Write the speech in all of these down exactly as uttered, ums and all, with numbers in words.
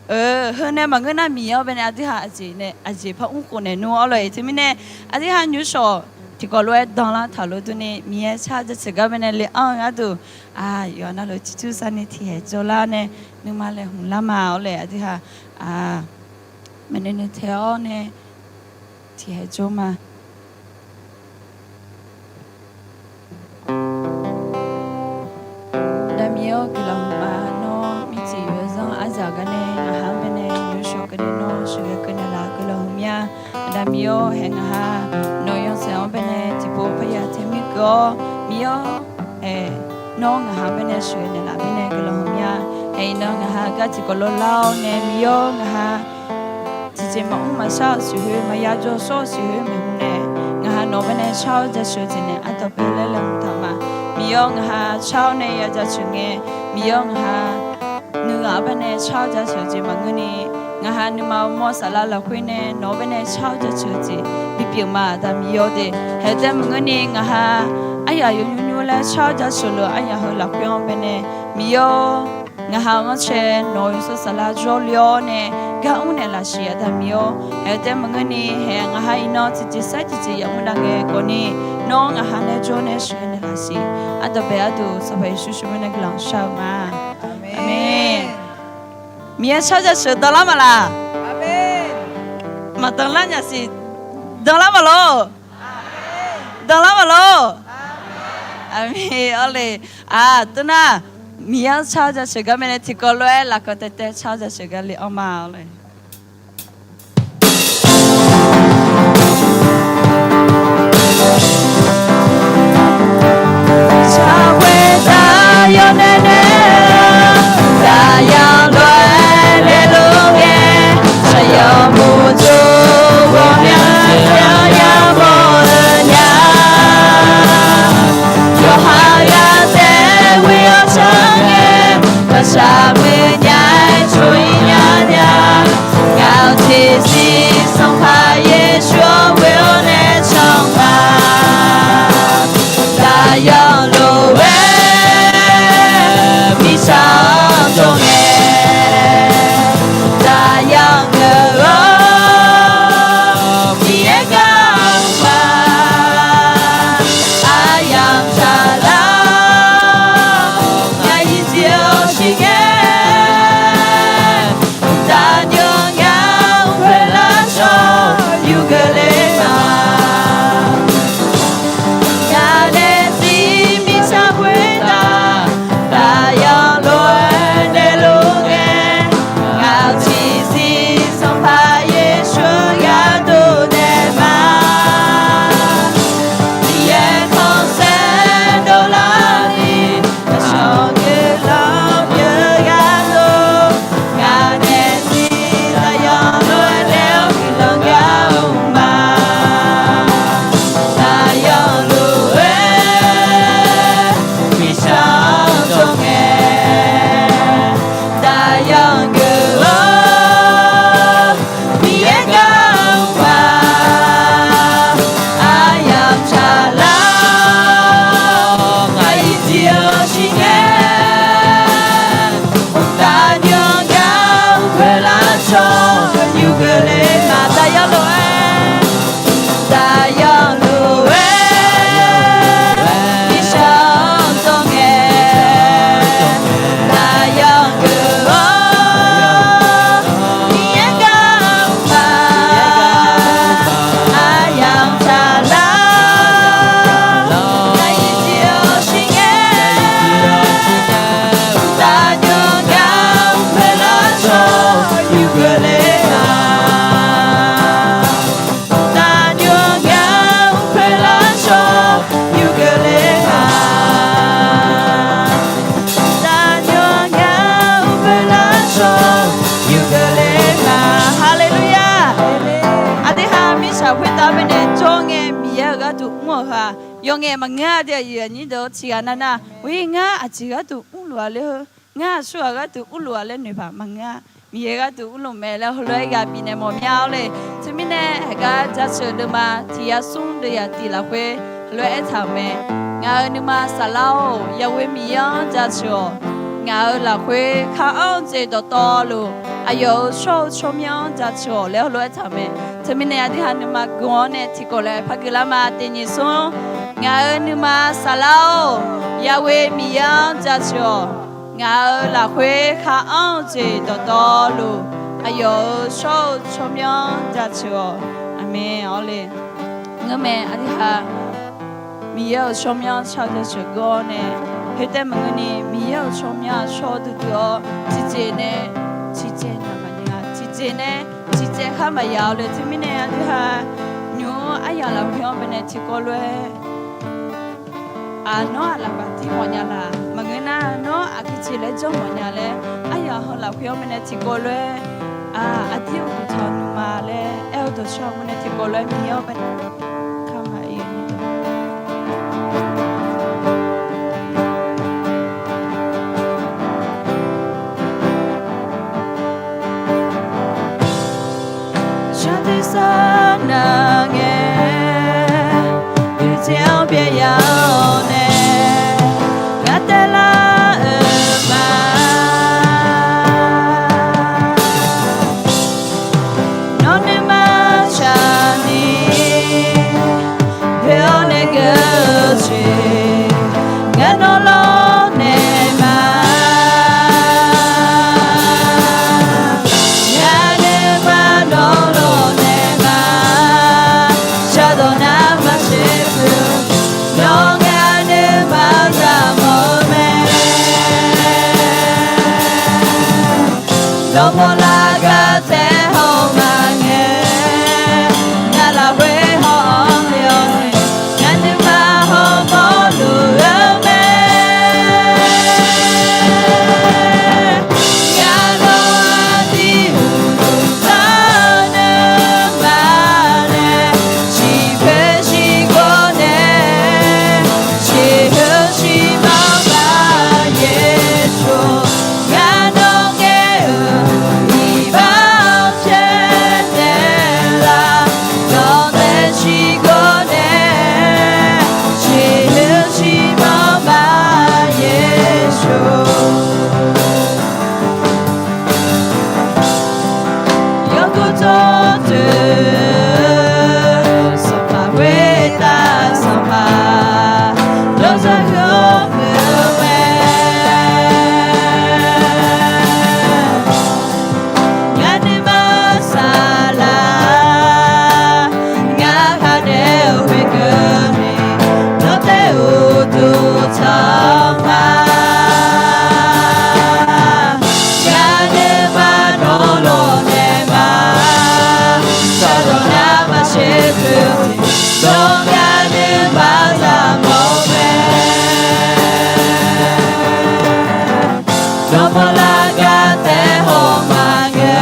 Heu nae maqngeur nar, Miqyaer-anr baenae aqdui ha aqjeq nae aqjeq par mr khof naeq nmr-awr lor-eq. Teumirnae aqdui ha nymrshawq tiqkawv lof-aer danlar taqlof durni, Miqyaer shar jaceuq gar baenae le anr-eu gharduq, yawqha navluf ciqcur sar ni tiqhaeq jawrlar nae nuima laeqhmq lar ma-awr laer aqdui ha maeqnoeq noeq tae-awr nae tiqhaeq jawr ma. Aqda Miqyaer-awr, guiqlanq huiqma. Nawr mircif yawzanr aryaq gar nae ngaq ha-anr baenae nymrshawq keuvni nawr sheuqghae keuvnaeq laf guiqlanq huiqmya. Aqda Miqyaer-awr, haeq ngaq ha nawq-eu yawshaef-anr baenae tiqpov parya tae mirkeuv-awr, Miqyaer-awr, haeq nawr ngaq ha-anr baenae sheuqghae naeqlaf mirnae guiqlanq huiqmya. Haeq iqnan ngaq ha gar tiqkawv lof lar-awr nae Miqyaer-awr, ngaq ha tiqjeq maqmr maqshar-eu siqkhoer, maqya jawr shawr-eu siqkhoer maeqhu nae, ngaq ha nawq-eu baenae shar-awr jaceuq-eu jeq nae ardanqbae laer laeqhmq taq ma. Miqyaer-awr, ngaq ha shar-awr nae ya jaceuq ngae, Miqyaer-awr, ngaq ha nuighaq-eu baenae shar-awr jaceuq-eu jeq maqngeur ni, ngaq ha nuima mawr saflar lafkhoer nae nawq-eu baenae shar-awr jaceuq-eu jeq bipyeuf ma. Aqda Miqyaer-awr de, haeq tae maqngeur ni ngaq ha aryaq yawnymr nymr laer shar-awr jaceuq luf-eu aryaq heu lafkhoer-anr baenae, Miqyaer-awr, ngaq ha-anr cae nawq-eu yawshawr saflar jawrle-awr nae gar mr naeqlaf siq. Aqda Miqyaer-awr, haeq tae maqngeur ni haeq ngaq ha iqnan tiqjeq saer tiqjeq yamr dav ngae khawfni, nawr ngaq ha nae jawr nae sheuqghae naeqlaf siq. Ardanqbae arduq Sanqpaq Yeqsur sheuqghae nae guiqlanq shar-eu ma. Aqmeq. Miqyaer shar jaceuq danlar maqlaq? Maqdanlar nya siq. Danlar maqlor? Danlar maqlor? Aqmeq. Awr le. Aq, teunar Miqyaer-anr shar jaceuq gar mae nae tiqkawv lof-aer lafkawq taev taev shar jaceuq gar le anr ma-awr le. Shaqghoe taq yawnaeq nae, taqyanq lof-aer le lof ngae, shaqyanq muq tov ghawqmya yamawr-eu nya. Yawqha ghaq taef ghoe-awr shar ngae, maqshaq muiq nya-aer coq-ir nya nya. Ngaq-euq tiqsiq Sanqpaq Yeqsur-anr ghoe-awr nae can ma. Taqyanq lof-aer mirtsaq-anr jawr ngae, taqyanq geuf-awr Miqyaer gar-eu ma. Aryamq saqlar-awr, ngaq yir dziv-awr shir ngae, uqtaf nymr nya-awr khoerlar shawr yurgeuf le ma. Ngaq nae zir mirtsaq khoertav, taqyanq lof-aer naeq lof ngae, ngaq-euq tiqsiq Sanqpaq Yeqsur yadov naeq ma. Miqyaer khanqsaer dovlarni, aqcawq guiqlanq pyeuf yadov, ngaq nae zir taqyanq lof-aer naeq-awr guiqlanq gar-eu ma. Taqyanq lof-aer mirtsaq-anr jawr ngae, taqyanq geuf-awr Miqyaer gar-eu ma. Aryamq saqlar-awr, ngaq yir dziv-awr shir ngae, uqtaf nymr nya-awr khoerlar shawr yurgeuf le ma. Taqyanq lof-aer, taqyanq lof-aer mirtsaq-anr jawr ngae, taqyanq geuf-awr Miqyaer gar-eu ma. Aryamq saqlar-awr, ngaq yir dziv-awr shir ngae, uqtaf nymr nya-awr khoerlar shawr yurgeuf le ma. Uqtaf nymr nya-awr khoerlar shawr yurgeuf le ma. Uqtaf nymr nya-awr khoerlar shawr yurgeuf le ma. Haleluya! Aqdui ha mirtsaq khoertav baenae jawr ngae Miqyaer-euq gharduq mr-euq ha, yawf ngaef maqngeur-a. Aqdui aqyuif aqnyir deuq tiqghaq navnav, ur-ir ngar aqjeq gharduq mrluf-a ler heu, ngar aqsurghaq gharduq mrluf-a laer noeqpaq maqngeur-a. Miqyaer gharduq mrluf mae laer heulof-aer ghaq bifnaeq mawf mya-awr le. Teumirnae heugar jaceuq deuvma tiq yar smr deuv yaf tiq lafkhoer heulof-aer aertaq-euq mae. Ngaq-euq nuima saflar-or, yaghoe Miqyaer-anr jaceuq-awq. Ngaq-euq lafkhoer kar-anr-eu jeq dawqtawvluf, Aqyawf-euq shawr-eu tsawrmyanr jaceuq-awq laer heulof-aer taq-euq mae. Teumirnae aqdui ha nuima gui-awr nae tiqkawv lof-aer par guilar ma. Teqnyiq smr, ngaq-euq nuima saflar-or, Yahweh Miqyaer-anr jaceuq-awq. Ngaq-euq lafkhoer khar anr-eu jeq dawqtawvluf, aqyawf-euq shawr-eu tsawrmyanr jaceuq-awq. Aqmeq. Awrle, ngeurmae aqdui ha Miqyaer-euq tsawrmyanr shar-eu jaceuq geur-awr nae, khoertav maqngeur ni Miqyaer-euq tsawrmyanr shawr duidui-awr, tiqjeq nae tiqjeq nya maqnya, tiqjeq nae tiqjeq khar maqya-awr le. Teumirnae aqdui ha nymq-mr aryamq lafkhoer-anr baenae tiqkawv lof-aer, aq, nawr-aq laqbaq dir mawfnya laq, maqngeur nar nawr aqgeu jeq laer janr mawfnya laer, aryamq heu lafkhoer-anr baenae tiqkawv lof-aer, aq, aqdir uqduq taq-eu nuima laer aer-eu dawqshaq-anr baenae tiqkawv lof-aer Miqyaer-anr baenae kar ma ir-eu ni. Shaqdui sar nar ngae, uiqdzaeq-anr byaev ya-awr nae, ngar taev lar-euq ma. Nawr nuima tsaqni byaev-awr nae geur-eu jeq, ngar nawr lawrnaeq ma. Ngar nuima nawr lawrnaeq ma. Shardawq nar maqtser pyeuf, nawr ngar nuima zaqmawf-eu mae. Dawqmawq lar gar taev haw ma ngae, ngar lafkhoer haw-awr le-awr nae, ngar nuima hawmawr luf-eu mae. Ngar nawr aqdui uqduq tanqnymr ma nae, shiqkhoer shiqkawv nae, shiqhuiq shiqmanr ma Yeqsur. Ngar nawr ngaer-euq iqbax-anr pyaeqnaeq laf, dawqtsaev shiqkawv nae, shiqhuiq shiqmanr ma Yeqsur. Yawduq tsawrjeuq, Sanqpaq khoertav Sanqpaq, yawzaq yawmuiq-eu mae. Ngar nuima saflar, ngar khar naeq-eu khoerkeuvni, nawr taef uqduq tanq ma. Ngar nuima nawr lawrnaeq ma. Shardawq nar maqtser pyeuf-eu jeq, nawr ngar nuima zaqmawf-eu mae. Dawqmawq lar gar taev haw ma ngae,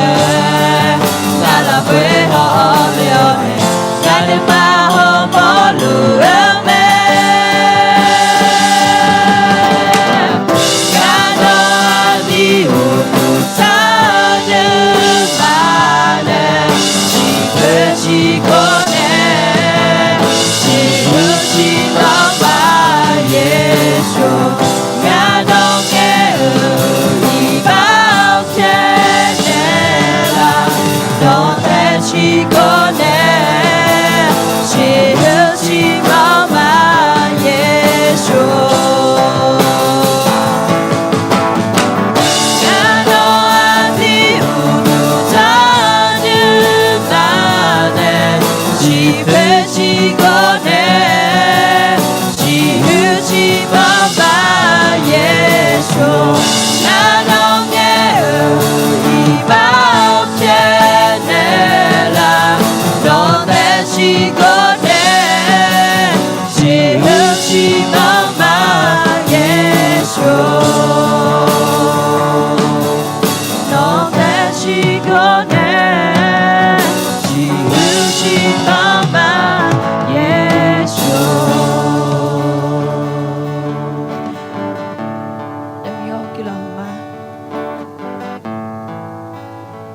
ngar lafkhoer haw-awr le-awr nae, ngar nuima hawmawr luf-eu mae. Ngar nawr aqdui uqduq tanqnymr ma nae, shiqkhoer shiqkawv nae, shiqhuiq shiqmanr ma Yeqsur. Ngar nawr ngaer-euq iqbax-anr pyaeqnaeq laf, dawqtsaev shiqkawv nae, shiqhuiq shiqmanr ma Yeqsur. Ngar nawr aqdui uqduq tanqnymr ma nae, shiqkhoer shiqkawv nae, shiqhuiq shiqmanr ma Yeqsur. Ngar nawr ngaer-euq iqbax-anr pyaeqnaeq laf, dawqtsaev shiqkawv nae, shiqhuiq shiqmanr ma Yeqsur. Dawqtsaev shiqkawv nae, shiqhuiq shiqmanr ma Yeqsur. Yawqha guiqlanq ma.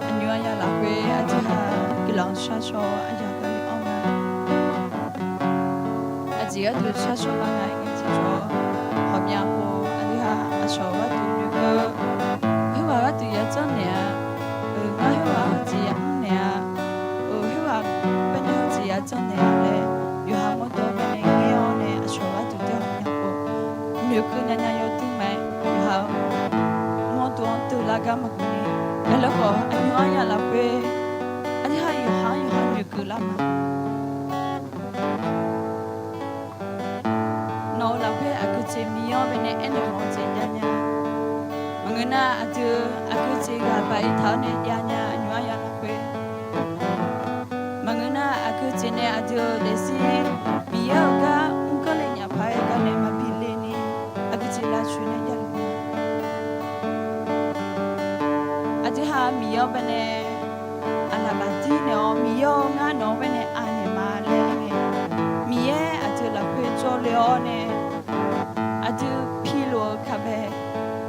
Aqnymr aqyawf lafkhoer aqdui ha guiqlanq shar shaw-eu aqyawf gar le-anr ma. Aqjeq gharduq shar shaw ma nga aer ngae tiqjawr, ghawqmya pov aqdui ha aqcawq gharduq noeqkeuv, khoerghaq gharduq ya janrnaeq-a. Aerlawkhawf aqnymr aryamq lafkhoer, aqdui ha yawqha-anr yawqha noeqkeuv lar ma. Nawq-euq lafkhoer aqgeu jeq Miqyaer-anr baenae aernaeq mawf-eu jeq jav nya. Maqngeur nar aqdui aqgeu jeq ghaq baq-ir taq-awr nae jav nya, aqnymr aryamq lafkhoer. Maqngeur nar aqgeu jeq nae aqdui-euq daefzir Miqyaer-euq gar mrganr le nyaf paq-aer gar nae maqbi le ni, aqgeu jeq lavcoeq nae jav luf-a. Aqdui ha Miqyaer-anr baenae aqlaf baqdir naeq-awr, Miqyaer-awr, ngar nawq-anr baenae anaeq ma laer aer ngae, Miqyaer aqdui lafkhoer jawrle-awr nae, aqdui pilof-eu kaqbae,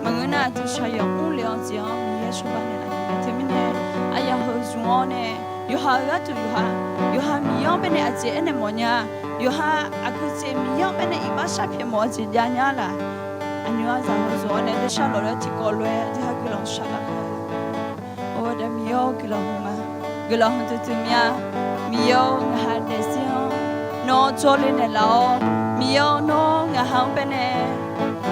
maqngeur nar aqdui shaqyanq mrle-awr jeq-anr Miqyaer cawba naeqlaf-a. Teumirnae aryamq heu zmq-awr nae, yawqha-euq gharduq yawqha, yawqha Miqyaer-anr baenae aqjeq aernaeq mawf nya. Yawqha aqgeu jeq Miqyaer-anr baenae iqbax sharpyaeq mawf-eu jeq jav nya laf. Aqnymr aryamq heu zmq-awr nae, dersharlawq laer tiqkawv lof-aer aqdui ha guiqlanq shaqlaf kar-eu. Or, aqda Miqyaer-awr, guiqlanq hmq ma. Guiqlanq hmq duidui mya. Miqyaer-awr, ngaq ha daefzir-anr nawr jawrle naeqlaf-awr, Miqyaer-awr, nawr ngaq ha-anr baenae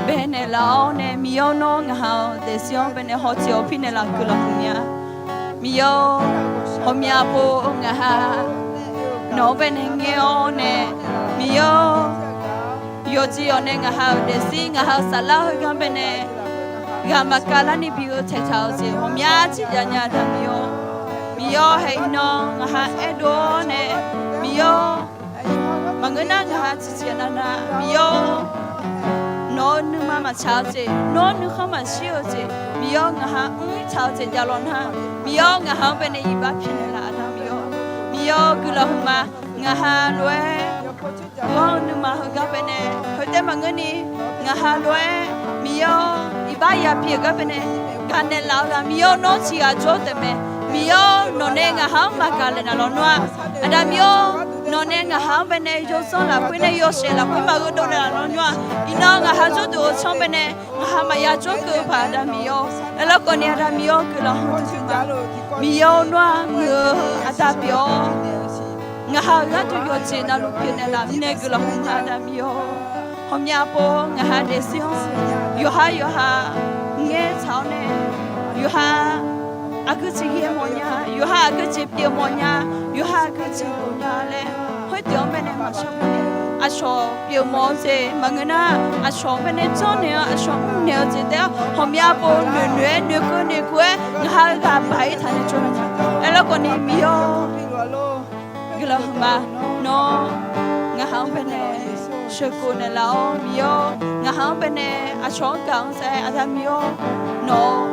bae naeqlaf-awr nae, Miqyaer-awr, nawr ngaq ha-euq daefzir-anr baenae hawtseq hawpir naeqlaf guiqlanq hmq mya. Miqyaer-awr, ghawqmya pov ngaq ha nawq-anr baenae ngaer-awr nae, Miqyaer-awr, yawqjeq yawq nae ngaq ha-euq daefzir, ngaq ha-euq saflar heugar baenae ghaq maqkavlarni bi-eu taeqtaq-eu jeq ghawqmya jeq jav nya, aqda Miqyaer-awr. Miqyaer-awr, haeq iqnan ngaq ha aerdov-awr nae, Miqyaer-awr, maqngeur nar ngaq ha ciqjeq navnav, Miqyaer-awr, nawq-euq nuima maqtsaq-eu jeq, nawr nuikhanr maqshir-eu jeq, Miqyaer-awr, ngaq ha mr-ir taq-eu jeq javlaw nar, Miqyaer-awr, ngaq ha-anr baenae iqbax pyaeqnaeq laf, aqda Miqyaer-awr. Miqyaer-awr, guiqlanq hmq ma. Ngaq ha lof-aer ghanr-eu nuima heugar baenae, khoertav maqngeurni, ngaq ha lof-aer Miqyaer-awr, iqbax yapyeuf gar baenae gaqnaeq laf-eu ghaq, Miqyaer-awr, nawr tiqghaq jawr taef mae. Miqyaer-awr, nawqnae ngaq ha-anr maqgaq naeqlaf lawnmr-a. Aqda Miqyaer-awr, nawqnae ngaq ha-anr baenae yawzanr lafkhoer nae yawshaef lafkhoer maqgheudov naeqlaf lawnmr-a. Iqnan ngaq ha jawrduq-eu tsanr baenae ngaq ha maqya jawrkeuv-eu paq, aqda Miqyaer-awr. Aerlarkhawfni, aqda Miqyaer-awr, guiqlanq hmq duidui ma. Miqyaer-awr, nawr-aq muiq-eu aqda pyeuf-awr, ngaq ha-euq gharduq yawqjeq navluf pyeufnaeq laf mirnae guiqlanq hmq ma, aqda Miqyaer-awr. Ghawqmya pov ngaq ha daefzir-anr yawqha yawqha ngaer tsaq-awr nae, yawqha aqgeu jeq ghae mawf nya, yawqha aqgeu jeq pyeuf mawf nya, yawqha aqgeu jeq mawf nya laer khoerdeuq-anr baenae maqshar mawf-a. Aqcawq pyeuf mawf-eu jeq maqngeur nar, aqcawq-anr baenae janrnaeq-awr, aqcawq mrnaeq-eu jeq taef-aer ghawqmya pov noeqnoeq-aer noeqkeuv noeqkeuv-aer ngaq ha-eu ghaq baq-ir taq nae jawr nar nya. Aerlarkhawfni, Miqyaer-awr, guiqlanq hmq ma. Nawr ngaq ha-anr baenae sheuqkhof naeqlaf-awr, Miqyaer-awr, ngaq ha-anr baenae aqcawq-anr gaq-anr saef, aqda Miqyaer-awr, nawq-awr,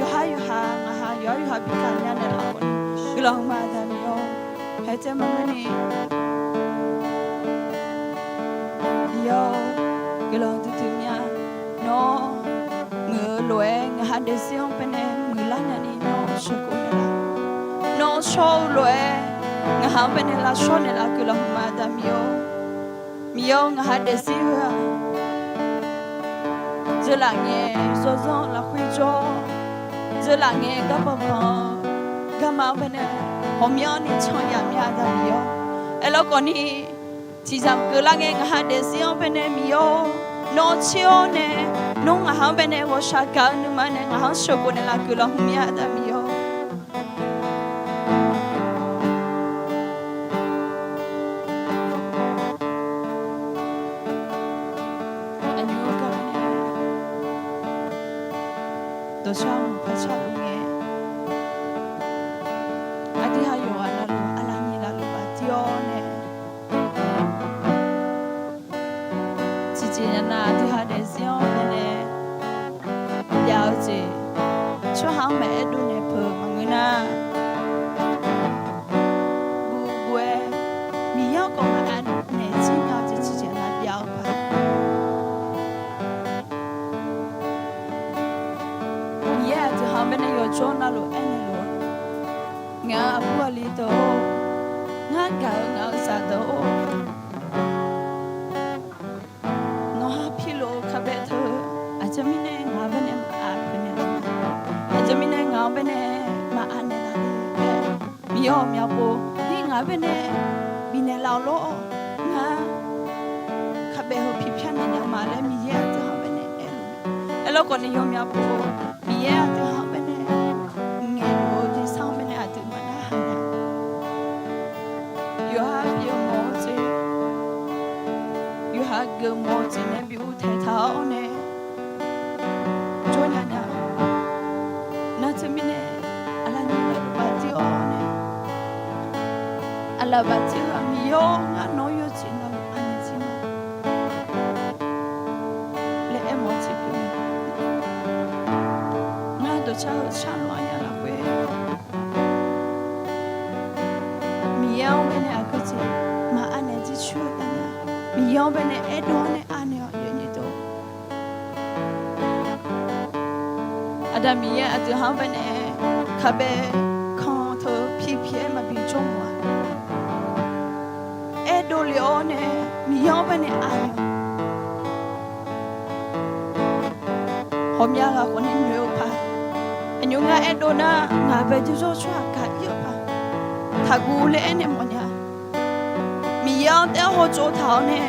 yawqha yawqha ngaq ha yawqha yawqha bi gaqnya naeqlaf-awr, guiqlanq hmq ma, aqda Miqyaer-awr. Haeq taef maqngeur ni, Miqyaer-awr, guiqlanq duidui mya. Nawr muiq-eu lof-aer ngaq ha daefzir-anr baenae muiqlar nyani nawr sheuqkhof naeqlaf. Nawr shawr-eu lof-aer ngaq ha-anr baenae lavshawr naeqlaf guiqlanq hmq ma, aqda Miqyaer-awr. Miqyaer-awr, ngaq ha daefzir heu-aq, dzeurlaf ngae zawrzanr lafkhoer jawr, dzeurlaf ngae garbanq banq-eu garma-anr baenae ghawqmyanrni can yaf mya, aqda Miqyaer-awr. Aerlarkhawfni, tiqzaq keuvlar ngae ngaq ha daefzir-anr baenae Miqyaer-awr, nawr tser-awr nae, nawr ngaq ha-anr baenae ghawqshaq gaq-eu nuima nae ngaq ha-anr sheuqkhof naeqlaf guiqlanq hmq mya, aqda Miqyaer-awr. Aqnymr-eu garma nae dawqshaq mq par sharluf ngae, aqdui ha yawqghaq navluf aqlaf nyiq lafluf bafdir-awr nae, tiqjeq navnav aqdui ha daefzir-anr baenae jav-eu jeq tsawrhaq-anr maqaer dov naeq peuq maqngeur nar, guv guv-aer Miqyaer-anr khawf maqaer naeq jir nya-eu jeq tiqjeq navnav jav-eu paq. Miqyaer aqdui ha-anr baenae yawqjawr navluf aernaeq luf-eu, ngaq-euq aqbur aqli deuq-or, ngar gaq-eu ngaq-euq zaqdeuq-or, nawq-anr pilof-eu kaqbae teu, aqjeq mirnae ngaq-anr baenae maqaer peuq naeq laf, aqjeq mirnae ngaq-anr baenae maqaer naeq laf-a. Miqyaer-awq, myavpov, ngaq-anr baenae bifnaeq laf-awq lor. Ngar kaqbae heu pi pyar naeq nya ma laer Miqyaer aqdui ha-anr baenae aer-eu. Aerlarkhawfni yawmyavpov, Miqyaer aqdui ha-anr baenae mq Lafbaf tser-aq, Miqyaer-awr, ngar nawq-anr yawjeq navluf anaeq jir ma laer aermawf-eu jeq pyeuf mae. Ngar dawqcar-eu sharluf aqyawf lafkhoer Miqyaer-anr baenae aqgeu jeq maqanaeq jir coer-eu gaq nar, Miqyaer-anr baenae aerdov-awr nae anaeq-awq, yawnyir deuq. Aqda Miqyaer aqdui ha-anr baenae kaqbae kan teu pirpir-aer maqbi jawrmawf-a. Aerdov lef-awr nae Miqyaer-anr baenae anaeq-awq. Ghawqmya ghaq khawf ni noeq-eu paq. Aqnymr ngar aerdov nar ngaq bae jawrjawr tsawrhaq gaq-ir-eu paq. Taqguv laer aernaeq mawfnya. Miqyaer-anr taef-aer hawtsov taq-awr nae,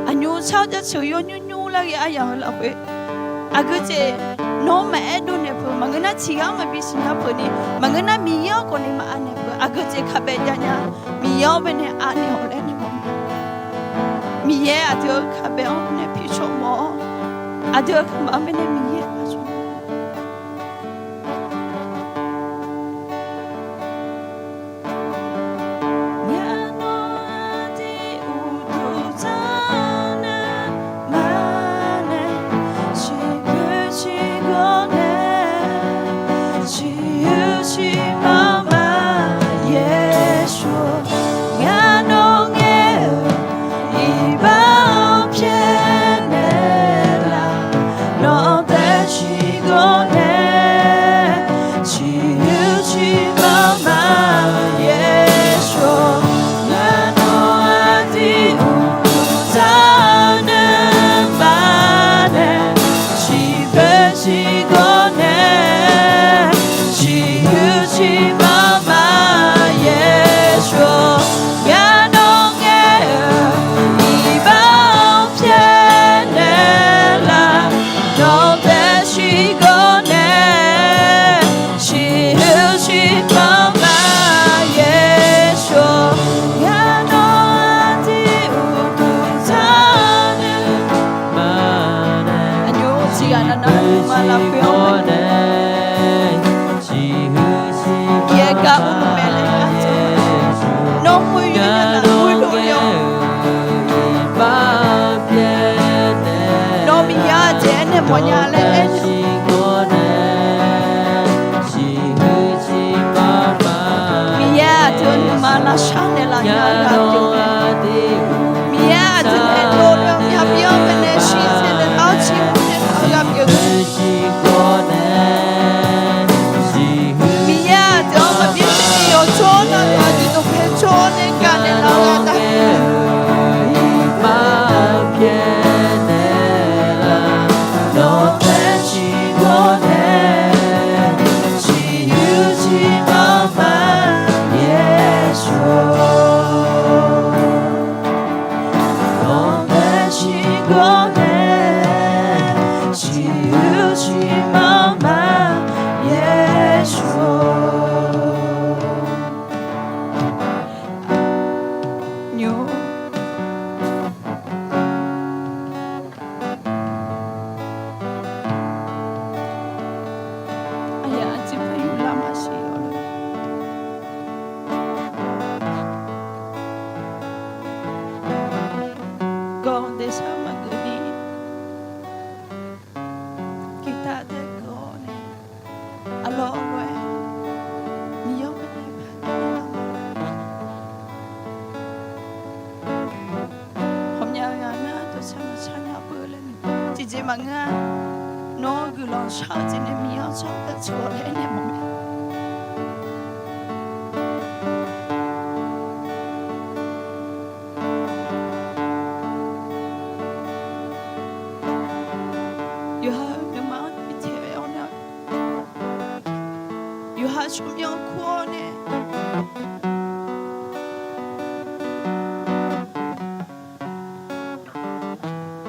aqnymr sar-eu jaceuq yawnymr nymr lar ghae aryamq-eu lafkhoer, aqgeu jeq nawr maqaer dovnaeq peuq, maqngeur nar tiqghaq-anr maqbi siqnya peuq ni, maqngeur nar Miqyaer-anr khawf ni maqanaeq peuq, aqgeu jeq kaqbae jav nya. Miqyaer-anr baenae anaeq-awq laer naeq mawf. Miqyaer aqdui-euq kaqbae-anr nae pi cawq mawf-awr, aqdui-euq kaqbae-anr baenae Miqyaer aqcawq Iqbax-anr pyaeqnaeq laf, nawq-anr taef ciqghawv nae, ciqhuiq ciqmanr ma, Yeqsur. Ngar nawq-anr aqdui uqduq taqnoeq ma nae, ciqboeq ciqghawv nae, ciqhuiq ciqmanr ma, Yeqsur. Ngar nawq ngaer-euq iqbax-anr pyaeqnaeq laf, nawq-anr taef ciqghawv nae, ciqhuiq ciqmanr ma, Yeqsur. Ngar nawq-anr aqdui uqduq taqnoeq ma nae, aqnymr tiqghaq navnav nuima lafkhoer-anr nae, Miqyaer gar ur maeq laer aqcawq nawr mur yur nar ghoe dov le-awr, nawr Miqyaer-anr jeq aernaeq mawfnya laer aer Miqyaer aqdui-euq nuima lavshar naeqlaf nya-eu ghaq pyeuf-eu mae. Miqyaer aqdui nae dovle-awr myavbi-anr baenae shir saev nae lar-awr ciqhuiq naeqlaf-eu ghaq pyeuf-eu mae. Miqyaer aqdui-anr maqbyaer ni yawjawr navluf aqdui dawqpae jawr nae gaq naeqlaf-eu ghaq pyeuf-eu mae. Iqbax pyaeqnaeq laf, nawq-anr taef ciqghawv nae, ciqhuiq ciqmanr ma, Yeqsur. Nawq-anr taef ciqghawv nae, ciqhuiq ciqmanr ma, Yeqsur. Nymr aqyawf aqjeq paq yuf lar maqsiq-awr, gawq daefshar maqgeuf ni, guiqtav taef geuf-awr nae, aqlawq lof-aer Miqyaer-anr baenae ghawqmya ghaq nar dawqshar maqshar nya beu laer, tiqjeq maqngeur-a. Nawr guiqlanq shar-eu jeq nae Miqyaer-anr shar-eu gaq ceuq-awq laer aernaeq mawf mae. Yawqha-euq nuima-anr bitaeq-awr nar, yawqha tsawrmyanr kur-awr nae,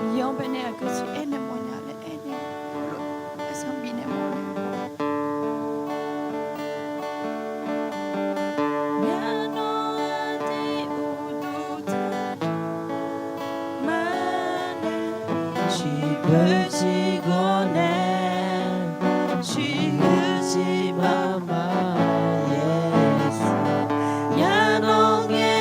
Miqyaer-anr baenae aqgeu jeq aernaeq mawfnya laer aernaeq-awr, arsaq bifnaeq mawf-eu Ngar nawq-anr aqdui uqduq taqnoeq ma nae, ciqboeq ciqghawv nae, ciqhuiq ciqmanr ma, Yeqsur. Ngar nawq ngae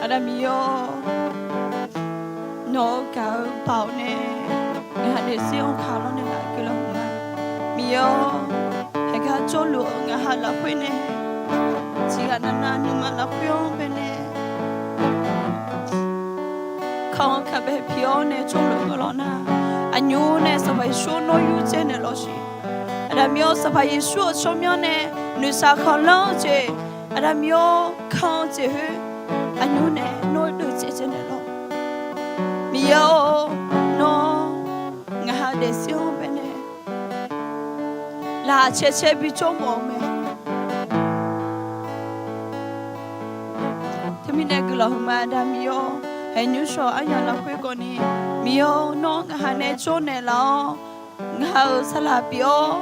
Aqda Miqyaer-awr, nawq-eu gaq-eu baoq nae ngaq ha daefzir-anr kaq lawrnaeq laf guiqlanq hmq ma. Miqyaer-awr, heugar jawrluf-eu ngaq ha lafkhoer nae, tiqghaq navnav nuima lafkhoer-anr baenae, kaq-anr kaqbae pi-awr nae jawrluf-eu lawr nar, aqnymr nae Sanqpaq Yeqsur nawr yurdzae naeq lawr siq. Aqda Miqyaer-awr, Sanqpaq Yeqsur-euq tsawrmyanr nae noeqshaq khanqlanr-eu jeq, Aqda Miqyaer-awr, kan-eu jeq khoer aqnymr nae nawr deuv tsaev tsaev naeq lawr. Miqyaer-or, nawr ngaq ha daefzir-anr baenae laqkhaq caer caer bi jawrmawf-eu mae. Teumirnae guiqlanq hmq ma, Aqda Miqyaer-or, haeqnymr shawq aryamq lafkhoer kawvni, Miqyaer-or, nawr ngaq ha nae jawrnaeq laf-awr, ngaq ha-euq saqlaq pyeuf-awr,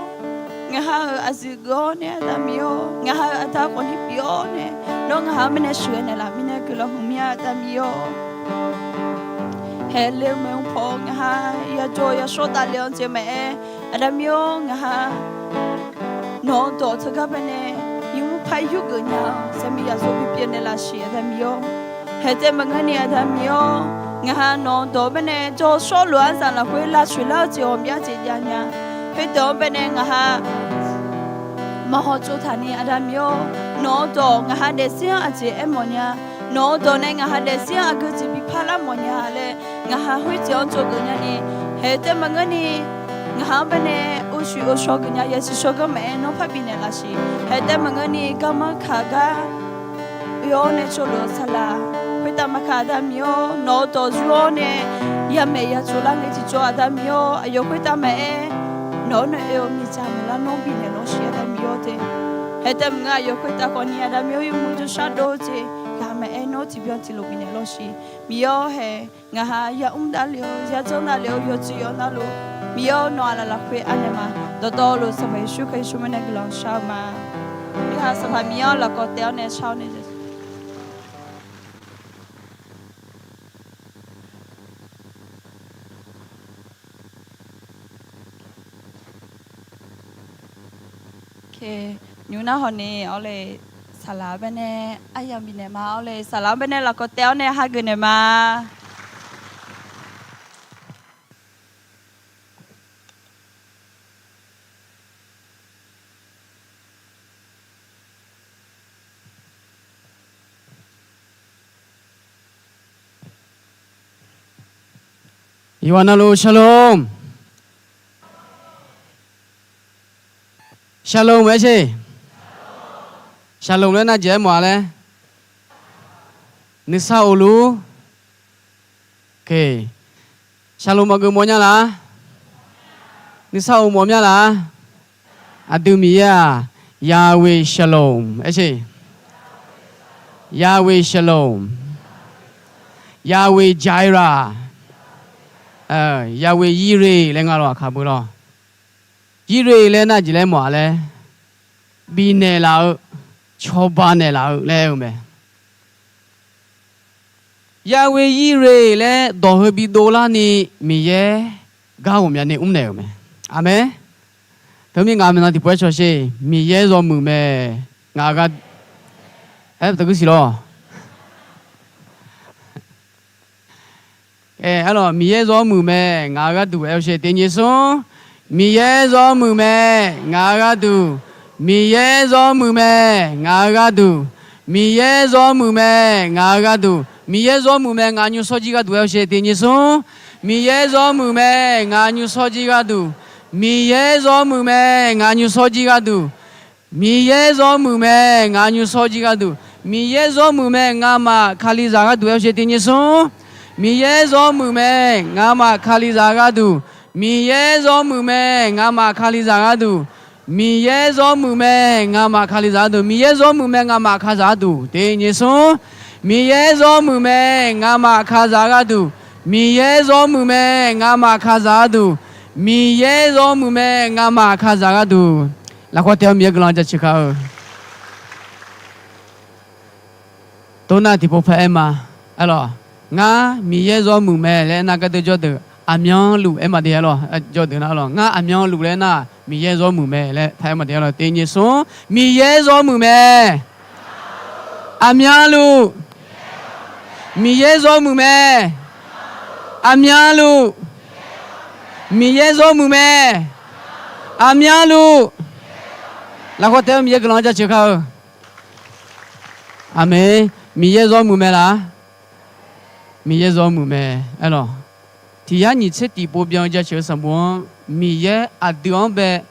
ngaq ha-euq aqyuif geuf-awr nae, Aqda Miqyaer-or, ngaq ha-euq aqda khawfni pyeuf-awr nae, nawr ngaq ha-anr baenae sheuqghae naeqlaf mirnae guiqlanq hmq mir-a, Aqda Miqyaer-or. Haeq le-eu maeqhu paw-awr ngaq ha yajawr yashawr davle-anr jeq maqaer, Aqda Miqyaer-or, ngaq ha nawq-eu dawq teugar baenae yawmuiq par yurgeuf nya-eu zaqmiqzaq zaq bipyeuf naeqlaf siq, Aqda Miqyaer-or. Haeq taef maqngeurni, Aqda Miqyaer-or, ngaq ha nawq-eu dawq baenae jawr shawrluf-eu aryamq lafkhoer lavcoeq lar-eu jeq ghawqmya jeq jav nya. Khoerdeuq-anr baenae ngaq ha maqhaw tsovtaq ni, Aqda Miqyaer-or, nawq-eu dawq ngaq ha daefzir-anr aqjeq aermawf nya. Nawq-eu dawq nae ngaq ha daefzir-anr aqgeu jeq bi parlar mawf nya laer, ngaq ha khoerjeq-anr tsovgeuf nyani, haeq taef maqngeurni, ngaq ha-anr baenae uqshoeq uqshaw geuf nya, yasiq shawr ganr maqaer nawr par bifnaeq laf siq. Haeq taef maqngeurni, garmanr kaq gar oe-awr nae tsovluf-eu saqlaq khoertav maqkaq, Aqda Miqyaer-or, nawq-eu dawq yur-awr nae yamaeq yatsoq lar ngae tiqjawr, Aqda Miqyaer-or, aqyawf khoertav maqaer nawq-anr nae oe-eu miqdzaq maqlar nawr bifnaeq lawr siq, Aqda Miqyaer-or te. Haeq taef maqngeur, aqyawf khoertav khawfni, Aqda Miqyaer-or, yawmuiq jawrshar dov-eu jeq ghaq maqaer nawr tiqbyan tiqlof bifnaeq lawr siq. Miqyaer-or, haeq ngaq ha yamr davlef-eu, yadzanr davlef-eu, yawqjeq yawq navluf, Miqyaer-or, nawq-aq laf lafkhoer anaeq ma. Dawqtawvluf Sanqpaq Yeqsur Kali tsawrmyanr nae guiqlanq shar-eu ma. Khoerha Sanqpaq Miqyaer-anr lafkawv taef-awr nae shar-awr nae Nymr nar hawni, awr le, saqlaq-anr baenae aryamq bifnaeq ma. Awr le, saqlaq-anr baenae lafkawv taef-awr nae hageuf naeq ma. Yawqghaq navluf shalom. Shalom aer sher. Shalom laer nar jeq aer mawf-a laer. Nuisar of luf. Shalom maqgeuf mawf nya laf-a. Nuisar of mawf mya laf-a. Aqdui Miqyaer-aq, Yahweh Shalom aer sher. Yahweh Shalom. Yahweh Jireh. Yahweh Yireh laer nga lawq, aqkaq beu lawq. Yireh laer nar jeq laer mawf-a laer, bifnaeq laf-eu, cawba naeqlaf-eu laer aer-eu mae. Yahweh Yireh laer dawq heu bi dovlar ni Miqyaer gar ghawqmyani mrnaeq-euq mae. Aqmeq. Teumirnae ngaq maeqnan tiqpov-aer cawq sher, Miqyaer zawmuiq mae. Ngaq-euq gharduq aer taqguir siq lawq. Aer lawq, Miqyaer zawmuiq mae, ngaq-euq gharduq aer-eu sher, tiq nyiq smr. Miqyaer zawmuiq mae, ngaq-euq gharduq. Miqyaer zawmuiq mae, ngaq-euq gharduq. Miqyaer zawmuiq mae, ngaq-euq gharduq. Miqyaer zawmuiq mae, ngaq nymrshawr jir gharduq aer-eu sher, tiq nyiq smr. Miqyaer zawmuiq mae, ngaq nymrshawr jir gharduq. Miqyaer zawmuiq mae, ngaq nymrshawr jir gharduq. Miqyaer zawmuiq mae, ngaq nymrshawr jir gharduq. Miqyaer zawmuiq mae, ngamaf Kalizaq gharduq aer-eu sher, tiq nyiq smr. Miqyaer zawmuiq mae, ngamaf Kalizaq gharduq. Miqyaer zawmuiq mae, ngamaf Kalizaq gharduq. Miqyaer zawmuiq mae, ngamaf Kalizaq gharduq. Miqyaer zawmuiq mae, ngamaf Kalizaq gharduq, tiq nyiq smr. Miqyaer zawmuiq mae, ngamaf Kalizaq gharduq. Miqyaer zawmuiq mae, ngamaf Kalizaq gharduq. Miqyaer zawmuiq mae, ngamaf Kalizaq gharduq. Lafkawv taef-awr Miqyaer guiqlanq jaceuq kar-eu. Tornar tiqpov paer aer ma. Aer lawq, ngar Miqyaer zawmuiq mae laer aernar gardeuv jawrdeuq aqmyanluf aer ma de aer lawq. Jawrdeuq nar lawq, ngar aqmyanluf laer aernar Miqyaer zawmuiq mae laer taq aer ma de aer lawq. Tiq nyiq smr, Miqyaer zawmuiq mae. Aqmyanluf. Miqyaer zawr muiq mae. Aqmyanluf. Miqyaer zawr muiq mae. Aqmyanluf. Lafkhawf taef-aer Miqyaer guiqlanq-anr jaceuq kar-eu. Aqmeq. Miqyaer zawr muiq mae laf. Miqyaer zawr muiq mae. Aerlawq, tiq yar nyiq tser tiq pov byan-eu jaceuq-eu sanqbof-anr Miqyaer aqdui-anr bae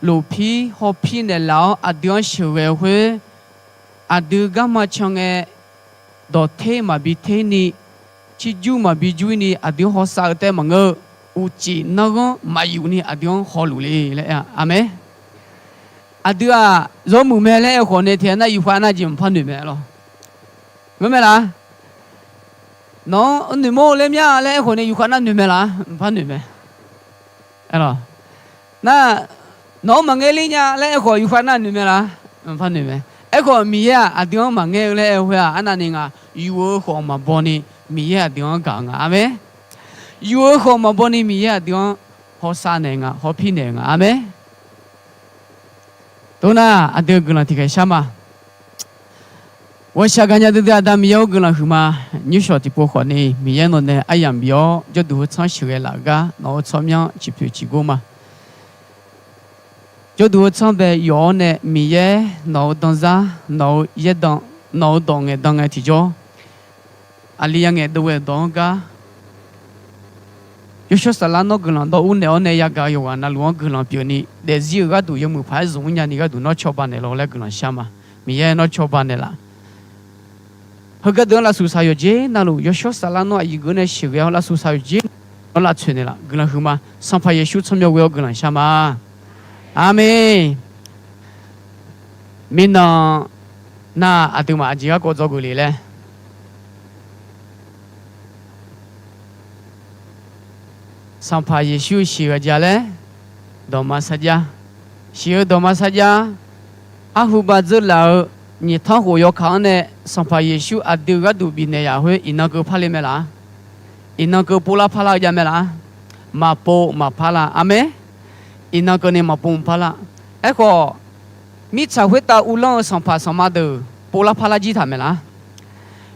lofpir hawpir naeqlaf-awr aqdui-anr sheuqghae-eu khoer, aqdui garma can ngae dawqter maqbi ter ni, cirjur maqbi jur ni aqdui-anr hawsav-eu taef maqngeur-eu, uqcif nanrghanr maqyuf ni aqdui-anr hawluf le laer aer-a. Aqmeq. Aqdui-aq zawr muiq mae laer aerkhawf nae tiq ghaq nar yufkhav nar jeq maqpar noeq mae lawq. Ngeur mae laf. Nawq-anr noeqmawr-eu laer mya laer aerkhawf nae yufkhav nar noeq mae laf, maqpar noeq mae. Aerlawq, nar, nawq-anr maqngaer ler nya laer aerkhawf yufkhav nar noeq mae laf, maqpar noeq mae. Aerkhawf Miqyaer-aq aqdui-anr maqngaer-eu laer aer-eu khoer-aq arnavni nga, yuf-eu khawf maqbaw ni Miqyaer aqdui-anr gaq-eu nga. Aqmeq. Yuf-eu khawf maqbaw ni Miqyaer aqdui-anr hawsav naeq nga, hawpir naeq-eu nga. Aqmeq. Tov nar aqdui-euq guiqlanq tiqkhaeq shar ma. Ghawqshaq gaqnya duidui Aqda Miqyaer-or guiqlanq huiqma. Nymrshawq tiqpov khawfni Miqyaer nawq nae aryamq bif-awr jawrduq heu tsanr sheuqghae laf-eu gar nawq-euq tsawrmyanr ciqpoeq ciqgor ma. Jawrduq heu tsanr bae yawf-awr nae Miqyaer nawq-euq danzar, nawq-euq yaerdan, nawq-euq dawq ngaeqdan ngae tiqjawr aqli yangaeq dov ghae-euq dawq-anr gar, yawshawr saflar nawr guiqlanq dawv ur naeq-awr nae yagaq-eu yawqghaq navluf-anr guiqlanq pyeufni daefzir-euq gharduq yawmuiq paq-aer zmq mr nyani gharduq nawr cawba naeqlaf laer guiqlanq shar ma. Miqyaer nawr cawba naeqlaf. Heugar deuq-anr lavsuf saq yawqjeq navluf yawshawr saflar nawr aqyuif geuf nae sheuqghae-awr lavsuf saq yawqjeq nawr lavtsoeq naeqlaf guiqlanq huiqma. Sanqpaq Yeqsur tsawrmyanr ghoe-awr guiqlanq shar ma. Aqmeq. Mirnan nar aqduimaf aqjeq garkawv dzawgeuf le laer Sanqpaq Yeqsur-eu shiq-eu aqjeq laer, dawqma sarjax. Shiq-eu dawqma sarjax, arhu bav dzeurlaf-eu nyiq tanr khof yawkaq-anr nae Sanqpaq Yeqsur aqdui-eu gharduq bifnaeq yaf khoer iqnan keuv parle mae laf. Iqnan keuv povlar parlar-eu jav mae laf. Maqpov maqpar lar. Aqmeq. Iqnan keuvni maqpov maqpar lar. Aerkhawf, mirtsaq khoertav uvlanr-eu sanqpaq sanqma deuq povlar parlar jir taq mae laf.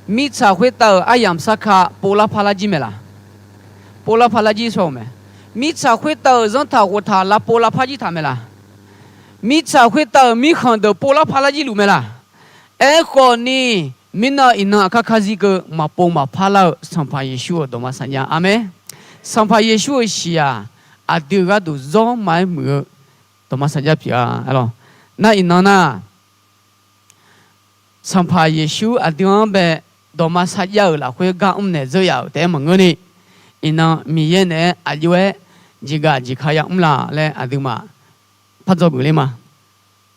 Mirtsaq khoertav-euq aryamq sarkar povlar parlar jir mae laf. Povlar parlar jir sawr-eu mae. Mirtsaq khoertav-euq zanrtaq khoftaq lavpov lavpar jir taq mae laf. Mirtsaq khoertav-euq mirkhanq deuq povlar parlar jir luf mae laf. Aerkhawfni, mirnan iqnan aqkar karzir keuv maqpov maqpar lar-eu Sanqpaq Yeqsur-euq dawqma sarjax. Aqmeq. Sanqpaq Yeqsur-euq shiq-aq, aqdui-euq gharduq zawr ma-aer muiq-eu dawqma sarjax pyeuf-a. Nar iqnan nar, Sanqpaq Yeqsur aqdui-anr bae dawqma sarjax-euq lafkhoer gar mrnaeq dzeur yaf-euq taef-aer maqngeurni, iqnan Miqyaer naeq-aer aqjox-aer jeqgaf jeqka yamr la laer aqduimaf par dzawgeuf ler ma.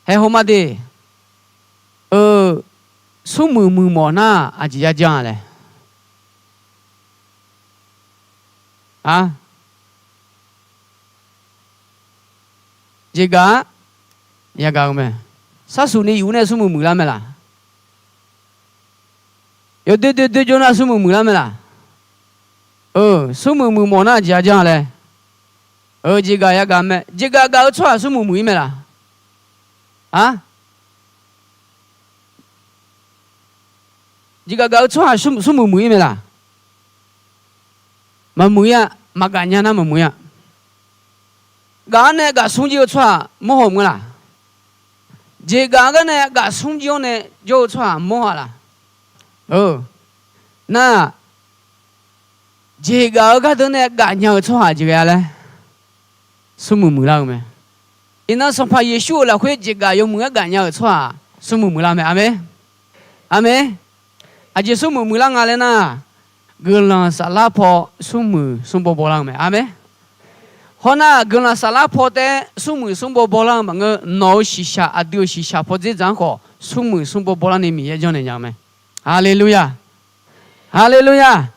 Haeq hawma de, eu, smrmuiq muiqmawf nar aqjeq ya jan-a laer. A, jeqgaf-ar yagaq-eu mae. Sarsuf ni yuf nae smrmuiq muiqlar mae laf. Yawdoer doer doer jawr nar smrmuiq muiqlar mae laf. Eu, smrmuiq muiqmawf nar aqjeq ya jan laer. Eu, jeqgaf yagaq mae. Jeqgaf gaq-eu tsawrhaq smrmuiq muiq-ir mae laf. A, jeqgaf gaq-eu tsawrhaq smrmuiq muiq-ir mae laf. Maqmuiq-ir-a. Maqgaf nya nar maqmuiq-ir-a. Gaf-anr nae gaf smr jir-eu tsawrhaq mawrhaw maqngeur laf. Jeqgaf-eu gar nae gaf smr jir-anr nae jawr-eu tsawrhaq mawrhaw laf. Eu, nar, jeqgaf-eu gardeuv nae gaf nya-eu tsawrhaq jeq ghae-a laer smrmuiq muiqlar-eu mae. Iqnan Sanqpaq Yeqsur-euq lafkhoer jeqgaf yawmuiq-aer gaf nya-euq tsawrhaq smrmuiq muiqlar mae. Aqmeq. Aqmeq. Aqjeq smrmuiq muiqlar nga laer nar, guiqlanq saflar paw smrmuiq smrbaw bawlar-eu mae. Aqmeq. Hawnar guiqlanq saflar paw taef-aer smrmuiq smrbaw bawlar-eu maqngeur, nawq-euq shiqshaq aqdui-euq shiqshaq paw dzerdzaq-anr khawf smrmuiq smrbaw bawlarni Miqyaer janrnaeq nya-eu mae. Haleluya. Haleluya.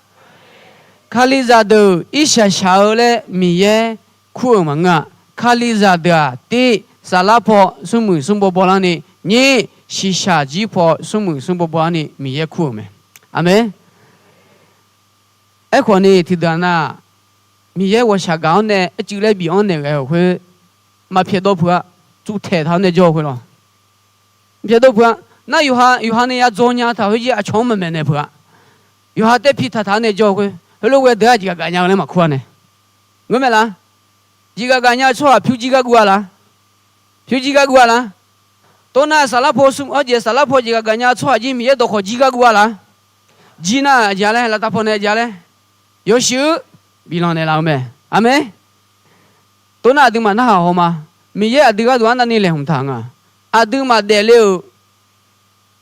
Kalizaq deuq irshaq shaq-eu laer Miqyaer kur-euq maqngeur-a. Kalizaq deuq-aq tiv saflar paw smrmuiq smrbaw bawlarni, nyiq, shiqshaq jir paw smrmuiq smrbaw bawlarni Miqyaer kur-euq mae. Aqmeq. Aerkhawfni tiqdeuq-aq nar, Miqyaer ghawqshaq gaq-anr nae arcuiv laer bif-anr naeq ghae-euq khoer maqpyaeq dawr peuq-a. Tsuvtaeq taq-awr nae jawr-eu khoer lawr. Maqpyaeq dawr peuq-a. Nar yawqha, yawqha nae ya dzaw nya taq khoerjir aqcawq-anr maqmaeq naeq peuq-a. Yawqha taer pi taqtaq-anr nae jawr-eu khoer, heulof ghae deuq-aq jeqghaq gaf nya-eu laer maqkur-a nae. Ngeurmae laf? Jeqghaq gaf nya-eu tsawrhaq pyur jir gar guv-a laf? Pyur jir gar guv-a laf? Tov nar saflar paw smr, arjeq saflar paw jeqghaq gaf nya-eu tsawrhaq jir Miqyaer dawqkhawq jir gar guv-a laf? Jir nar aqjeq-a laer, lavtav paw nae aqjeq-a laer, yawshuif-eu biflanq naeqlaf-eu mae. Aqmeq. Tov nar aqduimaf narhaq haw ma. Miqyaer aqdui gharduq arnavni laeqhmq taq nga. Aqduimaf daefle-euq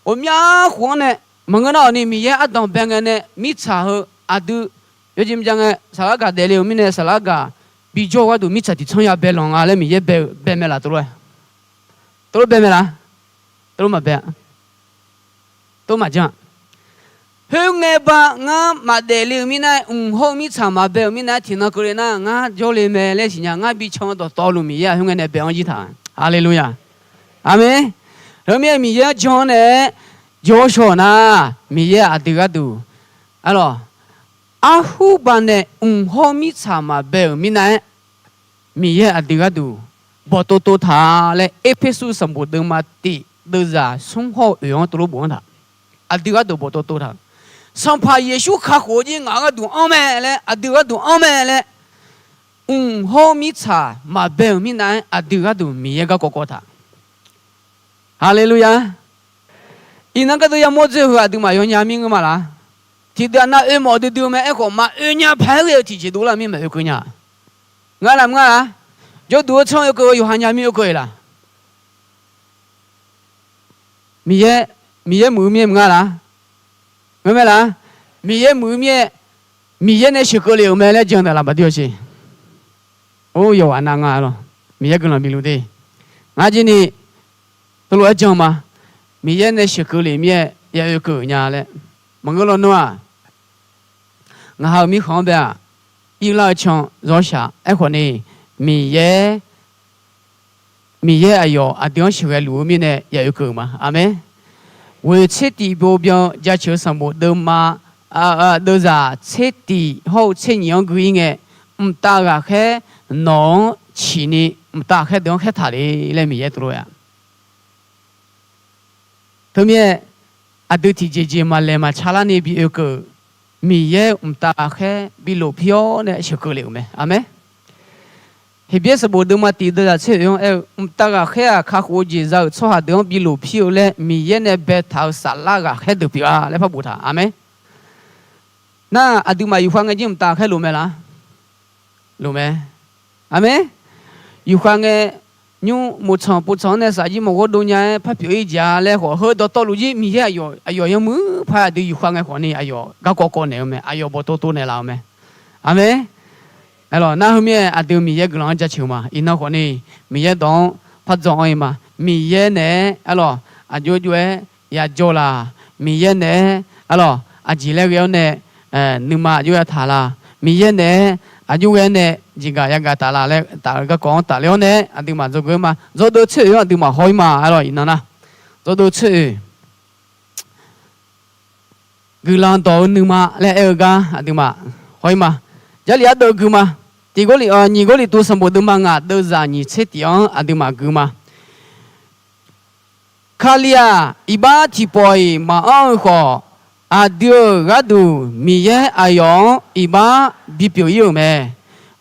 ghawqmya khof-anr nae, maqngeur nar awqni Miqyaer ardanq bae ngae nae mirtsaq heu aqdui yawjeq mqjav ngae saflar gaq daefle-euq mirnae saflar gaq bijawr-eu gharduq mirtsaq tiqtsanr ya bae lanq nga laer Miqyaer bae-eu bae mae laf tov lof-aer? Tov lof bae mae laf? Tov lof maqbae-a. Tov maqjan-a. Khoerngae ba ngar maqdaefle-eu mirnae, mq hawr-eu mirtsaq maqbae-euq mirnae, tiqnan keuvle nar ngar jawrle mae laer siqnya. Ngar bi can-eu dawqtawvluf Miqyaer-aq khoerngae nae bae-anr jir taq. Haleluya. Aqmeq. Heu mirnae Miqyaer-anr jan-anr nae jawr shaw-euq nar, Miqyaer aqdui gharduq, arlawq, arhur baq nae mq hawr mirtsaq maqbae-euq mirnae-aer, Miqyaer aqdui gharduq bawqtov tov taq laer Erpersu sanqbof deuvma tiq deuvzaq smr hawr-eu oeq-anr tov lof bof-anr taq. Aqdui gharduq bawqtov tov taq. Sanqpaq Yeqsur kakhof-eu jir ngaq gharduq anr mae laer, aqdui gharduq anr mae laer, mq hawr mirtsaq maqbae-euq mirnav-aer aqdui gharduq Miqyaer garkawv kawv taq. Haleluya! Iqnan gardeuv yamawr dzoer heu aqduimaf yawnya mir ngeur ma laq? Tiqdeuq-aq nav oe mawf duidui-eu mae. Aerkhawf maqoe nya paq-aer ghae-eu tiqjeq dovlar mir maqoe keuv nya. Ngar laf mr ngar-a? Jawrduq-eu tsanr oe keuv-eu yawqha nya mir oe keuv-eq laq? Miqyaer, Miqyaer muiq-eu mir-aer mr ngar laq? Ngeurmae laq? Miqyaer muiq-eu mir-aer, Miqyaer nae sheuqkeuv lef-euq mae laer jan-eu daq laf baqdui-awq siq. Or, yawqghaq nav nga lawq. Miqyaer guiqlanq bif luf de. Ngar jir ni teulof-aer jan ma. Miqyaer nae sheuqkeuv lef mir-aer ya oe keuv nya laer. Maqngeur lawnmr-aq, ngaq ha-euq mirkhanq-anr bae-aq, irlar-eu can zawr shaq. Aerkhawf ni, Miqyaer, Miqyaer aqyawf aqdui-anr sheuqghae luf-eu mirnae ya oe keuv ma. Aqmeq. Ghoeq tser tif bov byan-eu Jaceuq-eu sanqbof deuvma, deuvzaq tser tif hawr-eu tser nyif-anr gui-ir ngae, mqtav ghaqkhaer nawq-anr ciqni mqtav ghaqkhaer deuq-anr khaertaq le laer Miqyaer tov lof-aer-a. Teumirnae, aqdui tiqjeqjeq maqlaeq maqca larni bi oe keuv-euq Miqyaer mqtav ghaqkhaer bi lof pir-awr nae sheuqkeuv lef-euq mae. Aqmeq. Heqbyaer sanqbof deuvma tif deuvzaq tser oeq-anr aer-eu, mqtav ghaqkhaer-aq kakhof-eu jeq za-euq tsawrhaq deuq-anr bi lof pir-eu laer Miqyaer nae baetaq-euq saflar ghaqkhaer deuq pyeuflar laer par boftaq. Aqmeq. Nar, aqduimaf yufkhav ngae jir mqtav ghaqkhaer lof mae laq? Lof mae. Aqmeq. Yufkhav ngae, nymr moqtsanq povtsanq-anr nae saf jir maqghawr dov nya-aer par pyeuf-ir jeq-a laer khawf, heu dawqtawvluf jir Miqyaer aqyawf, aqyawf yanmuiq paq-aer aqdui yufkhav ngae khawf ni aqyawf garkawv kawv naeq-eu mae. Aqyawf bawqtov tov naeqlaf-eu mae. Aqmeq. Aerlawq, nar heu mirnae aqdui Miqyaer guiqlanq-anr jaceuq ma. Iqnan khawf ni, Miqyaer dawq-anr par dzawq-anr ir ma. Miqyaer naeq-aer aerlawq, aqjox jov-aer yajawr laq. Miqyaer naeq-aer aerlawq, aqjeq laer ghae-awr nae nuima aqjox yataq laq. Miqyaer naeq-aer aqjox ghae-awr nae jeqgaq yagaq taf laq laer taf-eu garkawv-anr tafler-awr nae aqduimaf dzawgeuf-ir ma. Dzawdeuv tser oeq-anr aqduimaf haw-ir ma. Aerlawq, iqnan nar, dzawdeuv tser oeq, guiqlanq dawq-eu nuima laer aer-eu gar aqduimaf haw-ir ma. Jarlif ardeuv gui ma. Tiq Gawrliq, nyiq Gawrliqtu sanqbof deuvma ngaq deuvzaq nyiq tser tif-anr aqduimaf gui ma. Kali-aq, iqbax tiqpawf-iq maqanr-eu khawf, aqdui-euq gharduq Miqyaer aqyawf-anr iqbax bipyeuf-ir-euq mae.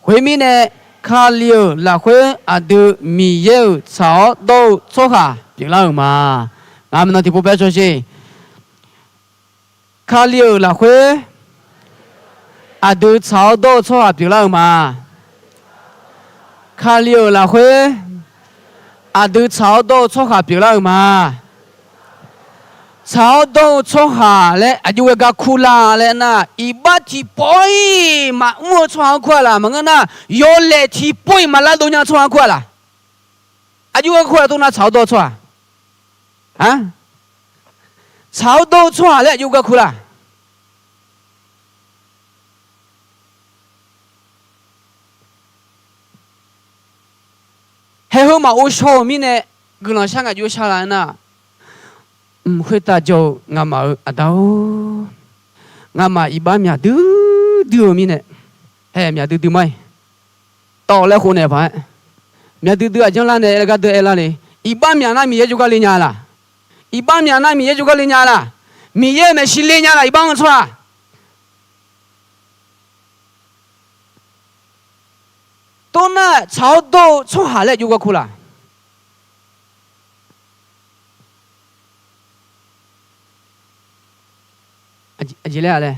Khoermirnae, Kali-euq lafkhoer aqdui Miqyaer-euq tsaq-awr dawr-eu tsawrhaq pyeuflar-euq ma. Ngaq maeqnan tiqpov paer cawsher. Kali-euq lafkhoer aqdui tsaq-awr dawr-eu tsawrhaq pyeuflar-euq ma. Kali-euq lafkhoer aqdui tsaq-awr dawr-eu tsawrhaq pyeuflar-euq ma. Tsaq-awr dawr-eu tsawrhaq laer aqjox ghae gar kur la laer nar, iqbax tiqpawf-iq maqmr-eu tsawrhaq-anr kur-a laq? Maqngeur nar, yawlaeq tiqpov-iq maqlar dov nya-eu tsawrhaq-anr kur-a laq? Aqjox ghae kur-a tov nar tsaq-awr dawr-eu tsawrhaq, tsaq-awr dawr-eu tsawrhaq laer aqjox ghae kur laq? Haeq heu maqghov shaw-euq mirnae, guiqlanq shar ngaq jov shar la-aer nar, mq khoertav jawr-eu ngamaf-euq Aqda-or, ngamaf iqbax myaq duidui-eu mirnae, haeq myaq duidui ma-iq, tawv laer khov naeq paq-aer, myaq duidui aqjanr lar nae aer gardeuv aer lar le. Iqbax myaq nar Miqyaer jawrgar le nya laq? Iqbax myaq nar Miqyaer jawrgar le nya laq? Miqyaer-euq maeqshi le nya laq iqbax-anr tsawrhaq? Tor nar tsaq-awr dawr-eu tsawrhaq laer aqjox garkur laq? Aqjeq laer-a laer,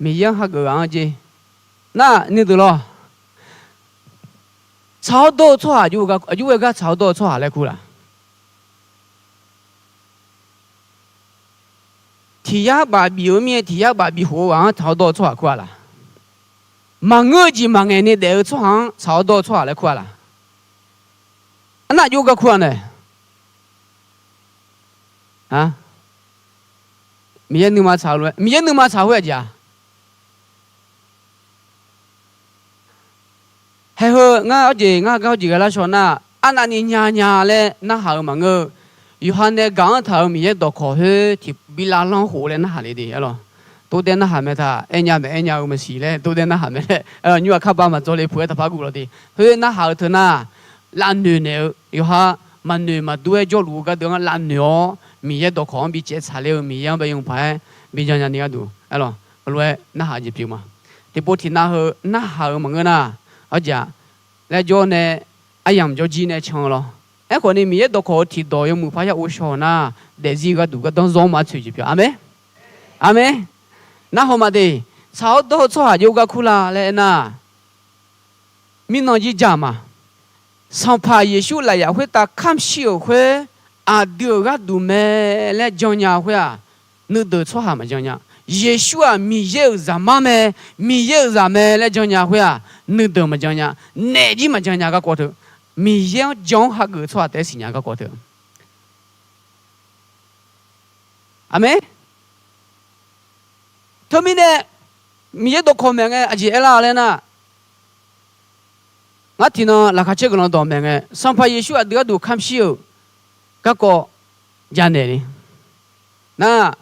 Miqyaer-anr hageuf ghaq-anr jeq nar nuideuq lawr. Tsaq-awr dawr-eu tsawrhaq aqjox ghae gar tsaq-awr dawr-eu tsawrhaq laer kur laq? Tiq yar baf bif-eu mirnae tiq yar baf bif khof-eu ghaq-anr tsaq-awr dawr-eu tsawrhaq kur-a laq? Maqngeur-eu jeq maqngaeq ni daef-eu tsawrhaq-anr tsaq-awr dawr-eu tsawrhaq laer kur-a laq? Arnav aqjox garkur-a nae, Miqyaer nuima tsaq-eu lof-aer, Miqyaer nuima tsaq khoer aqjeq-a? Haeq heu ngar awr jeq ngar gar awr jeq ghae lar shaw nar, arnavni nya nya laer narhaq-eu maqngeur-eu, yawqha nae gaq-anr taq-euq Miqyaer dawqkawq khoer tiq bi lavlanr khof laer narhaq le de. Arlawq, tov daer narhaq mae taq, aernya maeq aernya-eu maqsiq laer tov daer narhaq mae laer, nymr-aq kar ba maqdzawr le puq-aer taqpar guv lawq de. Khoer narhaq-eu teu nar, lavnoeq naeq-eu yawqha maqnoeq maqdur-aer jawrluf-eu gardeuv-anr lavnoeq-awr, Miqyaer dawqkawq-anr bi caev tsaq ler-eu Miqyaer-anr bae yawmuiq paq-aer bi jan nya ni gharduq, arlawq, lof-aer narhaq jeq pyeuf ma. Tiqpov tiqnav heu narhaq-eu maqngeur nar, arjaq laer jawr nae aryamq jawrjir nae can-eu lawr. Aerkhawf ni Miqyaer dawqkawq-eu tiqdawq yawmuiq parya ghovshaw-euq nar, daefzir gharduq gardanr zawr ma tsoeq jeq pyeuf. Aqmeq. Aqmeq. Nar hawma de, tsaq-awr dawr-eu tsawrhaq aqjox garkur la laer aernar, mirnan jir ja ma. Sanqpaq Yeqsur lafyaq khoertav kamr shir-euq khoer, aqdui-euq gharduq mae laer jannya khoer-aq, nuideuq tsawrhaq maqjan nya. Yeqsur-aq Miqyaer-euq zaqmar mae, Miqyaer-euq zaq mae laer jannya khoer-aq, nuideuq maqjan nya. Naef jir maqjan nya garkawv teu, Miqyaer-anr jan-anr hageuf-eu tsawrhaq taef-aer siqnya garkawv teu. Aqmeq. Teumirnae Miqyaer dawqkawq maeq ngae aqjeq aerlar-a laer nar, ngar tiqnan laqkhaq caer guiqlanq dawq maeq ngae, Sanqpaq Yeqsur aqdui gharduq kamr shir-euq garkawv janaeq ni nar,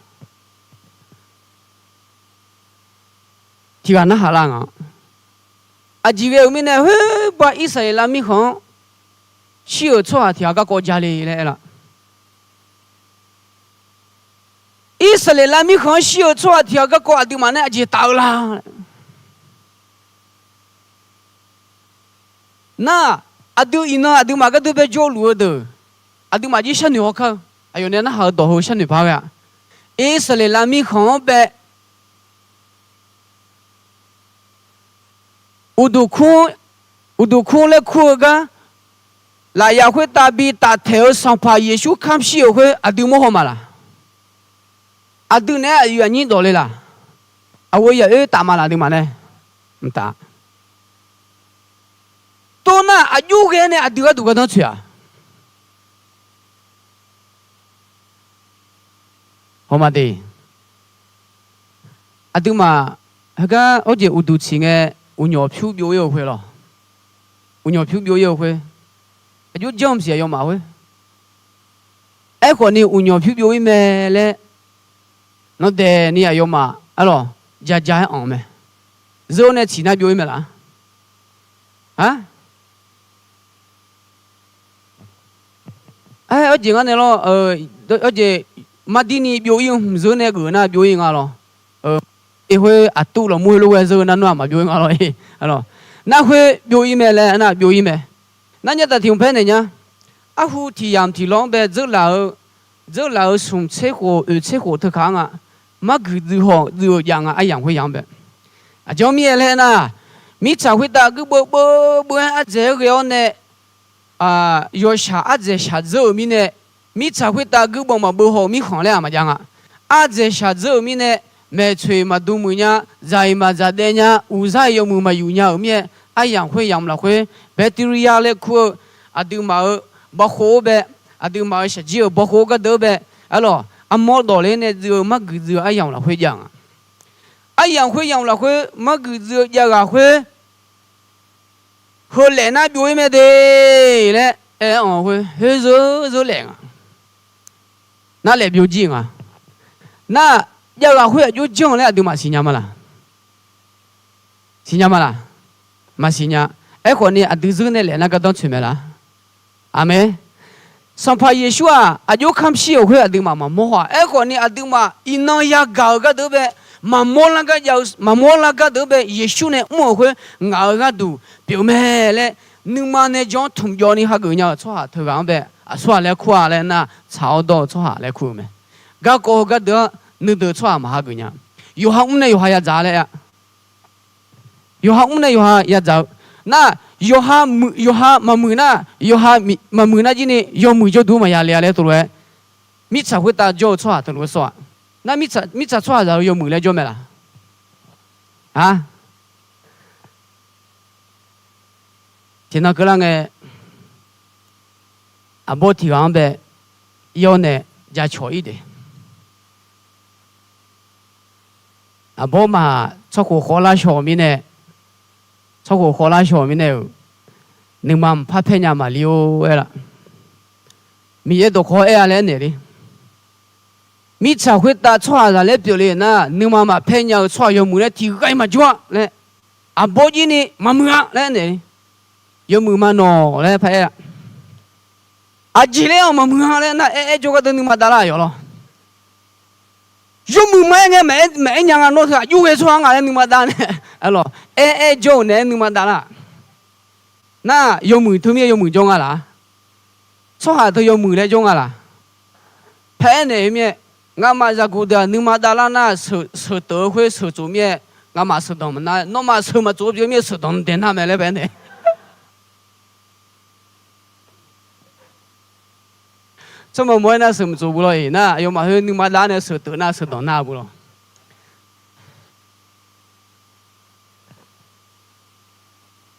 tiq ghaq narhaq lar nga. Aqjeq ghae-euq mirnae khoerbav Irsaqleqlav mirkhanq-anr shir-euq tsawrhaq tiq ghaq garkawv ja le laer aer la? Irsaqleqlav mirkhanq-anr shir-eu tsawrhaq tiq ghaq garkawv aqduimaf nae aqjeq taf-eu la? Nar, aqdui iqnan aqduimaf gardeur bae jawrluf-eu deuq, aqduimaf jir sharnoeq hawkar-eu, aqyawf nae narhaq-eu dawq heu sharnoeq par ghae-a. Irsaqleqlav mirkhanq-anr bae uqduq kur, uqduq kur laer kur-eu gar, lafyaq khoertav bi taftaeq-eu Sanqpaq Yeqsur kamr shir-euq khoer aqdui mawrhaw ma laq? Aqdui naeq-aer aqyuif aqnyir dawq le laq? Aqghoe yaq oer taf ma laq aqduimaf nae? Mqtav. Tor nar aqjox ghae nae aqdui gharduq gardanr tsoeq-aq? Hawma de. Aqduimaf heugar awr jeq uqduq tsiq ngae, uqnyawq pyur byov ir-eu khoer lawq. Uqnyawq pyur byov ir-eu khoer, aqjox janr-eu maqsiq aqyawfmaf khoer. Aerkhawf ni uqnyawq pyur byov ir mae laer, nawq daeq ni aqyawfmaf arlawq, ja ja-aer anq-eu mae. Zeur nae tsiq nar byov ir mae laf? Aer, awr jeq ngar nae lawr, awr jeq mardir ni byov ir-eu hmq zeur nae geuf nar byov ir nga lawr. Khoer aqtuv lafmur heulof ghae zeur-eu nar nawr-aq maqbyov ir nga lawr. Nar khoer byov ir mae laer nar byov ir mae. Nar nyataf tiq hmq paer naeq nya. Arhu tiq yamq tiq law-anr bae dzeurlaf-eu, dzeurlaf-eu smq tser khof oeq tser khof teu kaq-anr nga. Marguiq dzuif hawq dzuif-eu jav nga aryamq khoeryamq-anr bae. Aqjeq-anr mir-aer laer nar, mirtsaq khoertav guirbeuv beuv beuv-aer ardzaeq-aer ghae-awr nae, yawshaq ardzaeq shaqdzeur-euq mirnae, mirtsaq khoertav guirbeuv maqbeuv haw-eu mirkhanq laer-aq maqjav nga. Ardzaeq shaqdzeur-euq mirnae, maeqtsoeq maqdm muiq nya, dzaq-iq maqdzaq daev nya, uqzar-iq yawmuiq maqyuf nya-euq mir-aer, aryamq khoeryamq lafkhoer, bacteria laer kur-eu, aqduimaf-euq bawkhov-anr bae, aqduimaf-euq shaqjir-euq bawkhov-anr gardeuv-anr bae, arlawq armawr dawq ler nae dzuif-eu marguiq dzuif-eu aryamq lafkhoer jav nga. Aryamq khoeryamq lafkhoer marguiq dzuif-eu jav ghaq khoer, heu laef nar byov ir mae de laer aer-anr khoer khoer zeur zeur laef nga. Nar laef byovjir nga. Nar, jav ghaq khoer aqjox janr laer aqduimaf siqnya ma laq? Siqnya ma laq? Maqsiqnya. Aerkhawf ni aqdui zeur nae laef nar gardanr tsoeq mae laf? Aqmeq. Sanqpaq Yeqsur-aq aqjox kamr shir-euq khoer aqduimaf maqmawr haw-aq. Aerkhawf ni aqduimaf iqnan yagaq-euq gardeuv bae, maqmawr lar gar jav-eu, maqmawr lar gar deuq-anr bae Yeqsur nae mr-euq khoer ngaq-euq gharduq pyeuf mae laer, nuima nae jawr-anr tmq jawv ni hageuf nya-euq tsawrhaq teughaq-anr bae aqsur-aq laer kur-a laer nar, tsaq-awr dawr-eu tsawrhaq laer kur-eu mae. Garkawv heu gardeuq-anr nuideuq tsawrhaq maq hageuf nya. Yawqha mr nae yawqha yadzaq laer-a. Yawqha mr nae yawqha yadzaq-eu nar, yawqha muiq, yawqha maqmuiq nar, yawqha maqmuiq nar jir ni yawmuiq jawrduq maqya le-a laer teulof-aer, mirtsaq khoertav jawr-eu tsawrhaq teulof-aer sawr-a. Nar, mirtsaq tsawrhaqzaq-eu yawmuiq laer jawr mae laq? A, tiqnan keuvlar ngae, aqbawr tiq ghaq-anr bae yawr nae jacawq-ir de. Aqbawr maq tsawrkhof khawvlar shaw-euq mirnae, tsawrkhof khawvlar shaw-euq mirnae-euq, nuima maqpar paer nya maqli-or aer laf. Miqyaer dawqkawq aer-a laer aernaeq le. Mirtsaq khoertav tsawrhaqzaq laer pyeufle nar, nuima maqpaer nya-eu tsawrhaq yawmuiq laer tiq ghaq-iq maqjawr-a laer, aqbawr jir ni maqmuiq-a laer aernaeq le. Yawmuiq ma nawq laer paraer-a. Aqjeq laer-aq maqmuiq-a laer nar, aer aer jawr gharduq nuima dav lar yawf lawr. Yawmuiq maqaer ngae maqaer nya nga, nawr teu aqjox ghae tsawrhaq nga laer nuima dav nae, aer lawq, aer aer jawr-euq naeq-aer nuima dav lar. Nar, yawmuiq teu mir-aer yawmuiq jawr nga laq? Tsawrhaq teu yawmuiq laer jawr nga laq? Paraer naeq-eu mir-aer, ngamaf zaqguq deuq-aq nuima dav lar nar, sheuq teuq-eu khoer sheuq tsof mir-aer, ngamaf sheuqdanq maqnar, nawmaf sheuq maqtsof-eu pyeuf mir-aer sheuqdanq daeq nar mae laer paraer naeq. Tsawrmawq mawr-aer nar sheuq maqtsof bu lawr-iq nar, aqyawfmaf heu nuima dav nae sheuq teuq nar sheuqdanq nar bu lawr.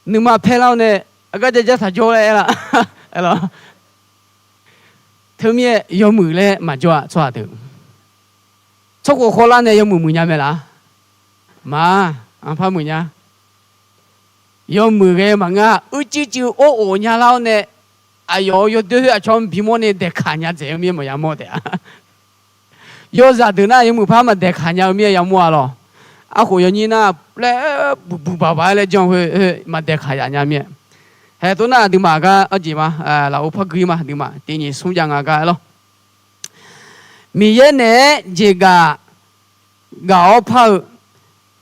Nuima paer lar-awr nae, aqgar jav jar taq jawr laer aer laf. Aer lawq. Teumirnae yawmuiq laer maqjawr-a tsawrhaq deuq. Tsawrkhof khawvlar nae yawmuiq muiq nya mae laf? Maq, anqpar muiq nya. Yawmuiq ghae maqngeur-a, uicuiv cuiv or of nya lar-awr nae, aqyawf-euq yawdoer khoer aqcawq-anr bimawr ni daeqkaq nya dzaeq-eu mir-aer maqya mawr taef-a. Yawzaq deuq nar yawmuiq par maqdaeqkaq nya-eu mir-aer yamawr-a lawq. Arkhof yawnyir nar laer buqbuq baqbaq-aer laer janr khoer maqdaeqkaq yaf nya mir-aer. Haeq tov nar aqduimaf gar arjeq ma, lafov par gui ma, aqduimaf tiq nyiq smr jav nga gar aer lawr. Miqyaer naeq-aer jeqgaf gaf-awr par-eu,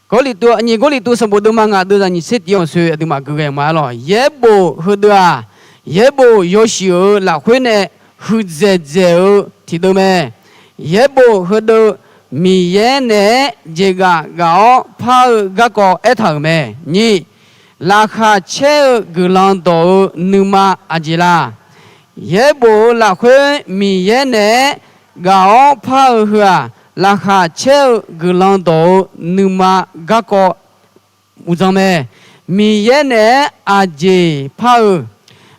Gawrliqtu, nyiq Gawrliqtu sanqbof deuvma ngaq deuvzaq nyiq tser tiq-anr-awq soe aqduimaf gui ghae ma aer lawq. Yaerbof heudeuv-aq, yaerbof yawshuif-euq lafkhoer nae huiqdzaeq dzaeq-eu tiqdeuv mae. Yaerbof heudeuv Miqyaer naeq-aer jeqgaf gaf-awr par-eu garkawv aertaq-euq mae. Nyiq, laqkhaq caer-eu guiqlanq dawq-eu nuima aqjeq la? Yaerbof-euq lafkhoer Miqyaer naeq-aer gaf-awr par-eu heu-aq, laqkhaq caer-eu guiqlanq dawq-eu nuima garkawv uqdzan mae. Miqyaer naeq-aer aqjeq par-eu,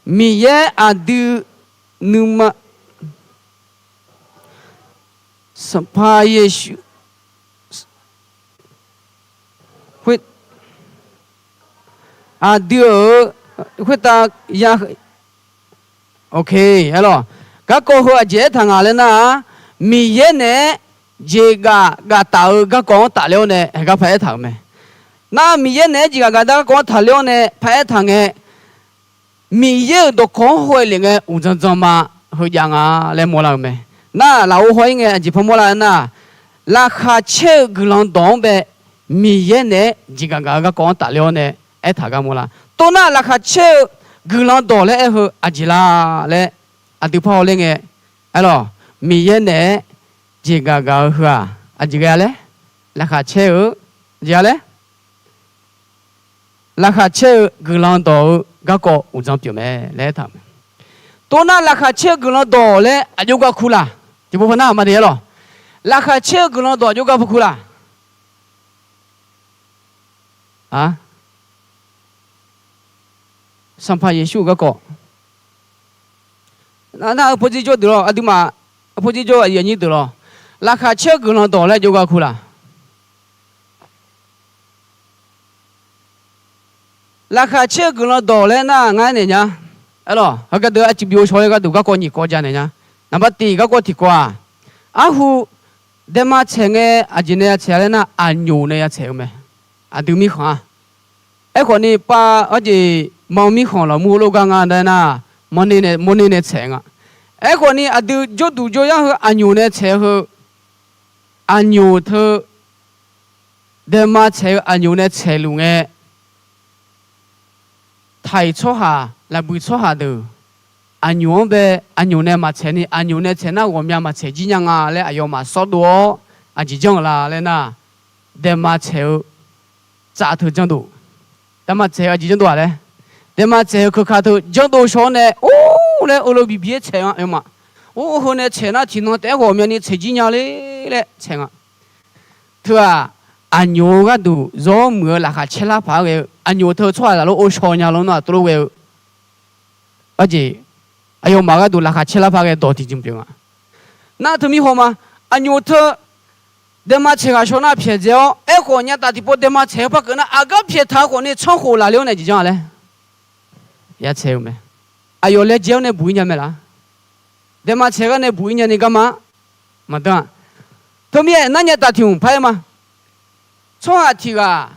Miqyaer aqdui nuima Sanqpaq Yeqsur, aqdui-euq khoertav ya, ok, aer lawq. Garkawv heu aqjeq aertaq nga laer nar-aq, Miqyaer naeq-aer jeqgaf gaf taf-eu garkawv-anr tafler-awr nae heugar paraer taq-euq mae. Nar Miqyaer naeq-aer jeqgaf gaf taf-eu garkawv-anr tafler-awr nae paraer taq ngae, Miqyaer-euq dawqkawq-anr hawghae lef ngae uqdzan dzan ma heujav nga laer mawrlar-eu mae. Nar lafov haw-ir ngae aqjeq par mawrlar-eu nar, laqkhaq caer-eu guiqlanq dawq-anr bae Miqyaer naeq-aer jeqgaf gaf-eu garkawv-anr tafler-awr nae aertaq gar mawrlar. Tov nar laqkhaq caer-eu guiqlanq dawq laer aer heu aqjeq la laer aqdui par hawler ngae, aer lawq, Miqyaer naeq-aer jeqgaf gaf-eu heu-aq aqjeq ghae-a laer? Laqkhaq caer-eu jeq-a laer? Laqkhaq caer-eu guiqlanq dawq-eu garkawv uqdzan pyeuf mae laer aertaq-euq mae. Tov nar laqkhaq caer-eu guiqlanq dawq laer aqjox gar kur laq? Tiqpov par nar aqma de-aer lawq. Laqkhaq caer-eu guiqlanq dawq aqjox gar par kur laq? Sanqpaq Yeqsur-euq garkawv. Nar, nar, aqpawf dzerjawr deuq lawr, aqduimaf, aqpawf dzerjawr aqyuif aqnyir deuq lawr, laqkhaq caer-eu guiqlanq dawq laer aqjox gar kur laq? Laqkhaq caer-eu guiqlanq dawq laer nar ngar aernaeq nya. Aer lawq, heugar deuq arcuiv byov shaw-aer gharduq garkawv nyiq kawv ja naeq nya. Naqbar tiq garkawv tiq kawv-aq, arhu daema tsaeq ngae aqjeq nae ya tsaeq-a laer nar, aqnyoq nae ya tsaeq-eu mae. Aqdui mirkhanq-a. Aerkhawf ni pav arjeq ma mirkhanq lafmur heulof gar nga laer nar, mawrner nae tsaeq nga. Aerkhawf ni aqdui jawrduq jawryar heu aqnyoq nae tsaeq heu, aqnyoq teu Daema tsaeq-eu aqnyoq nae tsaeqluf ngae, taq-iq tsawrhaq, lafbuiq tsawrhaq deuq, aqnyoq-anr bae, aqnyoq nae maqtsaeq ni, aqnyoq nae tsaeq nar ghawqmya maqtsaeq jir nya nga laer aqyawfmaf sawrdov-awr aqjeq janr-euq la laer nar, daema tsaeq-eu tsav teu janrdov. Daema tsaeq-eu aqjeq janrdov-aq laer, daema tsaeq-eu keuka teu janrdov shaw-awr nae, or laer eulof bif bif-aer tsaeq nga aqyawfmaf. Or, heu nae tsaeq nar tiqnan taef-aer ghawqmyani tsaeq jir nya ler laer tsaeq nga. Teu-aq, aqnyoq-eu gharduq zawr muiq-eu laqkhaq caer lar paq-aer ghae-eu, aqnyoq teu tsawrhaq zaq lor or shaw nya lor nar aqtov lof ghae-eu, arjeq, aqyawfmaf gharduq laqkhaq caer lar paq-aer ghae dawq tiqjmq pyeuf nga. Nar teumir hawma, aqnyoq teu daema tsaeq ghaq shaw nar pyaeqdzae-awr, aerkhawf nyataf tiqpov daema tsaeq-eu par keuv nar, aqgar pyaeq taq-eu khawf ni tsanr khof laf le-awr nae jeq janr-a laer, ya tsaeq-eu mae. Aqyawf laejae-awr nae buq-ir nya mae laf? Daema tsaeq gar nae buq-ir nya ni garma maqdanr-a. Teumirnae nar nyataf tiq hmq par-aer ma. Tsawrhaq tiq ghaq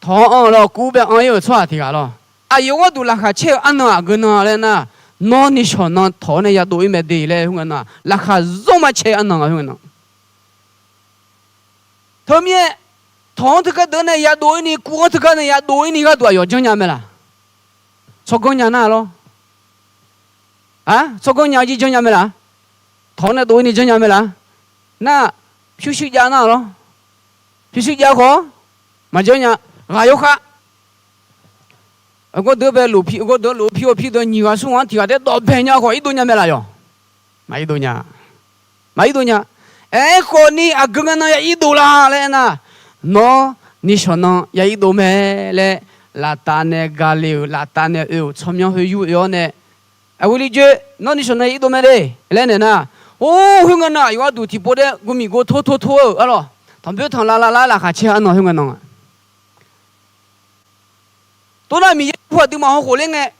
tawq-anr anr-eu lawr, kuv bae anr-ir-euq tsawrhaq tiq ghaq lawr. Aqyawf gharduq laqkhaq caer-eu arnan aqgeu nan laer nar, nawr nishawq nan tawq-awr nae yadov-ir mae de laer khoerngae nan, laqkhaq zawr ma caer-eu arnan nga khoerngae nan. Teumirnae, tawq-anr teugar deuq nae yadov-ir ni, kuv-anr teugar nae yadov-ir ni gharduq aqyawf janrnya mae laf? Tsawrganr nya nar lawr. Ar, tsawrganr nya jir janrnya mae laf? Tawq-anr nae dov-ir ni janrnya mae laf? Nar, pyurshuir jav nar lawr. Pyurshuir jav khawf-awr maqjanr nya. Ghaq yawkhav, aqgawr deuq bae lof pi, aqgawr deuq lof pi-awr pi deuq nyiq ghaq smr ghaq-anr tiq ghaq taef-aer dawq bae nya khawf irdov nya mae laf yawq? Maq irdov nya. Maq irdov nya. Aerkhawf ni aqgeu ngae nan ya irdov la laer aernar, nawr nishawq nan ya irdov mae laer, laftav nae gale-euq, laftav nae oe-euq tsawrmyanr khoer yur oe-awr nae, aqgeu li joe, nawr nishawq nan ya irdov mae de laer naeq nar, or, khoerngae nan aqyawf gharduq tiqpov daer guvmiq gov tor tor tor-eu arlawq, tanqbyoer tanqlav lav lar laqkhaq caer-eu arnan khoerngae nan-a. Toxnar Miqyaer pu aqduimaf hawkhof ler ngae,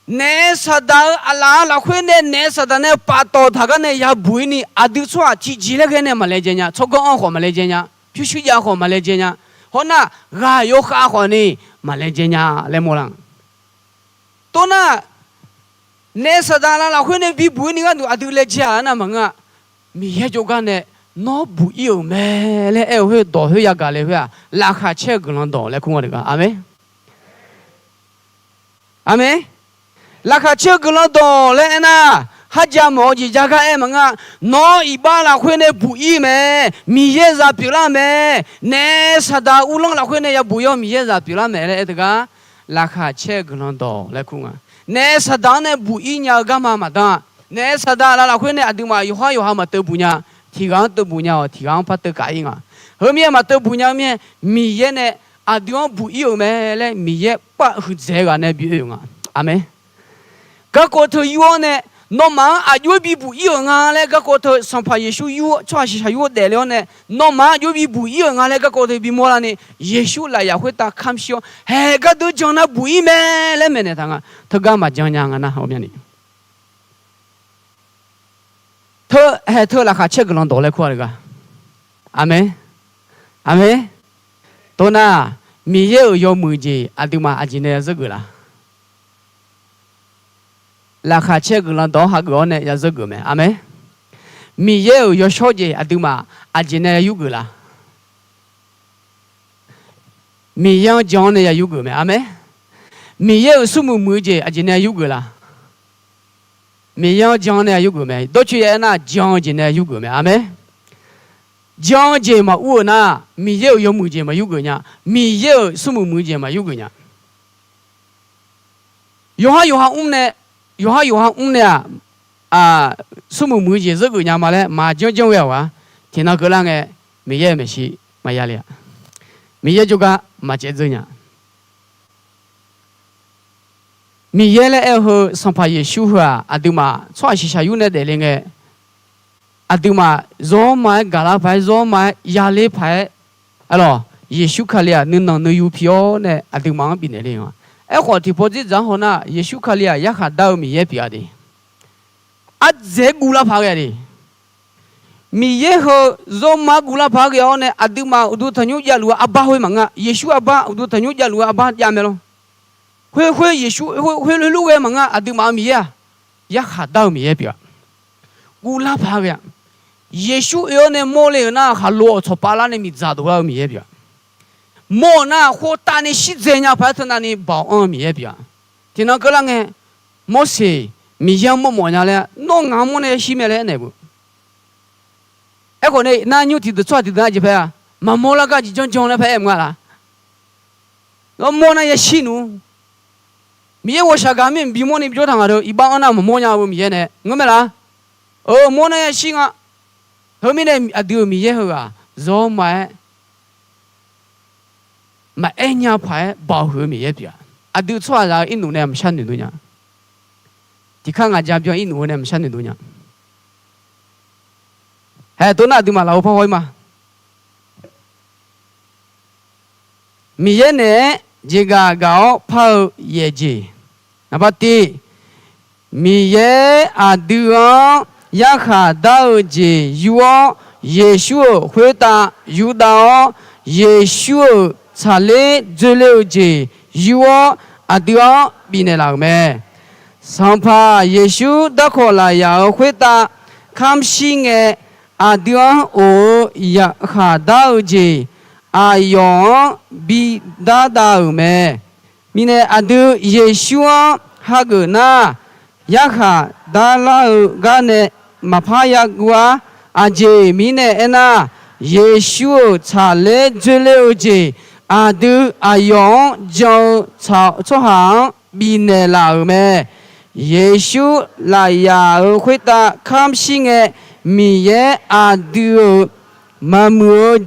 naef saqdaq-eu aqlaf-anr lafkhoer nae naef saqdaq nae paftawf taq gar nae yabuq-ir ni aqdui tsawrhaq tiqjeq laer ghae nae maq laejae nya. Tsawrganr anr khawf maq laejae nya. Pyurshuir jav khawf maq laejae nya. Hawnar, ghaq yawkhav khawf ni maq laejae nya laer mawrlar-a. Toxnar, naef saqdaq aqlaf lafkhoer nae bibuq-ir ni gharduq aqdui laejae-aq nar maqngeur-a. Miqyaer jawrgar nae nawr buq-ir-euq mae laer aer-eu khoer dawq khoer yagaq le khoer-aq, laqkhaq caer-eu guiqlanq dawq laer kur nga deuq gar. Aqmeq. Aqmeq. Laqkhaq caer-eu guiqlanq dawq laer aernar, kharjav mawf-eu jeq jav gar aer maqngeur-a. Nawr iqbax lafkhoer nae buq-ir mae, Miqyaer zaq pyeuflar mae, naef saqdaq uvlanr lafkhoer nae yabuq-ir-awr Miqyaer zaq pyeuflar mae laer aer teugar, laqkhaq caer-eu guiqlanq dawq laer kur nga. Naef saqdaq-anr nae buq-ir nya-eu garma maqdanr-a. Naef saqdaq aqlaf lafkhoer nae aqduimaf yawqhar yawqha maqteuv buq nya. Tiq ghaq-anr teuv buq nya-awq, tiq ghaq-anr par teuv kaf-ir nga. Heu mirnae maqteuv buq nya-eu mirnae, Miqyaer nae aqdui-anr buq-ir-euq mae laer Miqyaer pav huiqdzaeq ghaq nae bi oe-euq nga. Aqmeq. Garkawv teu yur-awr nae, nawmaf-anr aqjox-aer bibuq-ir-euq nga laer garkawv teu Sanqpaq Yeqsur yur-awr, tsawrhaq shiqshaq yur-awr daefle-awr nae, nawmaf-anr aqjox bibuq-ir-euq nga laer garkawv teu bimawr lar ni, Yeqsur lafyaq khoertav kamq shir-awr, haeq gardeuv jan nar buq-ir mae laer maeqnaeq taq nga. Teugar maqjan nya nga nar, hawmyani. Teu, haeq teu laqkhaq caer guiqlanq dawq laer kur-a le gar. Aqmeq. Aqmeq. Toxnar, Miqyaer-euq yawmuiq jeq aqduimaf aqjeq nae ya zeur geuf la? Laqkhaq caer guiqlanq dawq-anr hageuf-awr nae ya zeur geuf mae. Aqmeq. Miqyaer-euq yawshawr jeq aqduimaf aqjeq nae ya yur geuf la? Miqyaer-anr jan-awr nae ya yur geuf mae. Aqmeq. Miqyaer-euq smrmuiq muiq-eu jeq aqjeq nae ya yur geuf la? Miqyaer-anr jan-awr nae ya yur geuf mae. Dawrcoeni aernar, jan-eu jeq nae ya yur geuf mae. Aqmeq. Jan-eu jeq maqur-euq nar, Miqyaer-euq yawmuiq jeq maqyur geuf nya. Miqyaer-euq smrmuiq muiq-eu jeq maqyur geuf nya. Yawqhar yawqha mr nae, yawqhar yawqha mr nae-aq, smrmuiq muiq-eu jeq zeur geuf nya ma laer maqjanr janr ghae-awq gar, tiqnan keuvlar ngae, Miqyaer-euq maeqshi maqya le-a. Miqyaer jawrgar maqcaev dzeur nya. Miqyaer laer aer-eu heu Sanqpaq Yeqsur heu-aq, aqduimaf tsawrhaq shiqshaq yur nae daefle ngae, aqduimaf zawr ma-aer gaqlar paq-aer, zawr ma-aer yaler paq-aer, arlawq, Yeqsur Kali-aq nuinanq nuiyu pi-awr nae aqduimaf-anr bifnaeq le-a. Aerkhawf, tiqpawf dzerdzaq-anr hawnar, Yeqsur Kali-aq yarkhaq dar-eu Miqyaer pyeuf-a de. Ardzaeq-aer guvlar paq ghae de. Miqyaer heu zawr ma-aer guvlar paq ghae-awr nae, aqduimaf uqduq tanqnymr javluf-eu arbar khoer maqngeur-a. Yeqsur arbar, uqduq tanqnymr javluf-eu arbar jav mae lawr. Khoer khoer Yeqsur khoer khoer loer ghae maqngeur-a. Aqduimaf-euq Miqyaer-aq, yarkhaq dar-eu Miqyaer pyeuf-a. Guvlar paq ghae-a. Yeqsur oe-awr nae mawrle-euq nar, khaqlo-awq tsawqpav lar nae miqdzaq dovlar-eu Miqyaer pyeuf-a. Mawr-euq nar, khoertav ni shir dzae nya paq-aer teunav ni baoq anr-eu Miqyaer pyeuf-a. Tiqnan keuvlar ngae, Morseq Miqyaer-anr mawrmawf nya laer, nawr ngaq-anr mawr nae yashir mae laer aernaeq-eu. Aerkhawf nae nar, nymr tiqdeuq tsawrhaq tiqdeuq-anr aqjeq paer-a, maqmawr lar gar jeq janrjan laer paer aer-eu nga laf. Nawr mawr nar yashir nmr. Miqyaer ghawqshaq gaq mir mqbi mawrni bijawr taq nga deuq, iqbax anr nar maqmawr nya-eu Miqyaer nae ngeur mae laf. Eu, mawr nar yashir nga. Teumirnae aqdui-euq Miqyaer heughaq zawr ma-aer, maqaer nya paq-aer baoq huiq-eu Miqyaer pyeuf-a. Aqdui tsawrhaqzaq-eu irnuf nae maqshar noeq dur nya. Tiqkar ngaq ja byan irnuf-eu nae maqshar noeq dur nya. Haeq tov nar aqduimaf lafov par haw-ir ma. Miqyaer naeq-aer jeqgaq gaq-awr par-eu yaefjeq. Naqpav tiq, Miqyaer aqdui-anr yarkhaq dar-eu jeq yur-awr, Yeqsur-euq khoertav yurdav-awr, Yeqsur-euq tsaqler dzoerler-eu jeq yur-awr, aqdui-anr bifnaeq laf-euq mae. Sanqpaq Yeqsur darkawq lafyaq-euq khoertav kamr shir ngae, aqdui-anr of-eu yarkhaq dar-eu jeq aqyawf-anr bidar dav-euq mae. Mirnae aqdui Yeqsur-anr hageuf nar, yarkhaq darlar-eu gar nae maqpar yaguv-ar. Aqjeq mirnae aernar, Yeqsur-euq tsaqler dzoerler-eu jeq aqdui aqyawf-anr jan-eu tsawrhaq-anr bifnaeq laf-euq mae. Yeqsur lafyaq-euq khoertav kamr shir ngae, Miqyaer aqdui-euq maqmuiq-eu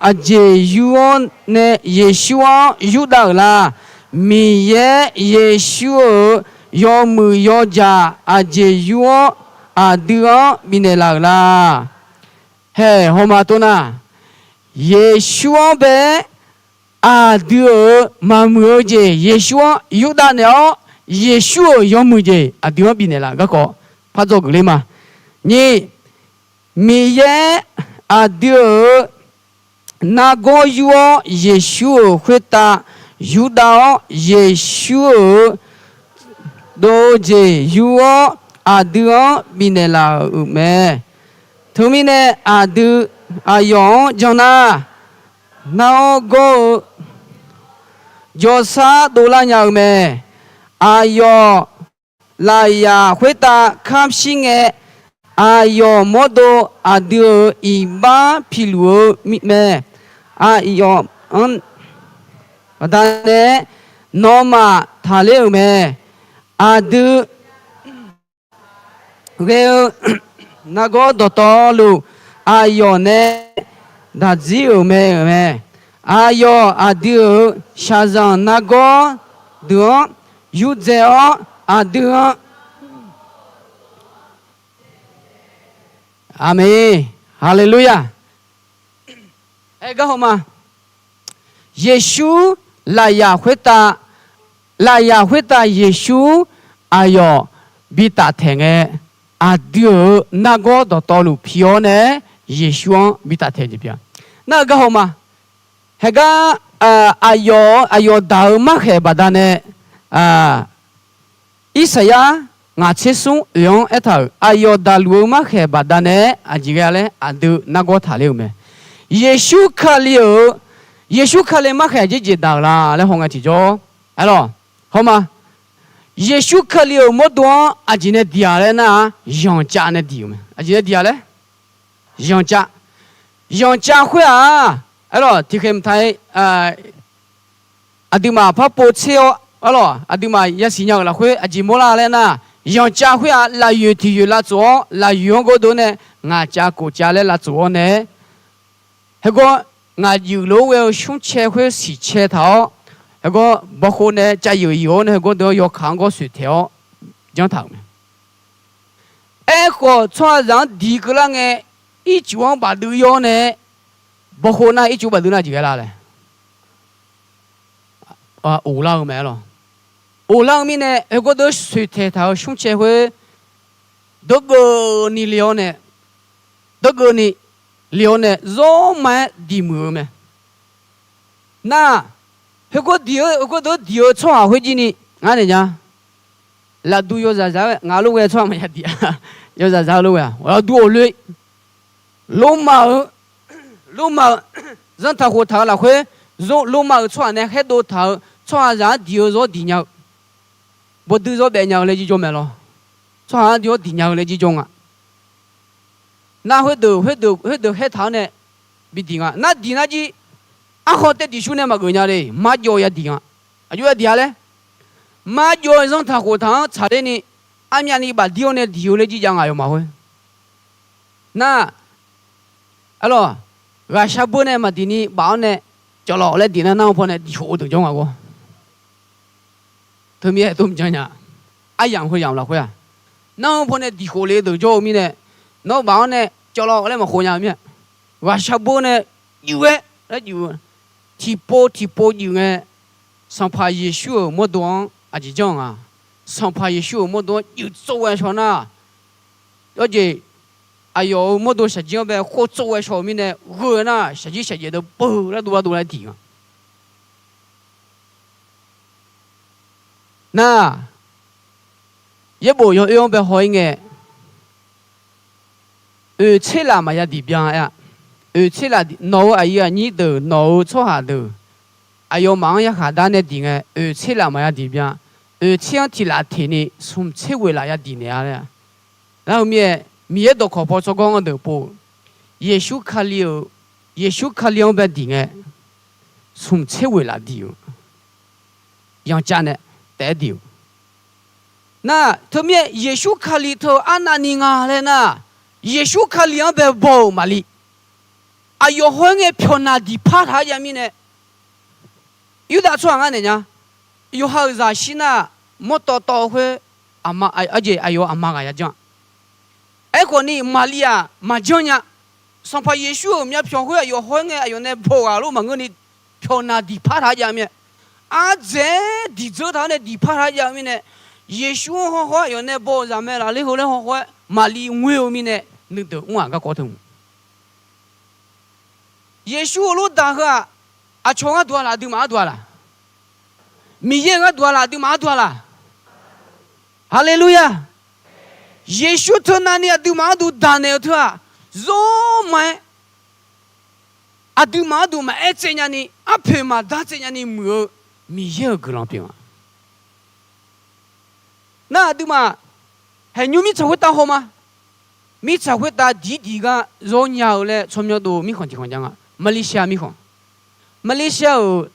aqjeq yur-awr nae Yeqsur-anr yurdav-euq la? Miqyaer Yeqsur-euq yawmuiq yawjaq aqjeq yur-awr aqdui-anr bifnaeq laf-euq la? Haeq hawma tov nar, Yeqsur-anr bae-aer aqdui-euq maqmuiq-eu jeq Yeqsur-anr yurdav naeq-awr, Yeqsur-euq yawmuiq jeq aqdui-anr bifnaeq laf-euq garkawv par dzawgeuf ler ma. Nyiq, Miqyaer aqdui-euq nargawr yur-awr Yeqsur-euq khoertav yurdav-awr, Yeqsur-euq dov-eu jeq yur-awr aqdui-anr bifnaeq laf-euq mae. Teumirnae aqdui aqyawf-anr jan nar, nargawr gawr-eu jawrshar dovlar nya-eu mae. Aqyawf lafyaq khoertav kamr shir ngae, aqyawf mawrdo aqdui-euq iqbax piluf-eu mae. Aqyawf baqdanae nawmaf taqler-euq mae. Aqdui ghae-eu nargawr dawqtawvluf aqyawf nae daqdzir-euq mae-euq mae. Aqyawf aqdui-euq shaqzanq nargawr deuq-anr yurdzae-awr aqdui-anr Aqmeq. Haleluya. Aer gar haw ma. Yeqsur lafyaq khoertav, lafyaq khoertav Yeqsur aqyawf bi taftaeq ngae, aqdui-euq nargawr dawqtawvluf pi-awr nae Yeqsur-anr bi taftaeq jeq pyeuf-a. Nar-eu gar haw ma. Haegar aqyawf, aqyawf daq-eu markhaeq baqdanae Irsaqyar ngaq tser smr oeq-anr aertaq-euq aqyawf daqluf-eu markhaeq baqdanae aqjeq ghae laer aqdui nargawr taqler-euq mae. Yeqsur Kali-euq, Yeqsur Kali markhaeq aqjeq jeq daq-euq la laer haw ngae tiqjawr, aerlawq, haw ma. Yeqsur Kali-euq mawrdo-anr aqjeq nae diq-aq laer nar-aq, yanqcav nae diq-euq mae. Aqjeq nae diq-aq laer, yanqcav, yanqcav khoer-aq, aerlawq, tiqkhaeq mqtav-ir aqduimaf par pov tser-awr, aerlawq, aqduimaf yasiq nya-euq lafkhoer aqjeq mawrlar laer nar, yanqcav khoer-aq lafyoeq tiq yoeq lavtsof-awr, lafyoeq-anr gawrdeuv nae ngaq cav kof cav laer lavtsof-awr nae, heugawr ngaq juif lof-aer ghae-eu smrcae khoer siqcae taq-awr, heugawr bawkhov nae cav yeuq yeuq-awr nae heugawr deuq-anr yawkaq-anr gawr soeq taeq-awr janr taq-euq mae. Aerkhawf tsawrhaqzaq-anr diq keuvlar ngae, ircuf-anr bafdui yawr nae, bawkhov nar ircuf bafdui nar jeq ghae la laer, of lar-eu mae lawq. Of lar-eu mirnae heugawr deuq soeq taeq taq-euq smrcae khoer dawrgeuvni le-awr nae, dawrgeuvni le-awr nae zawr ma-aer diq muiq-eu mae. Nar, heugawr diq-eu, heugawr deuq diq-eu tsawrhaq khoerjirni ngar naeq nya. Lafduq yawzaq zaq-aer ngaq lof ghae tsawrhaq maqya diq-a. Yawzaq zaq-eu lof ghae-aq lafduq awq loe Lormav-euq, Lormav-euq zanrtaq khoftaq-euq lafkhoer, Lormav-euq tsawrhaq nae khaerdov taq-euq tsawrhaqzaq-anr diq-eu zawr diq nya-eu, bawduir zawr baef nya-eu laer jirjawr mae lawr. Tsawrhaq-anr diq-awr diq nya-eu laer jirjawr nga. Nar khoerdeuq khoerdeuq khoerdeuq khaertaq-awr nae bi diq nga. Nar diq nar jir, arkhanq taev diq shur nae maqgeuf nya le, marjawv ya diq nga. Aqjox ya diq-a laer, marjawv-eu zanrtaq khoftaq-anr tsaqler ni, armyavni bafdir-awr nae diq-eu laer jirjav nga yawmaf khoer. Nar, arlawq, ghaqshar beur nae maqdiq ni baf-awr nae, cawvlawf laer diq nar, nar-eu pawnae diq khof-eu deuq jawr nga gawr. Teumirnae tov mq janr nya. Aryamq heu yamq lafkhoer-aq, nar-eu pawnae diq khof le-eu deuq jawr-eu mirnae, nawr baf-awr nae cawvlawf laer maqkhof nya-eu mir-a. Ghaqshar beur nae juif-aer laer juif-eu, tiqpov tiqpov juif ngae, Sanqpaq Yeqsur-euq mawrdo-anr aqjeq janr nga. Sanqpaq Yeqsur-euq mawrdo-anr juif tsov ghae shaw nar, yawjeq aqyawf-euq mawrdo shaqjir-anr bae khov tsov ghae shaw-eu mirnae, gheu nar shaqjir shaqjaev deuq beu lar dov lar dov lar diq nga. Nar, yaerbof yawoer-anr bae haw-ir ngae, oeq tser laf maqya diq byan aer-a. Oeq tser laf, nawq-euq aqyuif aqnyir deuq, nawq-euq tsawrhaq deuq, aqyawfmaf-anr yarkhaq dar nae diq ngae, oeq tser laf maqya diq byan. Oeq tser-anr tiq laf teq ni smq tser ghoeq laf ya diq naeq-a laer-a. Nar-eu mir-aer, Miqyaer dawqkawq paw tsawrganr-anr deuq pov-eu, Yeqsur Kali-euq, Yeqsur Kali-anr bae diq ngae, smq tser ghoeq laf diq-euq, yancav nae taef-aer diq-euq. Nar, teumirnae Yeqsur Kali teu arnavni nga laer nar, Yeqsur Kali-anr bae baw-euq maqli, aqyawf haw-aer ngae pyawqnaq diqpar taq-aer jav mirnae, Yurdav tsawrhaq ngar naeq nya. Yawqha-euq zaqshir nar, mawrtawv tawv khoer, aqma, arjeq aqyawf aqma ghaq ya janr-a. Aerkhawf ni Maqli-aq maqjanr nya. Sanqpaq Yeqsur-euq myavpyawq khoer aqyawf haw-aer ngae aqyawf nae baw ghaq lof maqngeur ni, pyawqnaq diqpar taq-aer jav mir-a. Ardzaeq-aer diqdzeur taq-awr nae diqpar taq-aer jav-eu mirnae, Yeqsur-anr hawhaw-aer aqyawf nae baw-euq zaqmaeq lafler heu laer hawhaw-aer maqli ngoer-eu mirnae, nuideuq mr-aq garkawv teu mq Yeqsur-euq lof daq heu-aq, aqcawq gharduq-a laf, aqduimaf gharduq-a laf? Miqyaer-euq gharduq-a laf, aqduimaf gharduq-a laf? Haleluya! Yeqsur teu navni aqduimaf gharduq daqnaeq-eu teu-aq, zawr ma-aer, aqduimaf gharduq maqaer tsaev nyani, arpoeq maqdar tsaev nyani muiq-eu Miqyaer-euq guiqlanq pyeuf-a. Nar aqduimaf haeqnymr mirtsaq khoertav haw ma. Mirtsaq khoertav diq diq gar zawr nya-eu laer tsawrmyanr dov mirkhanq tiqkhanq jav nga. Malaysia mirkhanq, Malaysia-euq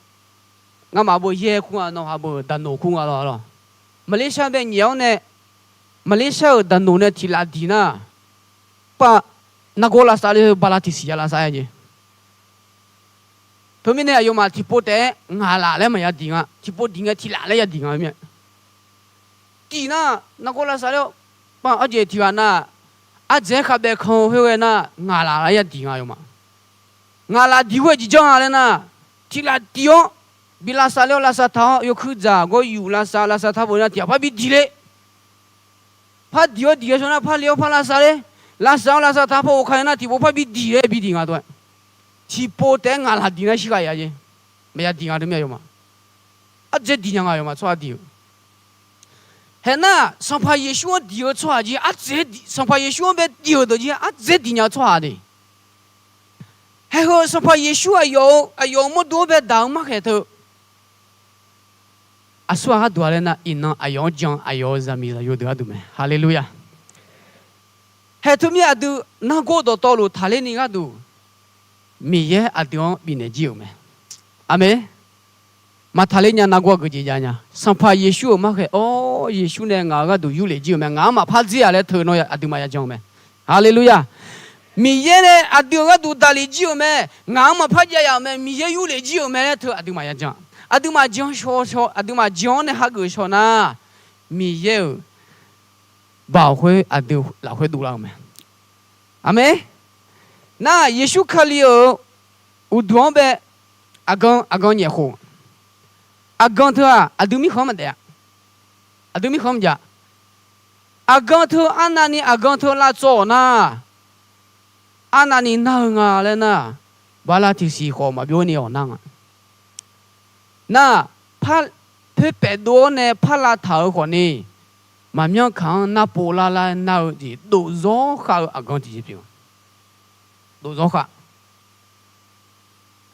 ngamaf beu yaer kur nga, nawhaq beu daqnoq kur nga lawq. Malaysia bae nyaef-awr nae, Malaysia-euq daqnoq nae tiq laf diq nar, par nargawr lavsav le-eu bala tiqsiq ya lavsav-aer jeq. Teumirnae aqyawfmaf tiqpov taef-aer ngaq laf laer maqya diq nga. Tiqpov diq ngae tiq laf laer ya diq nga-eu mir-a. Tiq nar nargawr lavsav ler-awr, arjeq tiq ghaq nar, ardzaeq-aer khavbaev kan-eu khoerghae nar ngaq laf laer ya diq nga aqyawfmaf. Ngaq laf diq khoer-aer jeq janr nga laer nar, tiq laf diq-awr bi lavsav ler-awr lavsav taq-awr yawkuir dzaq gawr yuf lavsav lavsav taq beu nar tiq ghaq par bi diq le. Par diq-awr diq-aer shaw nar par le-awr par lavsav ler. Lavsav-awr lavsav taq par ghovka nar tiqpov par bi diq laer bi diq nga dov-aer. Tiqpov taef-aer ngaq laf diq nar shir ghaq ya jeq. Maqya diq nga teumirnae aqyawfmaf ardzaeq diq nya nga aqyawfmaf tsawrhaq diq-eu. Haeq nar, Sanqpaq Yeqsur-anr diq-eu tsawrhaq jeq ardzaeq, Sanqpaq Yeqsur-anr bae diq-euq deuq jeq ardzaeq diq nya-eu tsawrhaq de. Haeq heu Sanqpaq Yeqsur aqyawf-eu aqyawf-euq mawrdo-anr bae daq-eu markhaeq teu, aqsurghaq gharduq-a laer nar, iqnan aqyawf-anr jan aqyawf-euq zaqmiq zaqyo deuq gharduq mae. Haleluya! Haeq teumirnae aqdui nargawr dawqtawvluf taqler ni gharduq, Miqyaer aqdui-anr bifnaeq jir-euq mae. Aqmeq. Maqtaqler nya nargawr geujeq jav nya. Sanqpaq Yeqsur-euq markhaeq-awr, Yeqsur nae ngaq-euq gharduq yurlef jir-euq mae. Ngaq-anr maqpar dzer-a laer teu nawr aqduimaf ya jan-eu mae. Haleluya! Miqyaer nae aqdui-euq gharduq daqlef jir-euq mae. Ngaq-anr maqpar jav yaf-euq mae. Miqyaer yurlef jir-euq mae laer teu aqduimaf ya jan. Aqduimaf jan shaw shaw, aqduimaf jan-awr nae hageuf shaw nar, Miqyaer-euq baoq khoer aqdui lafkhoer dovlar-eu mae. Aqmeq. Nar, Yeqsur Kali-euq uqduq-anr bae aqgan aqgan nyaef khof, aqgan teu-aq aqdui mirkhanq-anr maqdaef-a. Aqdui mirkhanq-anr maqjav. Aqgan teu arnavni aqgan teu lavtsawv-awq nar, arnavni nar-eu nga laer nar, bala tiqsiq khawf maqbyov ni awq nar nga. Nar, par, poer paef dov-awr nae par lavtaq-euq khawfni, maqmyanr kaq-anr narpov lar lar nar-eu jeq dovzawr khav-eu aqgan tiqjeq pyeuf-a. dov zawr khaq.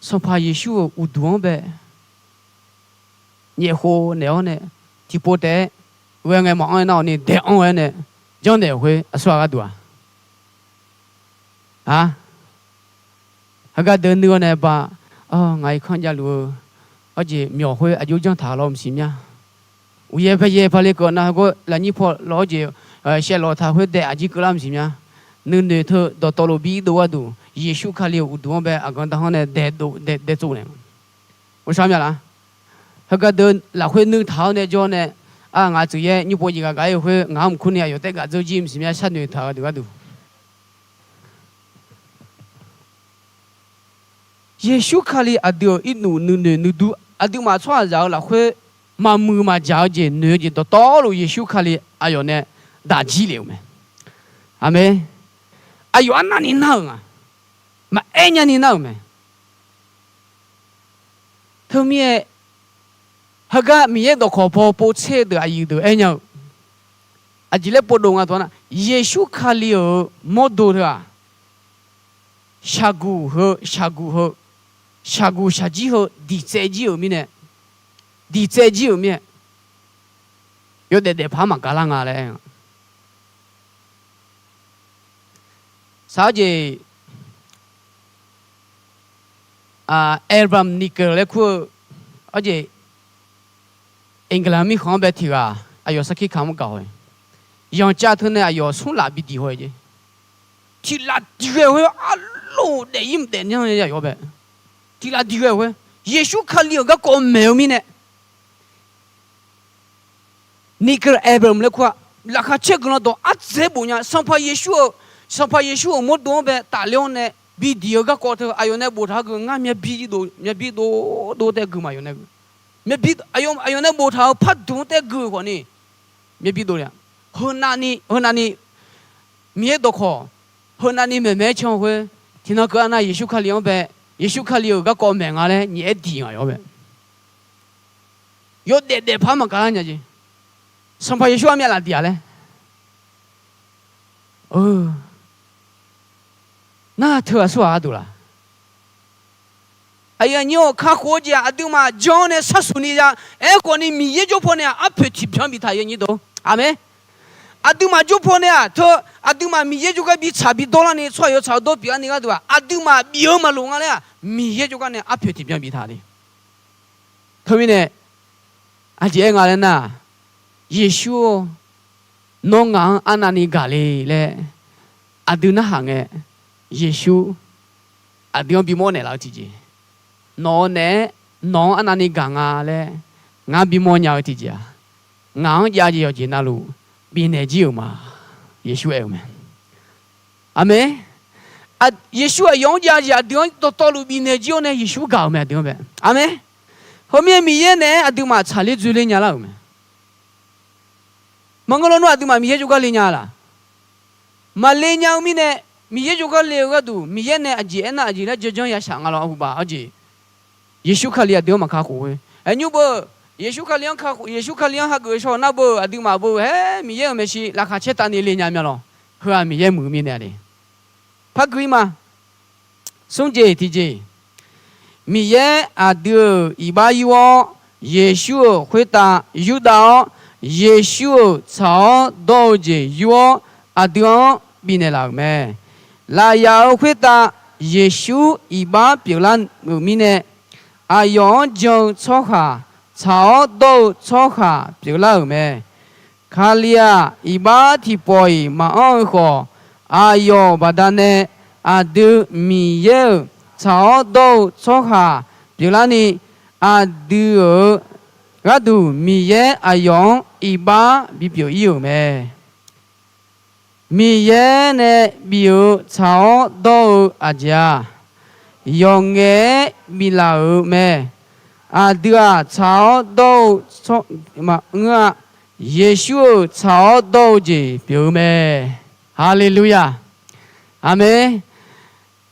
Sanqpaq Yeqsur-euq uqduq-anr bae nyaef khov naeq-awr nae, tiqpov taef-aer ghae ngae maqanr-aer nar-awq ni daeq anr-aer nae janrnaeq-euq khoer aqsurghaq gharduq-aq. A, heugar deuq nuir-awr nae ba, ngaq irkanr javluf-eu arjeq myawq khoer aqjox janr taq lawr maqsiq mya. Uqyaer payaer pale keuv nav heugar lafnyir paw lawr-awr jeq shaevlawq taq khoer daef aqjir keuvlar maqsiq mya. Nuinoeq teu dawqtawvluf bi irdov gharduq, Yeqsur Kali-euq uqduq-anr bae aqgan da-anr nae dae tsov naeq-a. Ghovshaw mya laf. Heugar deuq lafkhoer nuir taq-awr nae jawr nae, a, ngaq tsuif yaer nymr pov jeq ghaq gaq-ir-eu khoer ngaq-anr mq kur ni aqyawf taef gaq dzeur jir maqsiq mya, sharnoeq taq-eu deuq gharduq. Yeqsur Kali aqdui-euq irnuf nuinoeq nuidur aqduimaf tsawrhaqzaq-euq lafkhoer maqmuiq maqjaq-eu jeq noeq-eu jeq dawqtawvluf Yeqsur Kali aqyawf nae daq jir lef-euq mae. Aqmeq. Aqyawf arnavni nar-euq nga. Maqaer nyani nar-euq mae. Teumirnae, heugar Miqyaer dawqkawq paw povtser-eu deuq aqyuif deuq aernya-eu, aqjeq laer povdov nga tawq nar, Yeqsur Kali-euq mawrdo teu-aq, shaqguq heu shaqguq heu, shaqguq shaqjir heu diqtsaev jir-euq mirnae, diqtsaev jir-euq mirnae, yawdaef daefpaq-anr maqgaq lar nga laer aer-a. Sar-eu jeq, Abraham Lincoln laer kur-eu, arjeq England mirkhanq-anr bae tiq ghaq aqyawf sarkir kamq-anr gaq-awq. Yanqcav teu nae aqyawf smrlaf bi diq haw-eu jeq. Tiqlaf diq ghae-eu khoer arlof daef-ir mq daef nya-a yawf bae. Tiqlaf diq ghae-eu khoer, Yeqsur Kali-euq garkawv maeq-eu mirnae, Lincoln Abraham laer kur-a, laqkhaq caer guiqlanq dawq ardzaeq bof nya. Sanqpaq Yeqsur-euq, Sanqpaq Yeqsur-euq mawrdo-anr bae tafler-awr nae bi diq-eu garkawv teu aqyawf nae boftaq-eu gui ngar myavbir dov, myavbir dov dov taev gui ma aqyawf nae gui. Myavbir, aqyawf nae boftaq-euq parduq-anr taev gui-eu khawfni, myavbir dov le-a. Heunavni, heunavni Miqyaer dawqkawq, heunavni maeqmaeq-aer can-eu khoer, tiqnan keuv-a nar Yeqsur Kali-anr bae, Yeqsur Kali-euq garkawv maeq nga laer nyaef-aer diq nga yawf bae. Yawdaef daefpaq-anr maqgaq lar nya jeq. Sanqpaq Yeqsur armyav laf diq-a laer. Nar teu aqsurghaq gharduq laf. Aqyuif aqnyir-awq, kakhof-eu jeq-aq aqduimaf janr-awr nae sharsuq ni ya. Aerkhawfni Miqyaer jawr paw nae-aq arpoeq tiqbyan biftaq-euq nyir deuq. Aqmeq. Aqduimaf jawr paw nae-aq teu, aqduimaf Miqyaer jawrgar bitsaq bidawr larni tsawrhaq yawtsaq-eu dawr pyeuflarni gharduq-aq aqduimaf bif-eu maqloq nga laer-aq Miqyaer jawrgar nae arpoeq tiqbyan biftaq le. Teumirnae aqjeq aer nga laer nar, Yeqsur-or, nawr ngaq-anr arnavni gaq le laer aqdui narhaq ngae, Yeqsur aqdui-anr bimawr naeqlaf-eu tiqjeq, nawq-eu naeq-aer nawq-anr arnavni gaq nga laer ngar bimawr nya-eu tiqjeq-aq, ngaq-anr jav jeq yawqjeq navluf bifnaeq jir-euq ma. Yeqsur aer-eu mae. Aqmeq. Yeqsur aqyawf-anr jav jeq aqdui-anr dawqtawvluf bifnaeq jir-awr nae Yeqsur gaq-euq mae aqdui-anr mae. Aqmeq. Heumirnae Miqyaer naeq-aer aqduimaf tsaqler dzoerler nya lar-euq mae. Maqngeur lawnmr aqduimaf Miqyaer jawrgar le nya laq? Maqle nya-eu mirnae, Miqyaer jawrgar le-eu gharduq Miqyaer nae aqjeq aernar aqjeq laer janrjanr yashaq nga law. Arhuba arjeq, Yeqsur Kali aqdui-anr maqkakhof-eu. Aqnymr beu, Yeqsur Kali-anr kakhof, Yeqsur Kali-anr hageuf shaw nar beu, aqduimaf beu haer Miqyaer-euq maeqshi laqkhaq caertavni le nya mya law. Heu-aq Miqyaer muiq-eu mirnae le. Par gui-ir ma. Smr jeq tiqjeq, Miqyaer aqdui-euq iqbax yur-awr, Yeqsur-euq khoertav yurdav-awr, Yeqsur-euq tsaq-awr dawr-eu jeq yur-awr, aqdui-anr bifnaeq laf-euq mae. Lafyaq-euq khoertav Yeqsur iqbax pyeuflar-euq mirnae, aqyawf-anr jan-eu tsawrhaq, tsaq-awr dawr-eu tsawrhaq pyeuflar-euq mae. Kali-aq, iqbax tiqpawf-iq maqanr-eu khawf, aqyawf baqdanae aqdui Miqyaer-euq tsaq-awr dawr-eu tsawrhaq pyeuflarni, aqdui-euq gharduq Miqyaer aqyawf-anr iqbax bipyeuf-ir-euq mae. Miqyaer nae bif-eu tsaq-awr dawr-eu aqjeq-aq, yawqngaef-aer biflaf-euq mae. Aqdui-aq, tsaq-awr dawr-eu maqngeur-a. Yeqsur-euq tsaq-awr dawr-eu jeq pyeuf-eu mae. Haleluya! Aqmeq.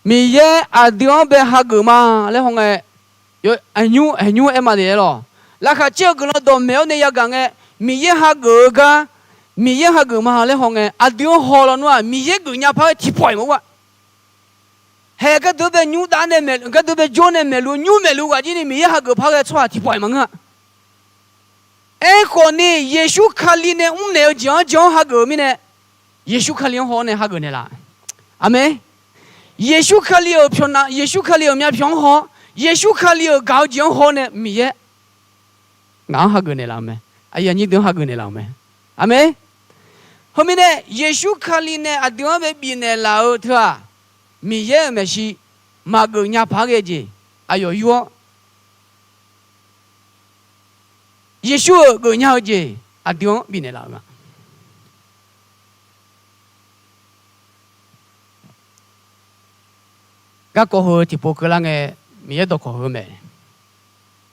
Miqyaer aqdui-anr bae hageuf ma laer hawngae, aqnymr aqnymr aer ma de aer lawq. Laqkhaq caer-eu guiqlanq dawqmaeq-awr nae yagaq ngae, Miqyaer hageuf-eu gar, Miqyaer hageuf ma laer hawngae, aqdui-anr haw lawnmr-aq, Miqyaer geufnya par-aer tiqpawf-iq maqur-a. Haeq gardeuq bae nymr dav nae maeq, gardeuq bae jawr nae maeqluf nymr maeqluf ghaq jir ni Miqyaer hageuf par ghae tsawrhaq tiqpawf-iq maqngeur-a. Aerkhawf ni, Yeqsur Kali nae mrnaeq-eu jeq-anr jeq-anr hageuf-eu mirnae, Yeqsur Kali-anr haw-awr nae hageuf naeqlaf. Aqmeq. Yeqsur Kali-euq pyawqnav, Yeqsur Kali-euq myavpyawq-anr haw-awr, Yeqsur Kali-euq gaq-eu jeq-anr haw-awr nae Miqyaer ngaq-anr hageuf naeqlaf-euq mae. Aqyuif aqnyir deuq-anr hageuf naeqlaf-euq mae. Aqmeq. Heumirnae, Yeqsur Kali nae aqdui-anr bae bifnaeq laf-eu teu-aq, Miqyaer-euq maeqshi maqgeuf nya paq-aer ghae-eu jeq aqyawf yur-awr, Yeqsur-euq geufnya-eu jeq aqdui-anr bifnaeq laf-euq nga. Garkawv heu tiqpov keuvlar ngae, Miqyaer dawqkawq heu mae.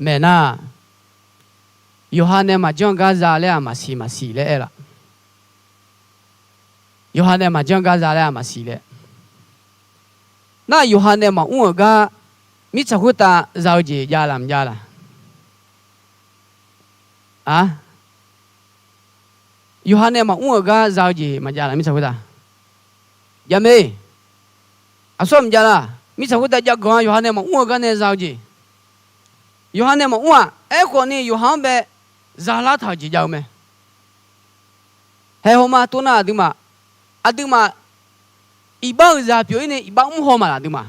Maeq nar, yawqha nae maqjanr gar za laer-aq maqsiq maqsiq laer aer laf. Yawqha nae maqjanr gar za laer-aq maqsiq laer. Nar yawqha nae maqmr-euq gar mirtsaq khoertav za-eu jeq jav laf maqjav laf? A, yawqha nae maqmr-euq gar za-eu jeq maqjav laf mirtsaq khoertav? Javmae. Aqsur maqjav laf. Mirtsaq khoertav jav ganq-a yawqha nae maqmr-eu gar nae za-eu jeq. Yawqha nae maqmr-aq, aerkhawf ni yawqha-anr bae zalar taq-euq jeq jav-eu mae. Haeq haw ma tov nar aqduimaf, aqduimaf iqbax-euq zaq pyeuf-ir ni iqbax mr haw ma laf aqduimaf?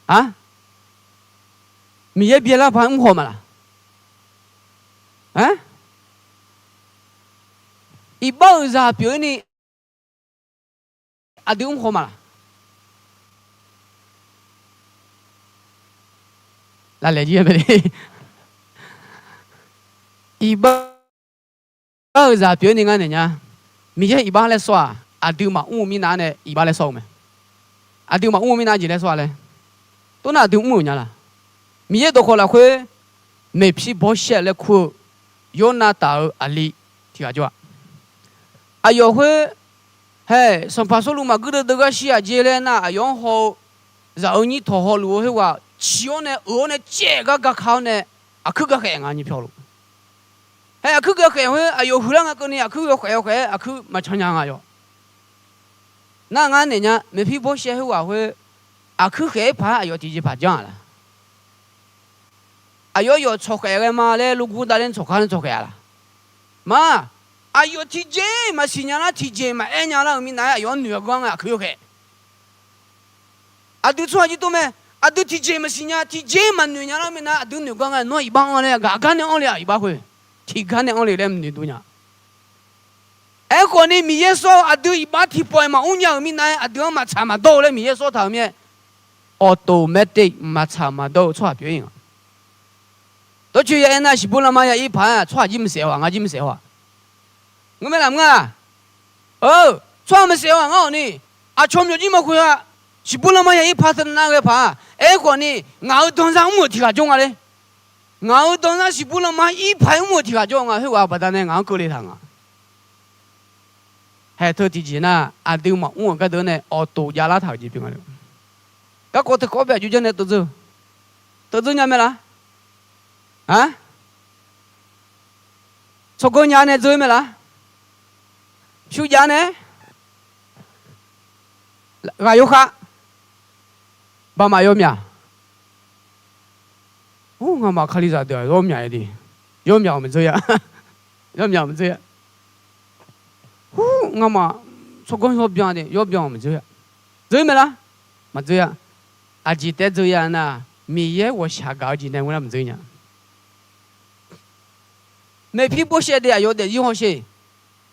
A, Miqyaer byaelar paq-aer mr haw ma laf? A, iqbax-euq zaq pyeuf-ir ni aqdui mr haw ma laf? Lalaeq jir-a mae. Iqbax-euq zaq pyeuf-ir ni ngar naeq nya. Miqyaer iqbax laer sawr-aq, aqdui maqmr-eu mirnav-anr nae iqbax laer sawr-eu mae. Aqdui maqmr-eu mirnav jeq laer sawr-a laer. Tov nar aqdui mr-euq nya laf? Miqyaer dawqkawq lafkhoer Meqpirbawrshaer laer kur-eu Yornav taf-euq aqli tiq ghaq jawr-a. Aqyawf khoer, hae, sanqpaq Sawrluv maqguir deuvdeuv gar shir-aq jeq laer nar, aqyawf-anr haw-eu zaq-eu nyir tawq hawluf-eu khoerghaq ciq-awr nae euq-awr nae caev gar gaka-awr nae aqkuir gakhaef nga nyi pyawq luf. Hae, aqkuir gakhaef khoer aqyawf huiqlar nga keuvni aqkuir yawkhaef yawkhaef-aer aqkuir maqcan nya nga yawq. Nar ngar naeq nya, Meqpirbawrshaer khoerghaq khoer aqkuir khaef-aer paq-aer aqyawf tiqjeqpaq janr-aq laf? Aqyawf yawf tsawq khaef ghae ma laer logur davler tsawq kar nae tsawq khaef-a laf? Ma, aqyawf tiqjeq maqsiq nya lar tiqjeq maqaer nya lar-euq minav-aer aqyawf-anr noeq-eu gar ngae aqkuir yawkhaef. Aqdui tsawrhaq jir tov mae. Aqdui tiqjeq maqsiq nya tiqjeq maqnoeq nya lar-eu minav aqdui noeq gar ngae nawr iqbax anr laer ghaq gar nae anr le-aq iqbax khoer tiqgar nae anr le laer noeq dur nya. Aerkhawf ni Miqyaer sawr-eu aqdui iqbax tiqpawf-iq maqmr nya-euq minav-aer aqdui-anr maqtsaq maqdawr-eu laer Miqyaer sawr taq-euq mir-aer, automatic maqtsaq maqdawr-eu tsawrhaq pyeuf-ir nga. Dawrcoeni ya aernar, shiqbur lanma ya ir paq-aer tsawrhaq jir maqsaef haw-aq, ngar jir maqsaef haw-aq. Ngeur mae laf mr-a? Tsawrhaq maqsaef haw-aq ngar-awq ni, aqcawq myawq jir maqkhoeq-a. Shiqbur lanma ya ir paq teunav ghae paq-a. Aerkhawf ni, ngaq-euq danzar mr-euq tiq ghaq jawr nga le. Ngaq-euq danzar shiqbur lanma ir paq-aer mr-euq tiq ghaq jawr nga, khoerghaq baqdanae ngaq-anr keuvle taq nga. Haeq teu tiqjeq nar, aqdui maqmr-euq gardeuv nae awqtof javlar taq-euq jeq pyeuf nga le. Garkawv teu kawv bae aqjox janr nae teudzeur, teudzeur nya mae laf? A, tsawrganr nya nae dzeur mae laf? Pyur jav nae ghaq yawkhav, baqmaf yawmyaq. Ur, ngamaf kalizaq deuq-aq yawmyaq-a de, yawmyaq-awq maqdzeur-a. Yawmyaq-awq maqdzeur-a. Ur, ngamaf tsawrganr yawbyan de, yawbyan-awq maqdzeur-a. Dzeur mae laf? Maqdzeur-a. Aqjeq taef-aer dzeur-a nar, Miqyaer ghawqshaq gaq-eu jeq nae ngeur nar maqdzeur nya. Meqpirbawrshaev de aqyawf daefzir hawsher.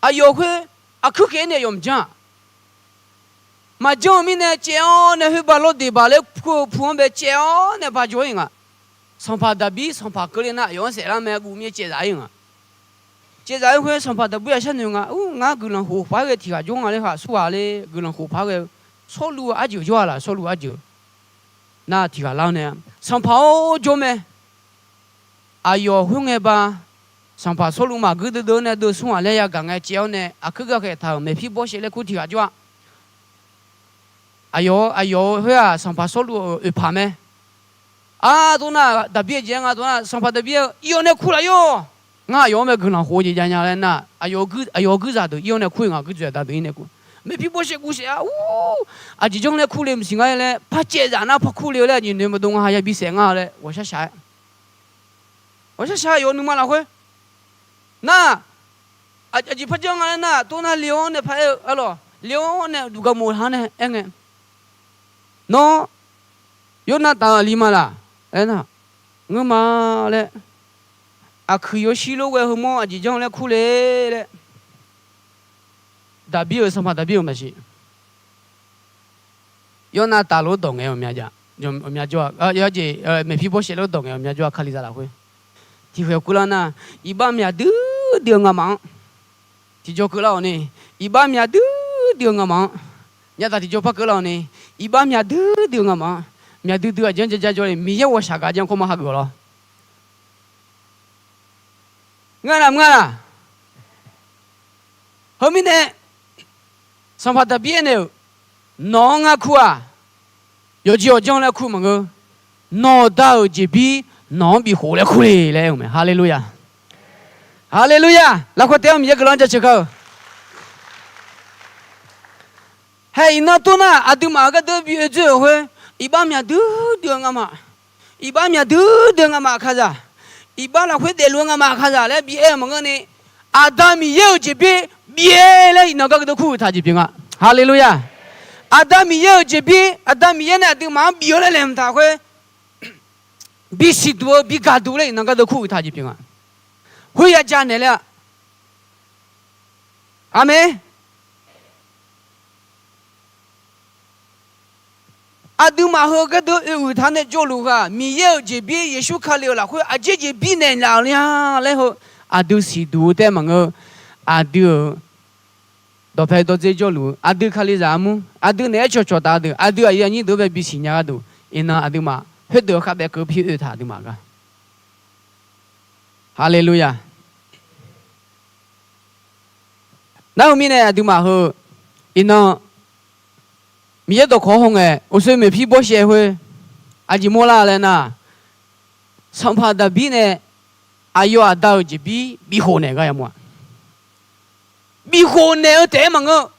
Aqyawf khoer aqkuir khaef-aer nae aqyawf maqjanr-aq. Maqjanr-eu mirnae caev-awr nae khoer ba lawr deq baq laer kur-eu pu-anr bae caev-awr nae ba jawr-ir nga. Sanqpaq Daqbir sanqpaq keuvle nar aqyawf-anr saeflar mae guv mir-aer caev zaf-ir nga. Caev zaf-ir khoer sanqpaq Daqbir-aq sharnoeq nga, ur, ngar guiqlanq khof paq-aer ghae tiq ghaq jawr nga laer khaq surghaq le guiqlanq khof paq-aer ghae, Sawrluv-eu arjeuq jawr-a laf, Sawrluv-eu arjeuq nar tiq ghaq lar-awr nae, sanqpaq-or jawr mae. Aqyawf khoerngae ba, sanqpaq Sawrluv maqguir deuvdeuv-awr nae deuvsmr ghaq laer yagaq ngae caev-awr nae aqkuir gakhaeq taq-euq Meqpirbawrshaev laer kur tiq ghaq jawr-a. Aqyawf, aqyawf-eu khoer-aq sanqpaq Sawrluv-euq oeqpaq mae. Ar, tov nar Daqbir-eu jeq-aer nga tov nar, sanqpaq Daqbir-eu ir-awr nae kur laf-ir-awq. Ngar aqyawf-anr mae guiqlanq khof-eu jeq jav nya laer nar, aqyawf-eu guirzaq deuq ir-awr nae kur-ir nga, guirdzoeq aqda deuq ir nae kur. Maeqpir bawrsaev guv saef-a, ur, aqjeq janr laer kurle maqsiq ngar laer, par caevzaf nar par kurle-eu laer, aqjeq noeq maqdov nga ha yabi saef nga laer ghawqshaq shaq-aer, ghawqshaq shaq yawf nuima lafkhoer nar, aqjeq par janr nga laer nar, tov nar Leon nae par aer-eu arlawq, Leon nae duqgar mof-eu ha-anr nae aer ngae, Nawr Yornav taf-eu aqli ma laq? Aernar, Ngeur ma laer, aqkuiq yawshir lof ghae heumawr aqjeq janr laer kurle laer, Daqbir-euq sanqpaq Daqbir-euq maqsiq. Yornav taf lof dawq ngaeq-eu ghawqmya jawr-a, jeq, Maeqpir bawrsaev lof dawq ngaeq-eu ghawqmya jawr-a, Kalizaq lafkhoer. Tiqkhaeq keuvlar nar, iqbax myaq duidui-eu ngamaf-anr tiqjawr keuvlar-awq ni, iqbax myaq duidui-eu ngamaf-anr, nyataf tiqjawr par keuvlar-awq ni, iqbax myaq duidui-eu ngamaf-anr, myaq duidui aqjeq-anr ja ja jawr le, Miqyaer ghawqshaq gaq aqjeq-anr kawr ma hageuf-awq lawr. Ngar laq mr ngar laq? Heumirnae, sanqpaq Daqbir aernaeq-euq, Nawq-anr ngar kur-aq, yawqjeq yawqjanr laer kur maqngeur. Nawq da-euq jeqbir nawq-anr bifkhof laer kur le laer aer-eu mae. Haleluya! Haleluya! Lafkhoer taef-aer Miqyaer guiqlanq-anr jaceuq kar-eu. Hae iqnan tov nar, aqduimaf-euq gharduq bi oedzoer-euq khoer, iqbax myaq duidui-eu ngamaf, iqbax myaq duidui-eu ngamaf kalizaq, iqbax lafkhoer daefluf-eu ngamaf kalizaq laer bi aer-eu maqngeurni, Aqda Miqyaer-euq jeqbir bif-aer laer iqnan gharduq kur-euq taq jeq pyeuf nga. Haleluya! Aqda Miqyaer-euq jeqbir, Aqda Miqyaer nae aqduimaf-anr bif-eu laer laeqhmq taq khoer, bisiq duq-eu bi gaqduq laer iqnan gharduq kur-euq taq jeq pyeuf nga. Khoer ya ja naeq laer-a. Aqmeq. Aqduimaf heu gharduq oe-euq taq nae jawrluf-eu-aq, Miqyaer-euq jeqbir Yeqsur Kali-euq lafkhoer aqjeq jeq bifnaeq laf-euq nya laer heu, aqdui siqduq-eu taef maqngeur. Aqdui-euq dawqpae dawrdzer jawrluf-eu, aqdui Kalizaq armur, aqdui naeq-aer cawqcawq taf-eu deuq, aqdui aqyuif aqnyir deuq-anr bae bisiq nya gharduq, iqnan aqduimaf khoerdeuq-eu khar bae keuv pi oe taq aqduimaf gar. Haleluya! Nar heu mirnae aqduimaf heu, iqnan Miqyaer dawqkawq hawngae uqshoe maeqpir bawrsaev khoer aqjeq mawrlar laer nar, sanqpaq Daqbir nae aqyawf aqda-euq jeqbir bifkhof naeq gar yamawr-a. Bifkhof naeq-eu taef-aer maqngeur.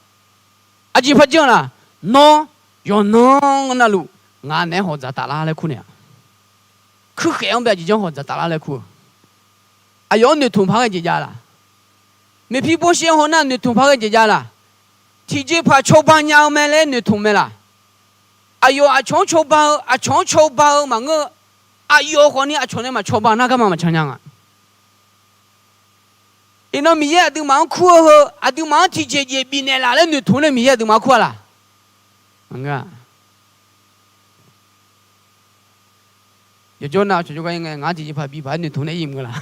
Aqjeq par janr laq? Nawr yawqnan navluf ngaq naeq-aer hawq dzaqtaf lar laer kur naeq-a. Kuirkhaeq-anr bae aqjeq janr hawq dzaqtaf lar laer kur-eu. Aqyawf-anr noeqtmq paq ghae jeq jav laq? Maeqpir bawrsaev haw nar noeqtmq paq ghae jeq jav laq? Tiqjeqpaq cawba nya-eu mae laer noeqtmq mae laq? Aqyawf aqcawq-anr cawba-eu, aqcawq-anr cawba-eu maqngeur-eu, aqyawf khawfni aqcawq nae maqcawba nar garma maqcan nya nga. Iqnan Miqyaer aqduimaf-anr kur-eu heu, aqduimaf-anr tiqjeq jeq bifnaeq laf laer noeqtmq nae Miqyaer aqduimaf-anr kur-a laq? Maqngeur-a. Yawjawr nav cawqjawr gar ngae, ngaq-anr tiqjeqpaq bipaq-aer noeqtmq nae ir maqngeur laq?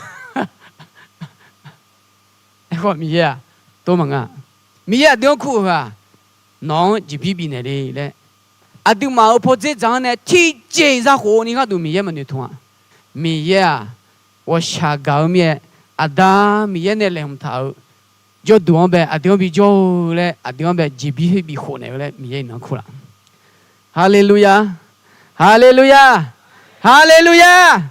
Aerkhawf Miqyaer-aq, tov maqngeur-a. Miqyaer aqdui-anr kur-euq heu-aq, nawq-anr jeqbir bifnaeq le laer, aqduimaf-euq pawdzer dzaq-anr nae tiqjeq zakhof-ni gharduq Miqyaer maqnoeqtmq-a. Miqyaer-aq, ghawqshaq gaq-eu mir-aer, Aqda Miqyaer nae laeqhmq taq-euq jawrduq-anr bae aqdui-anr bijawr-eu laer, aqdui-anr bae jeqbir khoer bifkhof naeq-eu laer Miqyaer iqnan kur laf? Haleluya! Haleluya! Haleluya!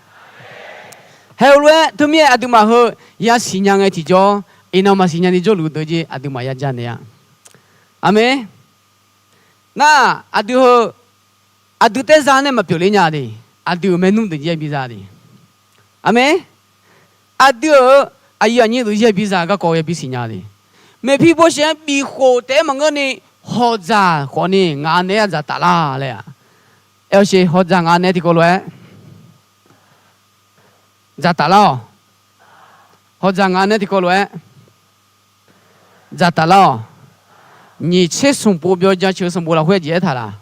Haeq lof-aer teumirnae aqduimaf heu yasiq nya ngae tiqjawr, iqnan maqsiq nya ni jawrluf deuq jeq aqduimaf ya ja naeq-a. Aqmeq. Nar, aqdui heu, aqdui taerzar nae maqpyeuf ler nya de, aqdui-euq maernmr deuq jeq-aer biza de. Aqmeq. Aqdui-euq aqyuif aqnyir deuq jeq-aer biza garkawv ya bisiq nya de. Maeqpir bawrsaev-anr bifkhof taef-aer maqngeur ni, hawqdzaq khawfni ngaq naeq-aer dzaqtaf lar laer-a. Aer-awr sher, hawqdzaq ngaq naeq-aer tiqkawv lof-aer dzaqtaf lar-awq. Hawqdzaq ngaq naeq-aer tiqkawv lof-aer dzaqtaf lar-awq. Nyiq tser smq pov byawr jaceuq-eu sanqbof lafkhoer aqjeq aertaq laq?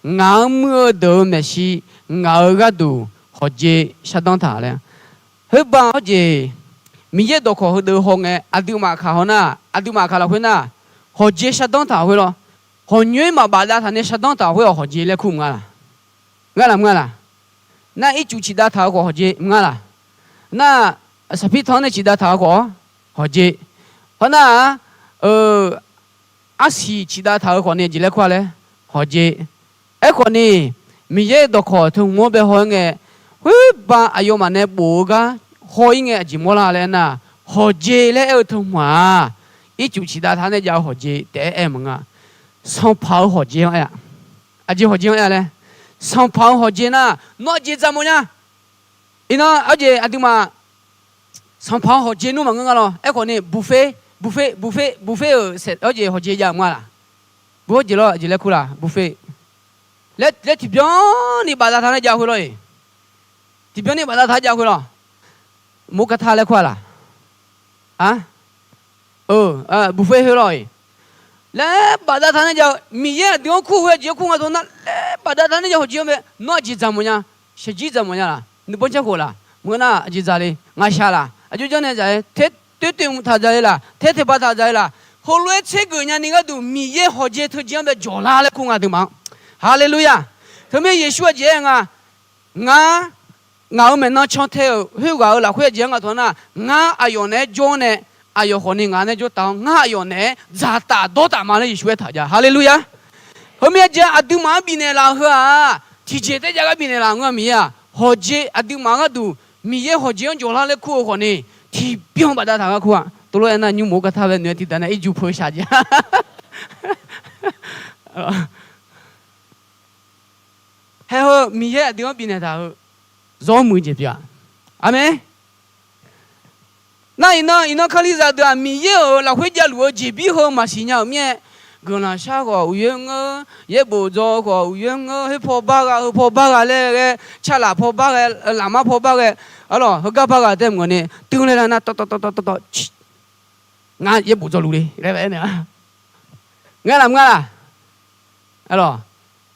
Ngaq-anr muir-eu deuq-euq maeqshi ngaq-euq gharduq hawqjeq shardanr taq laer. Khoerbav-awr jeq, Miqyaer dawqkawq heudeuq hawngae aqduimaf kaq haw nar, aqduimaf kaq lafkhoer nar, hawqjeq shardanr taq khoer lawr. Hawqnyoer maqbaf dav taq nae shardanr taq khoer-awq hawqjeq laer kur mq nga laq? Ngar laq mr nga laq? Nar ircuf ciqdav taq-eu khawf hawqjeq mr nga laq? Nar saqpir tan-anr nae ciqdav taq-eu khawf-awr hawqjeq. Hawr nar-aq, arsiq ciqdav taq-eu khawfni jeq laer kur-a laer hawqjeq. Aerkhawfni, Miqyaer dawqkawq teu hmq-anr bae haw-aer ngae, khoerbav aqyawfmaf nae bof-eu gar haw-ir ngae aqjeq mawrlar laer nar, hawqjeq laer aer-eu teu hmq-aq, ircuf ciqdav taq-anr nae jav-eu hawqjeq taef-aer aer mq nga. Sanqpaq-euq hawqjeq-anr aer-a. Aqjeq hawqjeq-anr aer-a laer, sanqpaq-euq hawqjeq nar, nawr aqjeq dzaq mawf nya. Iqnan arjeq aqduimaf sanqpaq-euq hawqjeq nmr maqngeur nga lawr. Aerkhawf ni buqfer, buqfer, buqfer, buqfer-euq saef arjeq hawqjeq jav-eu maqnga laq. Buqfer jeq lawr, aqjeq laer kur laq, buqfer laer tiqbyan ni bafdav taq nae jav khoer lawr-iq. Tiqbyan ni bafdav taq jav khoer lawr. Maqgaq taq laer kur-a laq. Buqfer khoer lawr-iq. Laer bafdav taq nae jav-eu Miqyaer aqdui-anr kur-eu khoer aqjeq-anr kur nga tawr nar, laer bafdav taq nae jav hawqjeq-anr bae nawr aqjeq dzaq mawf nya. Shaqjir dzaq mawf nya laq. Nuibanr caer khof laq. Maqngeur nar aqjeq dzaq le. Ngaqshaq laq. Aqjox janr nae dzaq le. Ter toeqtoeq mq taq dzaq le laq. Ter teqpav taq dzaq le laq. Heulof-aer tsergeuf nyani gharduq Miqyaer hawqjeq teujeq-anr bae jawqlar laer kur nga aqduimaf-anr. Haleluya! Teumirnae Yeqsur aqjeq aer nga, ngar, ngaq-euq maeqnan cantae-euq khoerghaq-euq lafkhoer aqjeq-anr nga tawr nar, ngar aqyawf naeq-aer jawr-awr nae, aqyawf khawf ni ngaq naeq-aer jawr taf-awr, ngar aqyawf naeq-aer dzaqtaf dawrtaf ma laer Yeqsur aertaq jav. Haleluya! Heumya jeq aqduimaf-anr bifnaeq laf-eu heu-aq, tiqjeq taef jav gar bifnaeq laf-eu ngeur-a Miqyaer-aq. Hawqjeq aqduimaf gharduq Miqyaer hawqjeq-anr jawqlar laer kur-eu khawf ni, tiqbyan bafdav taq gar kur-a. Tov lof-aer nar nymr mq-anr gar tar bae noeq-aer tiqdav nae irjur peu shaq jeq. Haer heu Miqyaer aqdui-anr bifnaeq taq-eu zawr muiq-eu jeq pyeuf-a. Aqmeq. Nar iqnan, iqnan Kalizaq deuq-aq, Miqyaer-euq lafkhoer javluf-eu jeqbir heu maqsiq nya-euq mirnae, guiqlanq shar khawf uqyoer ngeur, yaerbof dzaw khawf uqyoer ngeur, khoer paw bar gha, heu paw bar gha laer ghae, carlaf paw bar ghae, lafmar paw bar ghae, arlawq, heugar bar gha tae maqngeur ni, teuv laer lar nar, tawv tawv tawv tawv tawv tawv, ngar yaerbof dzaw luf le laer aer naeq-a. Ngar laf mr ngar laq? Arlawq,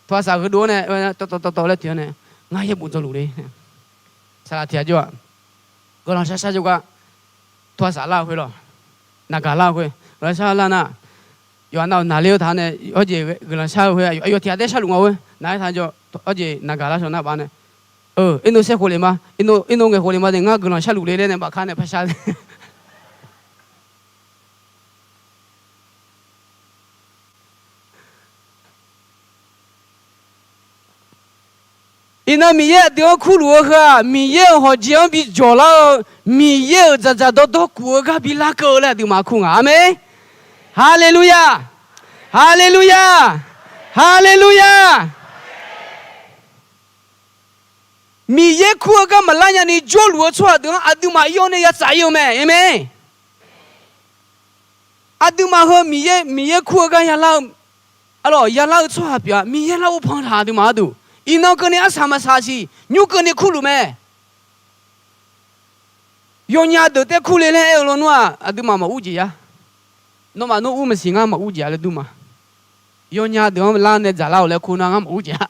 tawv-aq saq heudov-awr nae, tawv tawv tawv tawv laer tiq-awr nae, ngar yaerbof dzaw luf le. Saqlaq tiq ghaq jawr-aq, guiqlanq shar shar jawrgar, tawv-aq saq lar-eu khoer lawq, naqgaq lar-eu khoer, guiqlanq shar lar nar, yawqha nav-euq naqler-eu taq-awr nae, hawjeq guiqlanq shar-eu khoer, aqyawf tiq ghaq taef sharluf nga-eu, naqler taq jawr, hawjeq naqgaq lar shawq nar baf nae, Ernov saer khof le ma, Ernov ngaeq khof le ma de, ngar guiqlanq sharluf le laer nae baf kar nae par shar le. Iqnan Miqyaer aqdui-anr kurluf-eu heu-aq, Miqyaer-euq hawqjeq-anr bi jawqlar-eu, Miqyaer-euq dzaqdzaq dawrdawr kuf-eu gar bi larkeuv-eu laer aqduimaf kur nga. Aqmeq. Haleluya! Haleluya! Haleluya! Miqyaer kur-eu gar maqlar nyani jawrluf-eu tsawrhaq deuq-anr aqduimaf ir-awr nae ya tsaf ir-eu mae. Aqmeq. Aqduimaf heu Miqyaer, Miqyaer kur-eu gar yalar-eu, arlawq, yalar-eu tsawrhaq pyeuf-a. Miqyaer lar-eu panq taq aqduimaf gharduq. Iqnan keuvni arsaq maqsaq siq, nymr keuvni kurluf mae. Yawnya deuq taef kurle laer aer-eu lawnmr-aq, aqduimaf maqur jeq ya. Nawmaf nawr ur maqsiq, ngar maqur jeq-a laer dur ma. Yawnya deuq-anr lar nae dzaqlar-awq laer kur nar, ngar maqur jeq-a.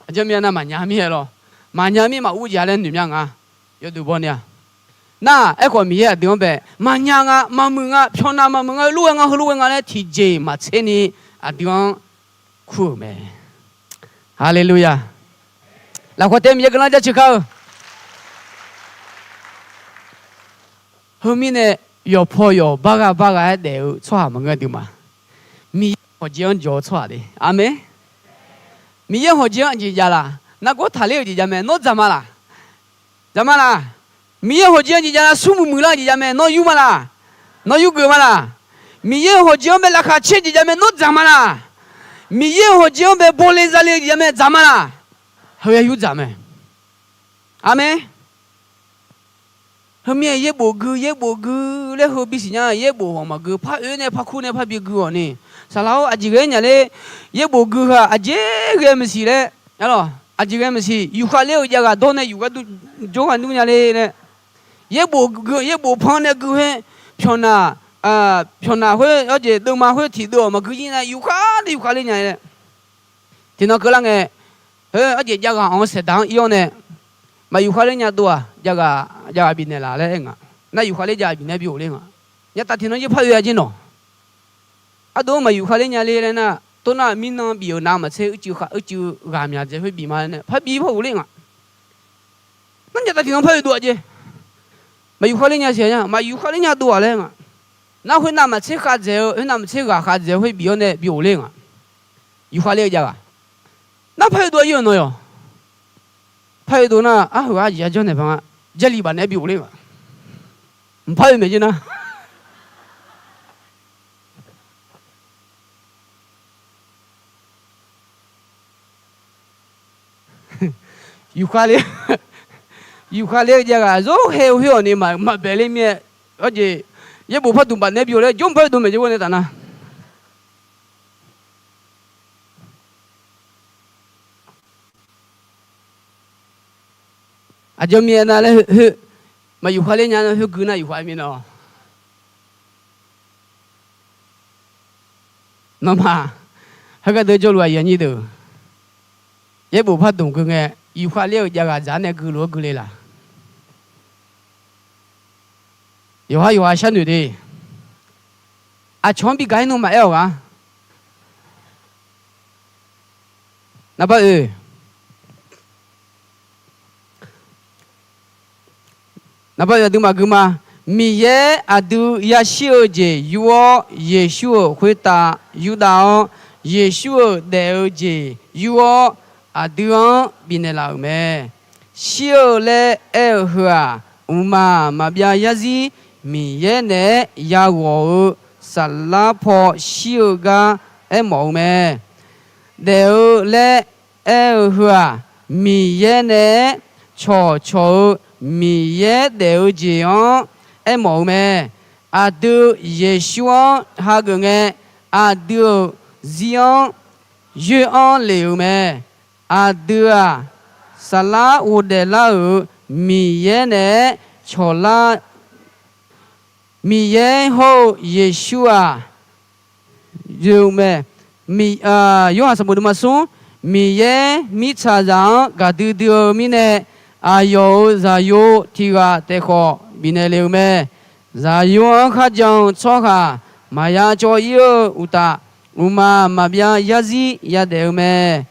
Aqjeq mirnae nar maqnya mir-aer lawq. Maqnya mir maqur jeq-a laer noeq mya nga. Yawduq baw ni-a. Nar, aerkhawf Miqyaer aqdui-anr bae maqnya nga, maqmuiq nga, pyawqnav maqmuiq nga, heulof-aer nga, heulof-aer nga laer tiqjeq maqtser ni aqdui-anr kur-euq mae. Haleluya. Lafkhoer taef Miqyaer guiqlanq jaceuq kar-eu. Heumirnae yawqpaw yawq bar gha bar gha-aer daef-eu tsawrhaq maqngeur aqduimaf. Miqyaer hawqjeq-anr jawq-eu tsawrhaq le. Aqmeq. Miqyaer hawqjeq-anr aqjeq jav laq? Nargawr taqler-euq jeq jav mae, nawr dzaq ma laq? Dzaq ma laq? Miqyaer hawqjeq-anr jeq jav nar, smrmuiq muiqlar-eu jeq jav mae, nawr yur ma laq? Nawr yurgeuf ma laq? Miqyaer hawqjeq-anr bae laqkhaq caer jeq jav mae, nawr dzaq ma laq? Miqyaer hawqjeq-anr bae bawle zale-eu jeq jav mae, dzaq ma laq? Heu ya yur dzaq mae. Aqmeq. Heumirnae yaerbof gui, yaerbof gui laer heu bisiq nya, yaerbof hawq maqgui, par oe nae par kur nae par bi gui-awq ni. Saqlaq-awr, aqjeq ghae nya le, yaerbof gui heu-aq aqjeq ghae maqsiq laer, arlawq, aqjeq ghae maqsiq, yufkhav ler-euq javghaq dawr nae yufkhav dur, jawrghaq dur nya le laer. Yaerbof gui, yaerbof pan nae gui khoer, pyawqnaq, pyawqnaq khoer, arjeq deuvma khoer tiqdeuv-awq maqgui jir nae yufkhav ler yufkhav ler nya laer. Tiqnan keuvlar ngae, heu, arjeq javghaq-anr saeqdaq-anr ir-awr nae, maq yufkhav ler nya dov-aq, javghaq, javghaq bifnaeq laf laer aer nga. Nar yufkhav ler javghaq bifnaeq-aer bi ghofler nga. Nyataf tiqnan jir par oe-a jir nawq. Ardov-anr maq yufkhav ler nya le laer nar, tov nar mirnan bif-euq navmaqtser uicuiv ghaq, uicuiv ghaq myaq dzaeq khoer bif ma laer nae par bi par ghofler nga. Nar nyataf tiqnan par oe dov-aq jeq. Maq yufkhav ler nya siq-a nya, maq yufkhav ler nya dov-aq laer nga. Nar khoer navmaqtser khav dzaeq-eu, khoer navmaqtser ghaq khav dzaeq khoer bif-awr nae bi ghofler nga. Yufkhav ler-eu javghaq. Nar par oe dov-aq ir-euq nawq yawq. Par oe dov nar, arheuq arjeq ya janrnaeq paq nga. Jarlif baf naeq-aer bi ghofler nga. Mqpar oe maeq jir nar. Yufkhav le, yufkhav ler-eu jav ghaq zor hae-eu khoer-awq ni maqbae ler mir-aer, arjeq yaerbof pardmq baf naeq-aer bi-eu laer jawr-eu pardmq maeq jawr-eu nae taf nar, aqjox mir-aer nar laer, khoer, maq yufkhav ler nya nar khoer gui nar yufkhav mir nar-awq. Nawmaf, heugar deuq jawrluf aqyuif aqnyir deuq, yaerbof pardmq gui ngae, yufkhav ler-euq jav ghaq dzaq nae guilof-aer gui le laq? Yawqha yawqha sharnoeq de. Aqcawq-anr bi gaq-ir nmr maqaer-awq ghaq. Naqbar oe, naqbar oe aqduimaf gui ma. Miqyaer aqdui yashir-eu jeq yur-awr, Yeqsur-euq khoertav yurdav-awr, Yeqsur-euq daef-eu jeq yur-awr, aqdui-anr bifnaeq laf-euq mae. Shir-eu laer aer-eu heu-aq, mqmaq maqbyav yarzir Miqyaer naeq-aer yaghawq-eu saflar paw shir-eu gar aermawf-eu mae. Daef-eu laer aer-eu heu-aq, Miqyaer nae-aer cawqcawq-eu Miqyaer daef-eu jeq-anr aermawf-eu mae. Aqdui Yeqsur-anr hageuf ngae, aqdui-euq zir-anr yoer-anr lef-eu mae. Aqdui-aq, saflar ghofdaef lar-euq Miqyaer naeq-aer cawqlar Miqyaer hawr-eu Yeqsur-aq, yoeq mae. Yorhaq sanqbof deuvma smr, Miqyaer mirtsaqzaq-anr gaqdui dui-eu mirnae, aqyawf-euq Zaqyo tiq ghaq taef khawf bifnaeq le-eu mae. Zaqyo-anr kharjan-eu tsawrhaq maqya cawv-ir-eu uqtaf, mqmaq maqbyav yarzir yadaef-eu mae.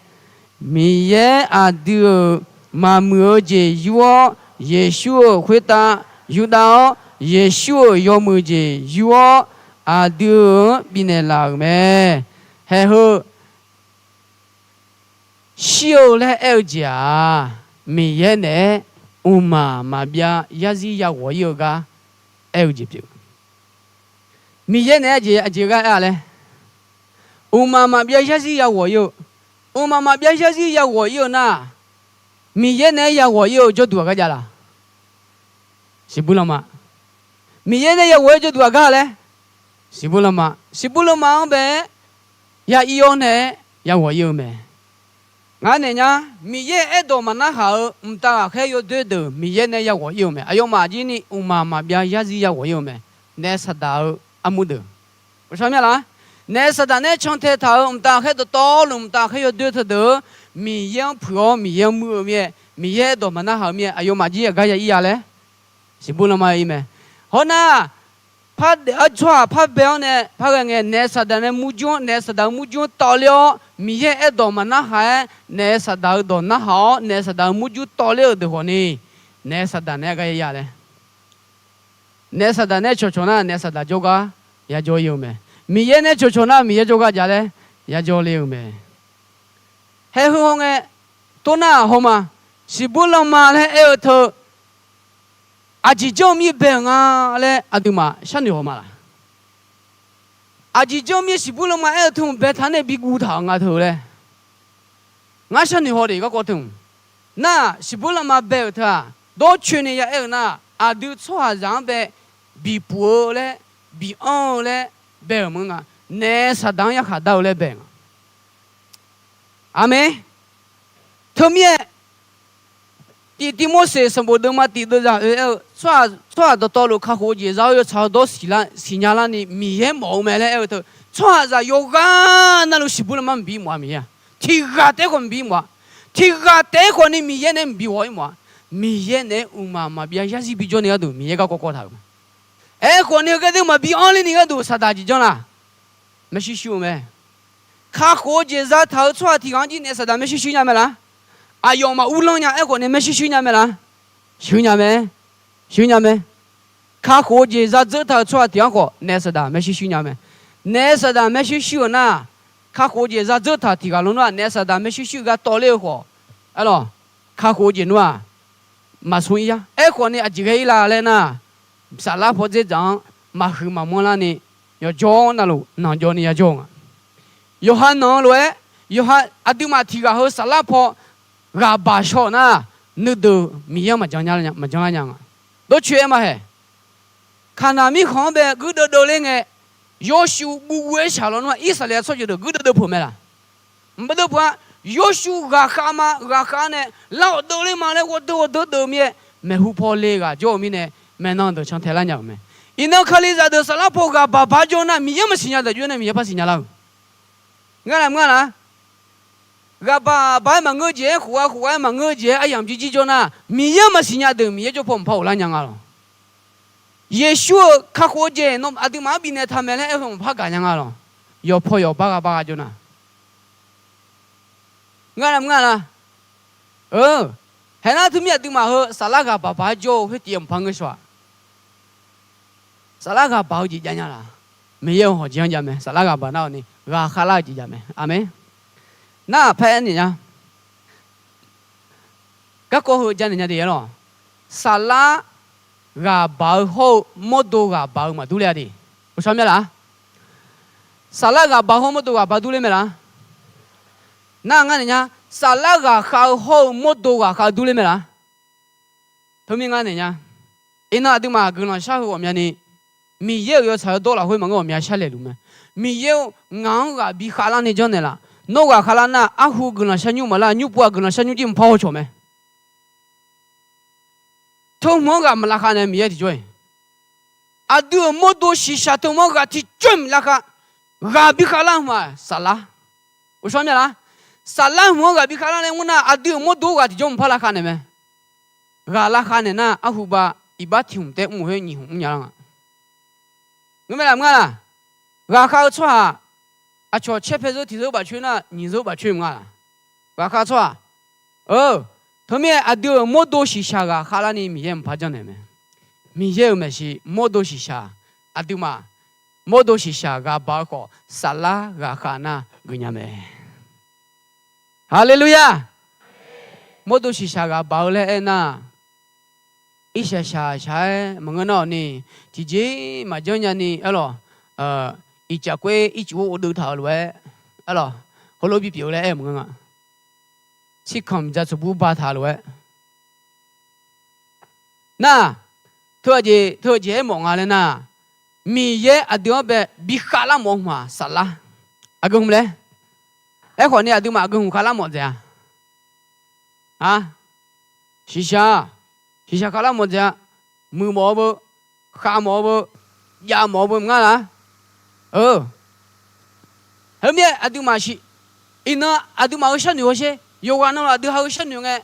Miqyaer aqdui-euq maqmuiq-eu jeq yur-awr, Yeqsur-euq khoertav yurdav-awr, Yeqsur-euq yawmuiq jeq yur-awr, aqdui-euq-anr bifnaeq laf-euq mae. Haeq heu, shir-eu laer aer-eu jeq-aq, Miqyaer naeq-aer mqmaq maqbyav yarzir yaghawq-ir-eu gar aer-eu jeq pyeuf. Miqyaer naeq-aer aqjeq, aqjeq gar aer-a laer, mqmaq maqbyav yarzir yaghawq-ir-eu, mqmaq maqbyav yarzir yaghawq-ir-eu nar, Miqyaer naeq-aer yaghawq-ir-eu jawrduq aqgar jav laq? Siqbur lanma. Miqyaer nae yaghawq-ir jawrduq aqgar laer? Siqbur lanma. Siqbur lanma-anr bae-aer ya ir-awr nae-aer yaghawq-ir-eu mae. Ngar naeq nya, Miqyaer aerdawq maqnarhaq-eu mqtav ghaqkhaer yawdoer deuq Miqyaer nae yaghawq-ir-eu mae. Aqyawfmaf jir ni mqmaq maqbyav yarzir yaghawq-ir-eu mae. Naef saqdaq-eu armur deuq, ghawqshaq mya laf, naef saqdaq nae cantae taq-euq mqtav ghaqkhaer dawqtawvluf mqtav ghaqkhaer yawdoer teudeuq-eu Miqyaer-anr puiq-awr Miqyaer-anr muir-eu mir-aer, Miqyaer aerdawq maqnarhaq-eu mir-aer, aqyawfmaf jir aqgar ya ir-a laer? Siqbur lanma ir mae. Hawnar, par daef-awr tsawrhaq par bae-awr nae par ghae ngae, naef saqdaq nae murjur-anr, naef saqdaq-euq murjur-anr tawvler-awr Miqyaer aerdawq maqnarhaq-aer, naef saqdaq-euq dawq narhaq-awr naef saqdaq-euq murjur tawvler-euq deuq khawf ni, naef saqdaq nae aer gar ya ya laer? Naef saqdaq nae cawqcawq nar naef saqdaq jawrgar yajawr ir-eu mae. Miqyaer nae cawqcawq nar Miqyaer jawrgar jav laer yajawr le-eu mae. Haeq heu hawngae, tornar hawma, siqbur lanma laer aer-eu teu, aqjeq janr-eu mir bae-euq nga laer aqduimaf sharnoeq haw ma laq? Aqjeq janr-eu mir siqbur lanma aer-eu teu baetaq nae bi guv taq-euq nga teu laer, ngar sharnoeq haw de garkawv teu. Nar, siqbur lanma bae-euq teu-aq, dawrcoeni ya aer-eu nar, aqdui tsawrhaqzaq-anr bae bipuf-eu laer, bianr-eu laer bae-euq maqngeur nga. Naef saqdaq-anr yarkhaq dar-eu laer bae nga. Aqmeq. Teumirnae, tiq Tivmorseq sanqbof deuvma tiq deuvzaq oe aer-eu, tsawrhaq dawqtawvluf kakhof-eu jeq za-awr yawtsaq-eu dawr siqnya larni Miqyaer mawf-eu mae laer aer-eu teu, tsawrhaqzaq yawqghaq navluf siqbur lanma maqbi mawf-a Miqyaer-aq. Tiq ghaq taef-aer khawf maqbi mawf-a. Tiq ghaq taef-aer khawf ni Miqyaer nae maqbi ghawq-ir mawf-a. Miqyaer naeq-aer mqmaq maqbyav yarzir bi jawr ni gharduq Miqyaer garkawv kawv taq-euq mae. Aerkhawf ni heugar deuq maqbi anr ler ni gharduq saqdaq jeq janr laq? Maershuir shuir-eu mae. Kakhof-eu jeq zataq-eu tsawrhaq tiq ghaq-anr jir naef saqdaq maershuir shuir nya mae laq? Aqyawfmaf uvlanr nya aerkhawf nae maershuir shuir nya mae laq? Shuir nya mae. Shuir nya mae. Kakhof-eu jeq za dzeur taq-euq tsawrhaq tiq ghaq-anr khawf naef saqdaq maershuir shuir nya mae. Naef saqdaq maershuir shuir-euq nar, kakhof-eu jeq za dzeur taq tiq ghaq lawnmr-aq naef saqdaq maershuir shuir gar tawv ler-eu khawf, aerlawq, kakhof-eu jeq nmr-aq, maqsmr ir yar. Aerkhawf ni aqjeq ghae ir la laer nar, saflar paw dzerdzaq-anr maqhuiq maqmanr larni yawqjawr navluf nanqjawv ni yajawr-eu nga. Yawqha nanq-eu lof-aer, yawqha aqduimaf tiq ghaq heu saflar paw ghaq baq shaw-euq nar, nuideuq Miqyaer-anr maqjan lar nya nga. Dawrcoer-aer ma haeq. Kaqnaq mirkhanq-anr bae guirdeuv deuv ler ngae, Yawshuv guv guv-aer shaq lawnmr-aq, Irsaqleqlav tsawrjeuq deuq guirdeuv deuv peuq mae laq? Maqdeuv peuq-a. Yawshuv ghaqkhav ma, ghaqkhav nae lar-awq deuv ler ma laer ghawrdeuv ghawrdeuv deuv mir-aer, maeqhu paw le ghaq jawr-eu mirnae, maeqnan deuq cantae lar nya-euq mae. Iqnan Kalizaq deuq saflar paw ghaq baq baq-aer jawr nar, Miqyaer maqsiq nya deuq jov-aer nae Miqyaer par siqnya lar-euq. Ngar nar mr-a laq? Ghaq baq baq-aer maqngeur jeq-aer, khof gha khof gha-aer maqngeur jeq-aer, aryamq jirjir jawr nar, Miqyaer maqsiq nya deuq Miqyaer jawr paw maqpar ghoflar nya nga lawq. Yeqsur-euq kakhof-eu jeq aqduimaf-anr bifnaeq taq mae laer aer-eu maqpar gaq nya nga lawq. Yawqpaw yawqbar gha bar gha jawr nar, ngar nar mr-a laq? Haeq nar teumir aqduimaf heu saflar ghaq baq baq-aer jawr-eu khoertif-eu maqpar ngeur shaw-aq. Saflar ghaq baq-eu jeq jav nya laq? Miqyaer-euq hawq jeq-anr jav mae. Saflar ghaq baq nar-awq ni ghaqkhav lar-eu jeq jav mae. Aqmeq. Nar-aq paer-aer naeq nya. Garkawv heu ja naeq nya de-aer lawq. Saflar ghaq baq-eu hawr-eu mawrdo ghaq baq-eu maqdur ler-a de. Uqshawr myav laf? Saflar ghaq baq hawr-eu mawrdo ghaq baq dur ler mae laf? Nar ngar naeq nya. Saflar ghaqkhav-eu hawr-eu mawrdo ghaqkhav dur ler mae laf? Teumirnae ngar naeq nya. Iqnan aqduimaf guiqlanq shar heu ghawqmyani, Miqyaer-euq yawtsaq yawdawr lafkhoer maqngeur ghawqmya shar laeq luf mae. Miqyaer-or, ngaq-anr ghaq bi khavlar ni janrnaeq laf. Nawr ghaqkhav lar nar, arhu guiqlanq shar nymr maqlar, nymr pov-aq guiqlanq shar nymr jir maqpar haw cawq mae. Teu hmq-anr ghaq maqlar khav nae Miqyaer tiqjawr-iq, aqdui-euq mawrdo shiqshaq teu hmq-anr ghaq tiqjawr-iq maqlar khav. Ghaq bi khavlar hmq-aq saflar. Uqshawr myav laf? Saflar hmq-anr ghaq bi khavlar nae mr nar, aqdui-euq mawrdo ghaq tiqjawr maqpar lar khav naeq mae. Ghaq lar khav naeq nar, arhu bav iqbax tiq hmq taef mr-euq khoer nyiq hmq mr nya lar nga. Ngeur mae laf mr-a laq? Ghaqkhav-eu tsawrhaq aqcawq caer pae zeur tiq zeur baf coer nar, nyiq zeur baf coer mr-a laq? Ghaqkhav tsawrhaq, eu, teumirnae aqdui-euq mawrdo shiqshaq ghaqkhav larni Miqyaer maqpar janrnaeq mae. Miqyaer-euq maeqshi mawrdo shiqshaq, aqduimaf mawrdo shiqshaq ghaq baq-eu khawf, saflar ghaqkhav nar geufnya mae. Haleluya! Mawrdo shiqshaq ghaq baq-eu laer aernar, irshaq shaq shaq-aer maqngeur nar-awq ni, tiqjeq maqjanr nyani aerlawq, iqcaf khoer ircuf-or ghofdeuv taq-euq lof-aer, aerlawq, heulof bipyeuf-eu laer aer-eu maqngeur nga. Tsirkanq ja tsuqbur ba taq-eu lof-aer nar, teu aqjeq teu aqjeq aermawf nga laer nar, Miqyaer aqdui-anr bae bi khavlar mawf-eu hmq-aq saflar. Aqgeu hmq laer? Aerkhawf ni aqduimaf aqgeu hmq khavlar mawf dzaeq-a? A, shiqshaq, shiqshaq khavlar mawf dzaeq-a. Muiq mawf-eu beu, khav mawf-eu beu, jav mawf-eu beu maqngeur laf? Eu, heumirnae aqduimaf siq, iqnan aqduimaf-euq sharnoeq hawsher, yawqghaq navluf aqdui ha-eu sharnoeq ngae,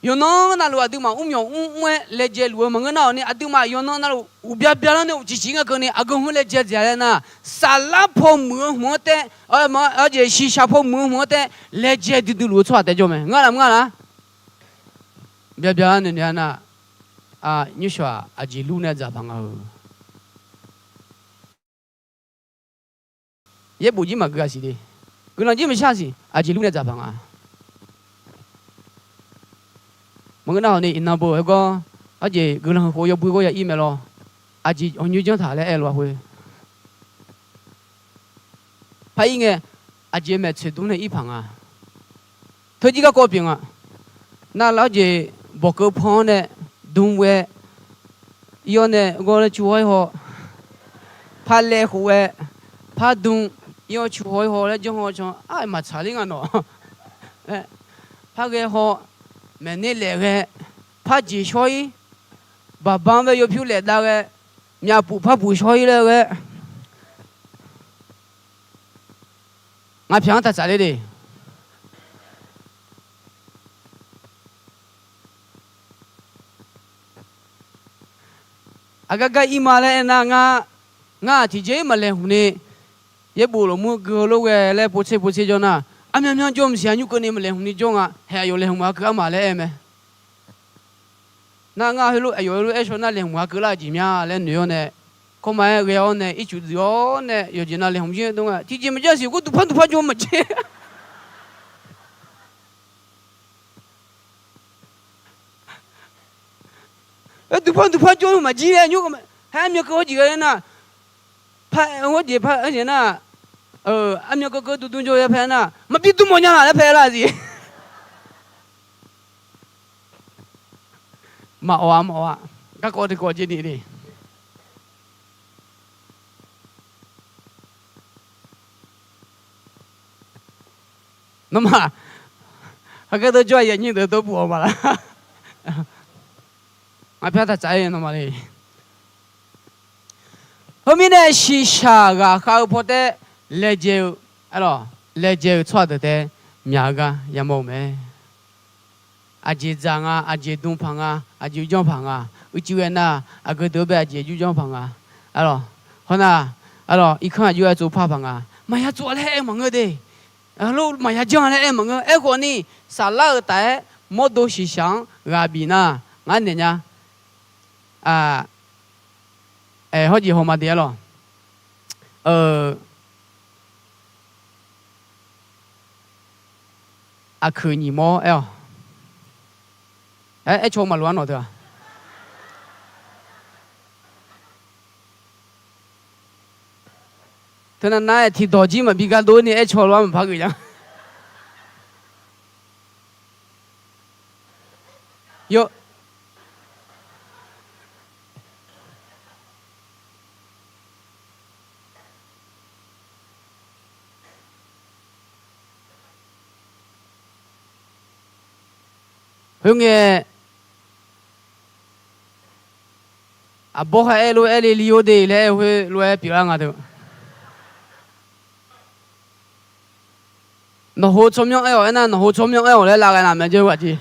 yawqnan navluf aqduimaf mrmyawq mrmr-aer laejae luf-eu maqngeur nar-awq ni, aqduimaf yawqnan navluf uqbya byalar nae uqcif cif ngae keuvni aqgeu hmq-anr laejae dzaeq laer nar, saflar paw muiq-eu hmq-anr taef, aqjeq shiqshaq paw muiq-eu hmq-anr taef laejae duidui luf-eu tsawrhaq taef jawr mae. Ngar laf mr-a laf? Bya bya noeq noeq-a nar, nymrshawq-aq aqjeq lur nae dzaqpaq nga-eu. Yaerbof jir maqgui-a siq de. Guiqlanq jir maqshar siq, aqjeq lur nae dzaqpaq nga. Maqngeur nar-awq ni iqnan beu-eu gawr, aqjeq guiqlanq khof yawbui gawr ya ir mae lawr. Aqjeq awqnyoer janr taq laer aer lof-a khoer. Par ir ngae, aqjeq maeq tsoeqdmr nae ir paq nga. Teujir garkawv pyeuf nga. Nar lar jeq bawqkeuv pan-awr nae dm ghae, ir-awr nae gawr laer cu haw-ir haw, par laev khof ghae, par dm, ir-awr cu haw-ir haw laer janr haw can, aq, maqtsaq ler nga nawq. Par ghae haw, maeqner laef ghae, par jeq shawr-ir, baqba-anr bae yawpyur laef dav ghae, myavpuf par puf shawr-ir laer ghae, ngaq pyaq-anr taq tsaf ler de. Aqgar gar ir ma laer aernar, ngar, ngar-aq tiqjeq-ir maqlaeqhmq ni, yaerbof lafmur gui-eu lof ghae laer povtser povtser jawr nar, aqmyanmyan jawr maqsiq, aqnymr keuvni maqlaeqhmq ni jawr nga. Haeq aqyawf laeqhmq-a keuv armaf laer aer mae. Nar ngar heulof aqyawf heulof-aer shaw nar laeqhmq-a keuvlar-eu jeq mya laer noeq-awr nae, kawrma-aer ghae-awr nae ircuf dzuif-awr nae yawqjeq nav laeqhmq jir-aer dov nga. Tiqjeq maqjanr siq, khoer duqpar duqpar jawr maqjir. Duqpar duqpar jawr-eu maqjir laer nymr, haer armyan keuv hawr jeq ghae nar, par hawr jeq par-aer jeq nar, armyan keuv keuv dmdm jawr-aer paer nar, maqbi dm mawf nya laq laer paer lar-a siq. Maqawf-a, maqawf-a. Garkawv tiqkawv jeq ni le. Nawmaf, haqgeu deuq jawr-aq, aqnyir deuq dawrbuq-awq ma laq. Ngaq pyar taq tsaf-aer nawmaf le. Heumirnae shiqshaq ghaqkhav-eu paw taef laejae-eu, laejae-eu tsawrhaq deuq taef myaq-eu gar yamawr-eu mae. Aqjeq dzaq nga, aqjeq dm paq nga, aqjeq yurjanr paq nga, uicuiv ghae nar, aqgeu deuq-anr bae aqjeq yurjanr paq nga. Arlawq, hawnar, arlawq, irkanr aqjox-aer tsov par paq nga. Maqya tsov-a laer aer-eu maqngeur de. Arlawq, maqya janr-a laer aer maqngeur. Aerkhawf ni, saflar-euq taf-aer mawrdo shiqshaq-anr ghaq bif nar, ngar naeq nya. Aeq, hawr jeq hawma de arlawq. Aqkuiq nyiq mawr aer-awq. Aer caw maqloq arnawq teu-aq. Teunav nav-aer tiqdawq jir maqbi gar dov ni aer caw lof-aer maqpar geuf nya. Yawr. Khoerngae, aqbawr khaer aer lof-aer le li-or de laer aer-eu khoer lof-aer pyeuflar nga teu. Nawq hov tsawrmyanr aer-awq aernar, nawq hov tsawrmyanr aer-awq laer lavghae naq maeq jawr-eu aqjeq.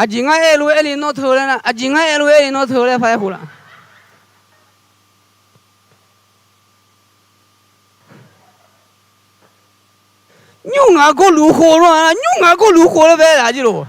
Aqjeq ngar aer lof-aer le nawr teu laer nar, aqjeq ngar aer lof-aer le nawr teu laer par-aer khof laf. Nymr ngaq gawrluf khov lar-a, nymr ngaq gawrluf khov laer bae laf jir lof.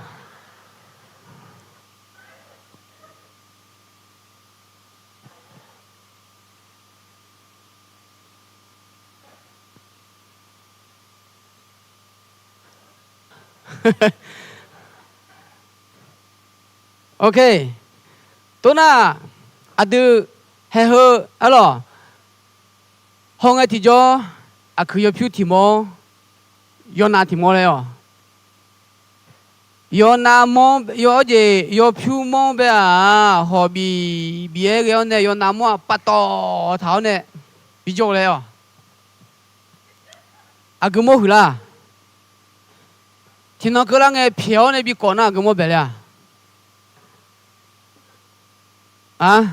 Ok. Toxnar, aqdui haeq heu arlawq, hawngae tiqjawr, aqkuiq yawpyur tiq mawr, yawnav tiq mawr laer-awq. Yawnav mawr, yawr jeq yawpyur mawr bae-aq, hawq bif bif-aer ghae-awr nae yawnav mawr-aq paftawf taq-awr nae bijawr-eu laer-awq. Aqgeu mawr huiqlar. Tiqnan keuvlar ngae pyaeq-awr nae bikawf nar aqgeu mawr baeq le-a. Nar,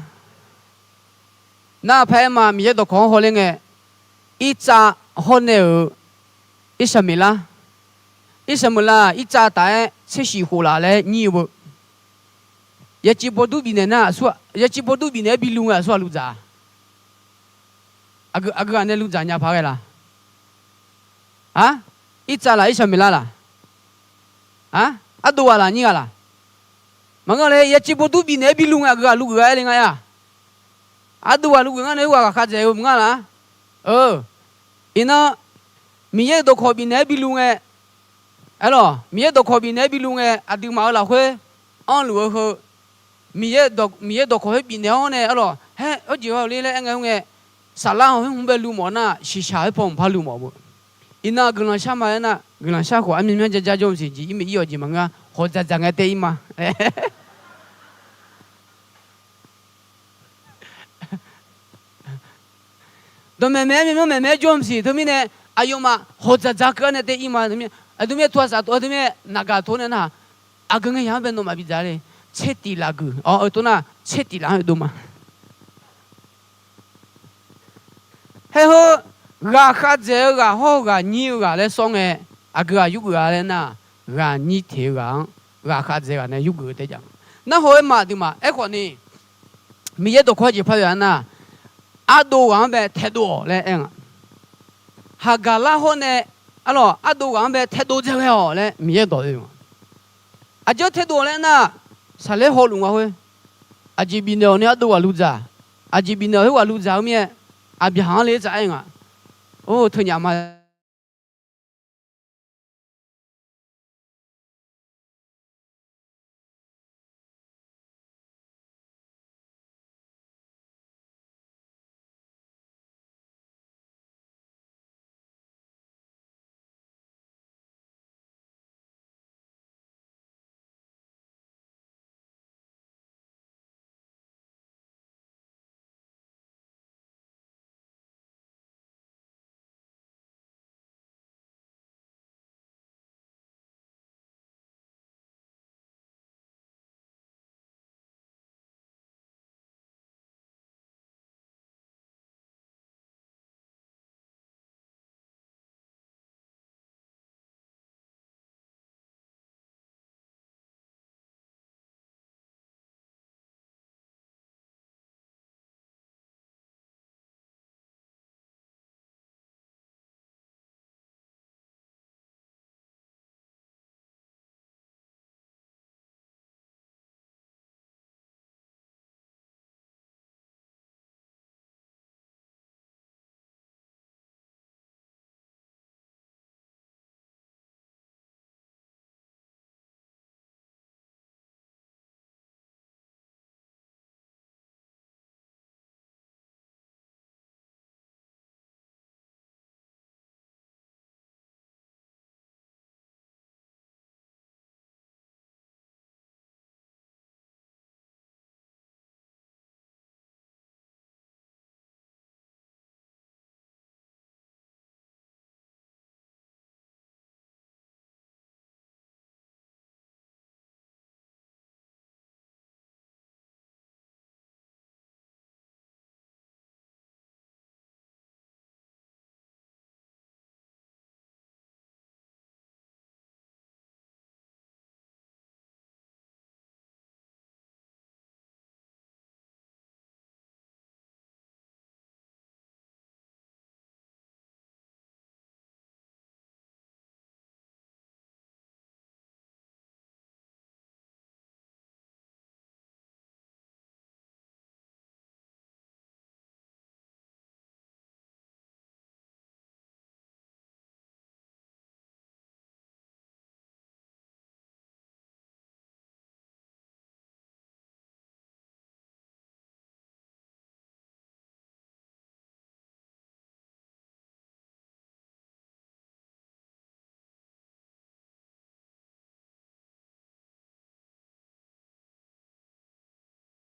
nar paq-aer ma, Miqyaer dawqkawq-anr hawler ngae, Irtsav hawr nae-euq Irsaqmiqlar, Irsaqmiqlar-aq Irtsav taf-aer tsershiq khof laf laer nyir-eu beu. Yaciv bawrdur bifnaeq nar, yaciv bawrdur bifnaeq-aer bi lu ngae aqsur ghaq luvdzaq-a. Aqgeu ghaq nae luvdzaq nya paq ghae laq? Ar, Irtsav laf, Irsaqmiqlar laq? Ar, ardov ghaq laf, nyir ghaq laq? Maqngeur le, yaciv bawrdur bifnaeq-aer bi lu ngae aqgeu ghaq luvgeuf-a aer le nga aer-a. Ardov ghaq luvgeuf ngar nae ur ghaq ghaqkhav dzaeq-eu maqngeur laf-a. Iqnan, Miqyaer-euq dawqkawq bifnaeq-aer bi lu ngae, aerlawq, Miqyaer dawqkawq bifnaeq-aer bi lu ngae aqduimaf-euq lafkhoer anrluf-eu heu, Miqyaer dawqkawq khoer bifnaeq-awr nae aerlawq, haer, hawr jeq-awr le laer aer ngae khoerngae, saflar-anr khoer hmq bae lu mawf nar, shiqshaq khoer paw hmq par lu mawf-eu. Iqnan guiqlanq shar ma aernar, guiqlanq shar khawf armyanmyanr jajar jawr-eu siq jeq ir mae, ir-awq jeq maqngeur-a, hawq dzaqdzaq ngae tae ir ma. Dawqmaeq maeq-aer myanmyanr maeq maeq-aer jawr-eu siq teumirnae, aqyawfmaf hawq dzaqdzaq keuv-awr nae tae ir ma. Aqdui mirnae tov-aq saf tov, aqdui mirnae naqgaq tov nae nar, aqgeu ngae yaq-anr bae nawmaf bidzaq le. Tser tif laf guiq, awr, eu, tov nar tser tif laf-anr dov ma. Haer heu, ghaq khav dzaeq-eu ghaq hawr ghaq nyir-eu ghaq laer sawr ngae, aqgeu ghaq yurgeuf-a laer nar, ghaq nyir teq-eu ghaq-anr ghaq khav dzaeq ghaq nae yurgeuf-eu taef jav. Nar haw-aer maqdui ma. Aerkhawf ni, Miqyaer dawqkawq jeq par-eu-a nar, ardov ghaq-anr bae taedov-awq laer aer nga. Haqgaqlar hawr nae, aerlawq, ardov ghaq-anr bae taedov dzae ghae-awq laer Miqyaer dawq oe nga. Aqjeq-anr taedov-awq laer nar, saqlaer hawluf nga khoer, aqjeq bifnaeq-awq ni ardov ghaq luvdzaq, aqjeq bifnaeq-awq khoer ghaq luvdzaq-eu mir-aer, aqbyaqhaq-anr le tsaf-aer nga. Or, teunyaf ma.